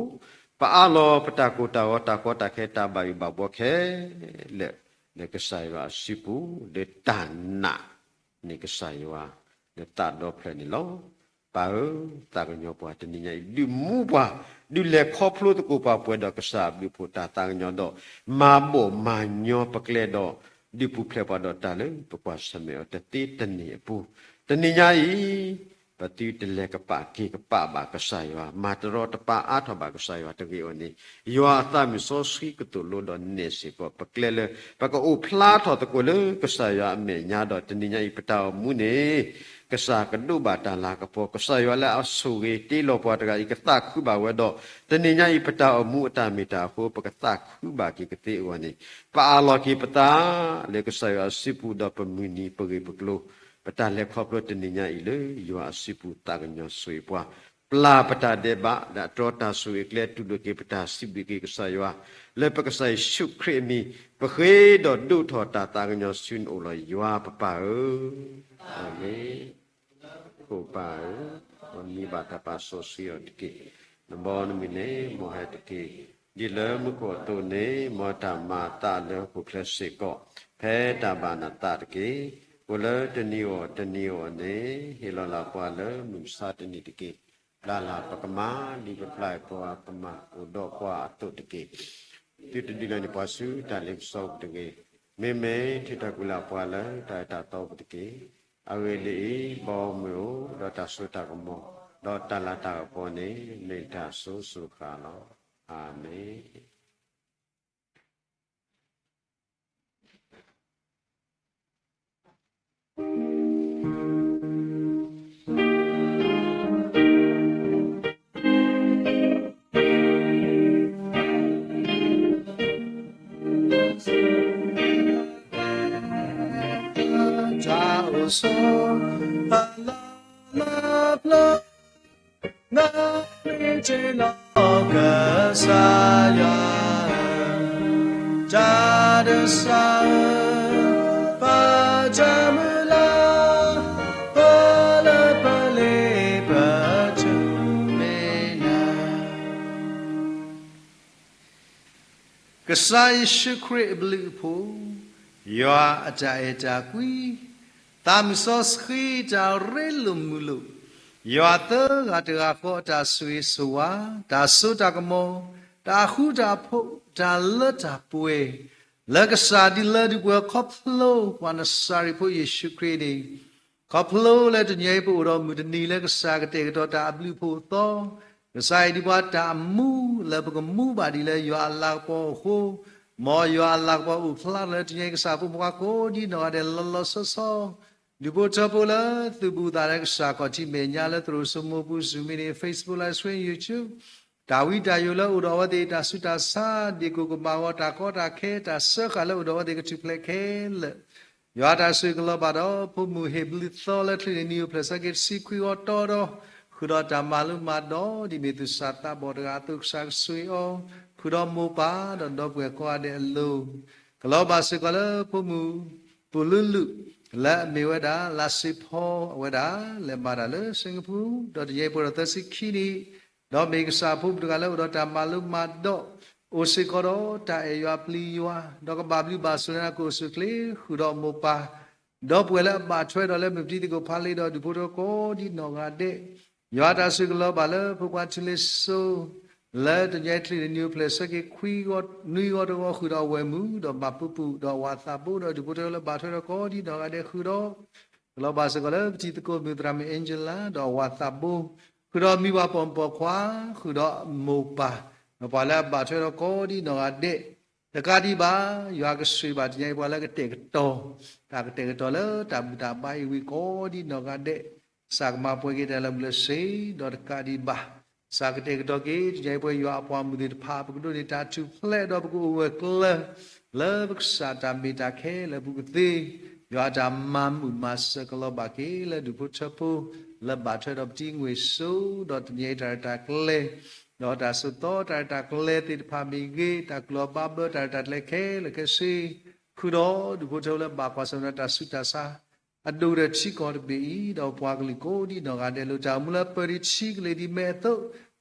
ပအၢၣ်လီၤပတၢ်ကိၢ်တၢ်ဂီၤတၢ်ကီတၢ်ခဲတၢ်ဘၣ်ယိၣ်ဘၣ်ဘှီခဲလၢာ် လၢကစၢ်ယွၤအစုပူၤ လၢတၢ်နာ်န့ၢ်ကစၢ်ယွၤ လၢသးဒီဖျၢၣ်န့ၣ်လီၤ. ပၢ်ဧၢ, သးကညီၤပှၤတနံၤညါအံၤ ဒုးမူပှၤ, ဒုးလဲၤခီဖျိသကိးပှၤပှဲၤဒီးကစၢ်အဘျုးအဖှိၣ်တၢ်သးကညီၤဒီး မၤဘီၣ်မၤညီပကျဲဒီး ဒုးပူၤဖျဲးပှၤဒီးတၢ်လၢပကွၢ်ဆၢၣ်မဲာ်အီၤတသ့တန့ၢ်အပူၤ, တနံၤညါအံၤ ပသုတလဲၤကပာ်က့ၤကပာ်ဘၣ်ကစၢ်ယွၤ, မၤတရီတပါအါထီၣ်ဘၣ်ကစၢ်ယွၤတဂ့ၤအီၤန့ၣ်, ယွၤအသးမုၢ်စီဆှံကသိၣ်လိဒီးနဲၣ်စ့ၢ်ကီး ပကျဲလၢ ပကအိၣ်ဖျါထီၣ်သကိးလၢကစၢ်ယွၤအမဲာ်ညါဒီး တနံၤညါအံၤပတၢ်အိၣ်မူန့ၣ် ကစၢ်ကဒိးဘၣ်တၢ်လၤကပီၤ, ကစၢ်ယွၤလၢအဆိၣ်ဂ့ၤတ့လီၤပှၤတဂၤအံၤ ကသးခုဘၣ်ဝဲဒီး တနံၤညါအံၤပတၢ်အိၣ်မူအတၢ်မ့ၢ်တၢ်အဃိ ပကသးခုဘၣ်က့ၤကသ့အဂီၢ်န့ၣ်, ပအၢၣ်လီၤက့ၤပသး လၢကစၢ်ယွၤအစုပူၤဒီး ပမုၢ်နံၤပဂ့ၢ်ပကျိၤ, ပတၢ်လဲၤခီဖျိတနံၤညါအံၤလၢယွၤအစုပူၤသးကညီၤဆိၣ်ဂ့ၤပှၤ, ပျၢ်ပတၢ်ဒဲးဘး ဒီးတြီတၢ်ဆိၣ်ဂ့ၤကျဲ တူၢ်လိာ်က့ၤပတၢ်စံးဘျုးက့ၤကစၢ်ယွၤ လၢပကစၢ်ယ့ၣ်ၡူးခရံာ်အမံၤ, ပဃ့ဒီးဒိးထီၣ်တၢ်သးကညီၤဆူနအိၣ်လီၤ ယွၤပပၢ်ဧၢ, အၤမ့ၣ်. ဖိပၢ်ဧၢ, မ်နမံၤဘၣ်တၢ်ပာ်စီဆှံအီၤတက့ၢ်. နဘီနမုၢ်န့ၣ် မ်ဟဲတက့ၢ်. ဒ်လၢမူခိၣ်အသိးန့ၣ် မ်တၢ်မၤအသးလၢဟီၣ်ခိၣ်ချၢစ့ၢ်ကီး, ဖဲတၢ်ဘၣ်နသးတက့ၢ်. အိၣ်လၢတနံၤအဂီၢ်တနံၤအဂီၢ်န့ၣ် ဟ့ၣ်လီၤလၢပှၤလၢမုၢ်မဆါတနံၤတက့ၢ်. ပျၢ်လၢပကမၤ ဒ်ပပျၢ်ပှၤကမၤအိၣ်ဒီးပှၤအသိးတက့ၢ်. သုတဒုးလၢန့ၢ်ပှၤဆူတၢ်လ့ပစီပူၤတဂ့ၤ. မ့မ့ၢ်ထုးထီၣ်ကွံာ်လၢပှၤလၢတၢ်အၢတၢ်သီပူၤတက့ၢ်. အဂ့ၢ်ဒ်အံၤ, ဘီမုၢ်အိၣ်ဒီးတၢ်စိတၢ်ကမီၤ, ဒီးတၢ်လၤတၢ်ကပီၤန့ၣ် မ့ၢ်တၢ်စိၤစိၤဃၣ်ဃၣ်လီၤ. အၤမ့ၣ်. တၢ်အိၣ်ဆိးအလီၢ်လၢပျၢၤ နမ့ၢ်တ့လီၤကစၢ်ယွၤ, တၢ်တစှၤဧၢ, ပတၢ်မုၢ်လၢ်, ပလၢပလ့ပတုၤမ့ၢ်နၤ. ကစၢ်ယ့ၣ်ၡူးခရံာ်အဘျုးအဖှိၣ်, ယွၤအတၢ်အဲၣ်တၢ်ကွံ, သးမုၢ်စီဆှံတၢ်ရ့လိာ်မုာ်လိာ်, ယွၤသၢဂၤတဂၤဃီအတၢ်ဆိၣ်ဂ့ၤဆိၣ်ဝါ, တၢ်စိတၢ်ကမီၤ, တၢ်ဃူတၢ်ဖိး, တၢ်လၢတၢ်ပှဲၤ, လၢကစၢ်ဒုးလၢဒုးပှဲၤခီဖျိပှၤနစၤရ့းဖိယ့ၣ်ၡူးခရံာ်န့ၣ် ခီဖျိလၢတနံၤအံၤပအိၣ်ဒီးမုၢ်တနံၤလၢကစၢ်ကတဲာ်ကတီၤတၢ်အဘျုးအဖှိၣ်အသီ, ကစၢ်အံၤဒုးပှၤတၢ်အမူလၢပကမူဘၣ်ဒ်လၢယွၤအလၤကပီၤအဃိ, မ်ယွၤအလၤကပီၤအိၣ်ဖျါထီၣ်လၢတနံၤအံၤ ကစၢ်ဖိမုၣ်ဖိကိးဒံနီၢ်ဂၤဒဲးလီၤလီၤဆီဆီ, ဒုးဖိထၢဖိလၢသုးဘူးသးလၢကစၢ်ခီၣ်ထံးမဲာ်ညါလၢသရိာ်စိမိပူၤ Zoom မ့ၢ်ဂ့ၤ Facebook Live Stream YouTube တၢ်ဝံတၢ်ယိးလၢအိၣ်ဒီးအဝဲသ့ၣ် တၢ်ဆူးတၢ်ဆါ ဒ့ၣ်ကိၢ်ကမၣ်ဂီၤ တၢ်ကီတၢ်ခဲ တၢ်စၢဃာ်လၢအိၣ်ဒီးအဝဲသ့ၣ်ကထူၣ်ဖျဲးခဲလၢာ်, ယွၤတၢ်ဆိၣ်ဂ့ၤကလီၤဘၣ်ဒီး ဖိမုၣ်ဟ့ၣ်ဘျုးသီလၢချုးန့ၣ် နံၣ်အိၣ်ဖျဲၣ်ဆၢက့ၤတဆံခွံဂီၤတီဒီး ဃုာ်ဒီးတၢ်မၤလိမၤဒိး ဒ်မ့ၢ်သူၣ်စၢ်သးဘီၣ်တဂၤအသိး ကစၢ်ကဆိၣ်ဂ့ၤအီၤ, ဃုာ်ဒီးမိၢ်ပၢ်ဒီးဒီပုၢ်ဝဲၢ်ကိးဂၤဒဲးအလိၤ, ကလီၤဘၣ်စ့ၢ်ကီးလၢဖိမုၣ် ပူၤလူလူ လၢအမ့ၢ်ဝဲဒၣ် လါစ့ဖီ အဝဲဒၣ် လဲၤမၤတၢ်လၢ Singapore ဒီးတနံၤအံၤပှဲၤဒီးသၢဆံခံနံၣ်, ဒီးမ့ၢ်ကစၢ်ဖိမုၣ်တဂၤလၢအိၣ်ဒီးတၢ်မၤလိမၤဒိး, အိၣ်စ့ၢ်ကီးဒီးတၢ်အဲၣ်ယွၤပျံၤယွၤ, ဒီးကဘၣ်ဘျုးဘၣ်ဆိၣ်လၢနၤကိၣ်ဆူၣ်ချ့, ဃုာ်ဒီးမိၢ်ပၢ် ဒီပုၢ်ဝဲၢ်လၢအဘၣ်ထွဲဒီးလၢမုၢ်တံၤသကိးဖးလံဒီးဒူၣ်ဖိထၢကိးဒ်နီၢ်ဂၤဒဲး, ယွၤတၢ်စူၢ်ကလီၤဘၣ်လၢဖိခွါထူလ့စိ လၢတနံၤအံၤတချုးတနံၤအိၣ်ဖျဲၣ်ဆၢက့ၤ ခွံဂီၤနွံဂီၤတဂီၤ ဃုာ်ဒီးအဝဲၢ်မုၣ် ဒီးဘၣ်ပူၤပူၤ ဒီးအဝၤသးဘိ ဒီးဒူၣ်ဖိထၢလၢဘၣ်ထွဲဒီးကိးဒ်နီၢ်ဂၤဒဲး ဃုာ်ဒီး ကလီၤဘၣ်စ့ၢ်ကီးလၢပတံၤသကိးမုၣ်သရၣ်မုၣ် Angela ဒီးအဝၤသးဘိ, ဃုာ်ဒီးမံၤပှၢ်ပိာ်မုၣ်ပိာ်ခွါ, ဃုာ်ဒီးမိၢ်ပၢ်, ဒီးပှၤလၢအဘၣ်ထွဲဒီးကိးဒ်နီၢ်ဂၤဒဲး, တကးဒံးဘၣ် ယွၤကဆိၣ်ဂ့ၤဘၣ်တနံၤအံၤပှၤလၢကတဲာ်ကတီၤ တၢ်ကတဲာ်ကတီၤလၢတၢ်ဘူၣ်တၢ်ဘါအံၤဝံၤကိးဒ်နီၢ်ဂၤဒဲး, ကစၢ်ကမၤပှဲၤက့ၤတၢ်လၢာ်ဘူၣ်လၢာ်စ့, ဒီးတကးဒံးဘၣ် ကစၢ်ကတဲာ်ကတီၤက့ၤ တနံၤအံၤပှၤယွၤအပှၤမုၢ်သ့ၣ်တဖၣ် ပကဒိးန့ၢ်တၢ်ထူၣ်ဖျဲးဒီးပကအိၣ်ဂၢၢ်ကျၢၤ လၢပကစၢ်တၢ်မ့ၢ်တၢ်ခဲလၢာ်အပူၤကသ့, ယွၤအတၢ်မၤမုာ်မၤစၢၤကလီၤဘၣ်က့ၤလၢဒူၣ်ဖိထၢဖိ လၢဘၣ်ထွဲဒီးပတံၤမ့ၢ်စိ, ဒီးတနံၤအံၤတၢ်ရဲၣ်တၢ်ကျဲၤ ဒီးတၢ်ဆၢကတီၢ်တၢ်ရဲၣ်တၢ်ကျဲၤသ့ၣ်တဖၣ်မ့ၢ်ဂ့ၤ, တၢ်ကူၣ်လီၤဘါဘၢတၢ်ရဲၣ်တၢ်ကျဲၤခဲလၢာ်ခဲဆ့, ဃုာ်ဒီးဒူၣ်ဖိထၢလၢဘၣ်ကွၢ်ဆၢၣ်မဲာ်တၢ်ဆူးတၢ်ဆါ အဒိၣ်ကတၢၢ်ထံကီၢ်တဘ့ၣ်အံၤ, ဒီးပှၤကလုာ်ကိးဒ်နီၢ်ဂၤဒဲး လၢတၢ်အိၣ်မူလၢပၢၢ်ဒံးထံကလ့ၤဒံးမဲအသိး,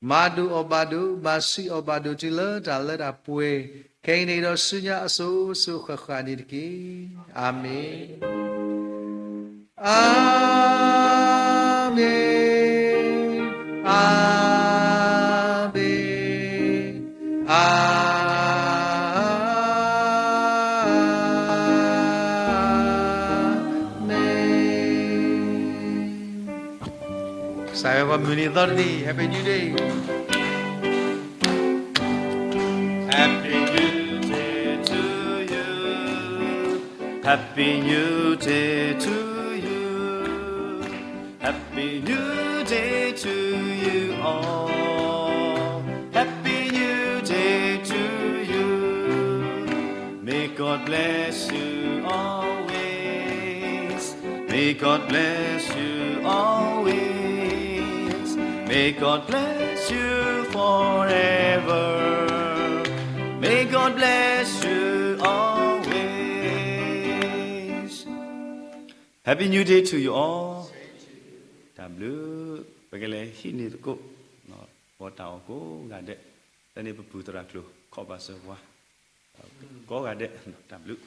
မၤဒိၣ်အီၣ်ဘၣ်ဒိၣ်, မၤဆံးအီၣ်ဘၣ်ဒိၣ်တုၤလၢတၢ်လၢတၢ်ပှဲၤ, ခဲအံၤန့ၣ်ဒီးဆူညါအစိၤစိၤဃၣ်ဃၣ်န့ၣ်တက့ၢ်. အၤမ့ၣ်. အၤမ့ၣ်, အၤမ့ၣ်, အၤမ့ၣ်. ကစၢ်ယွၤပှၤမုၢ်နံၤသီတနံၤ Happy New Day. Happy New Day to you. Happy New Day to you. Happy New Day to you all. Happy New Day to you. May God bless you always. May God bless you always. May God bless you forever. May God bless you always. Happy New Day to you all. တၢ်ဘျုး, ပကလဲၤဟံးန့ၢ်သကိး ပတၢ်အီၣ်ကိးဂၤဒဲး, တၢ်န့ၣ်ပပုၢ်သရၣ်ကျိၤ ခီၣ်ဘၣ်စၢၤပှၤ ကိးဂၤဒဲး, တၢ်ဘျုး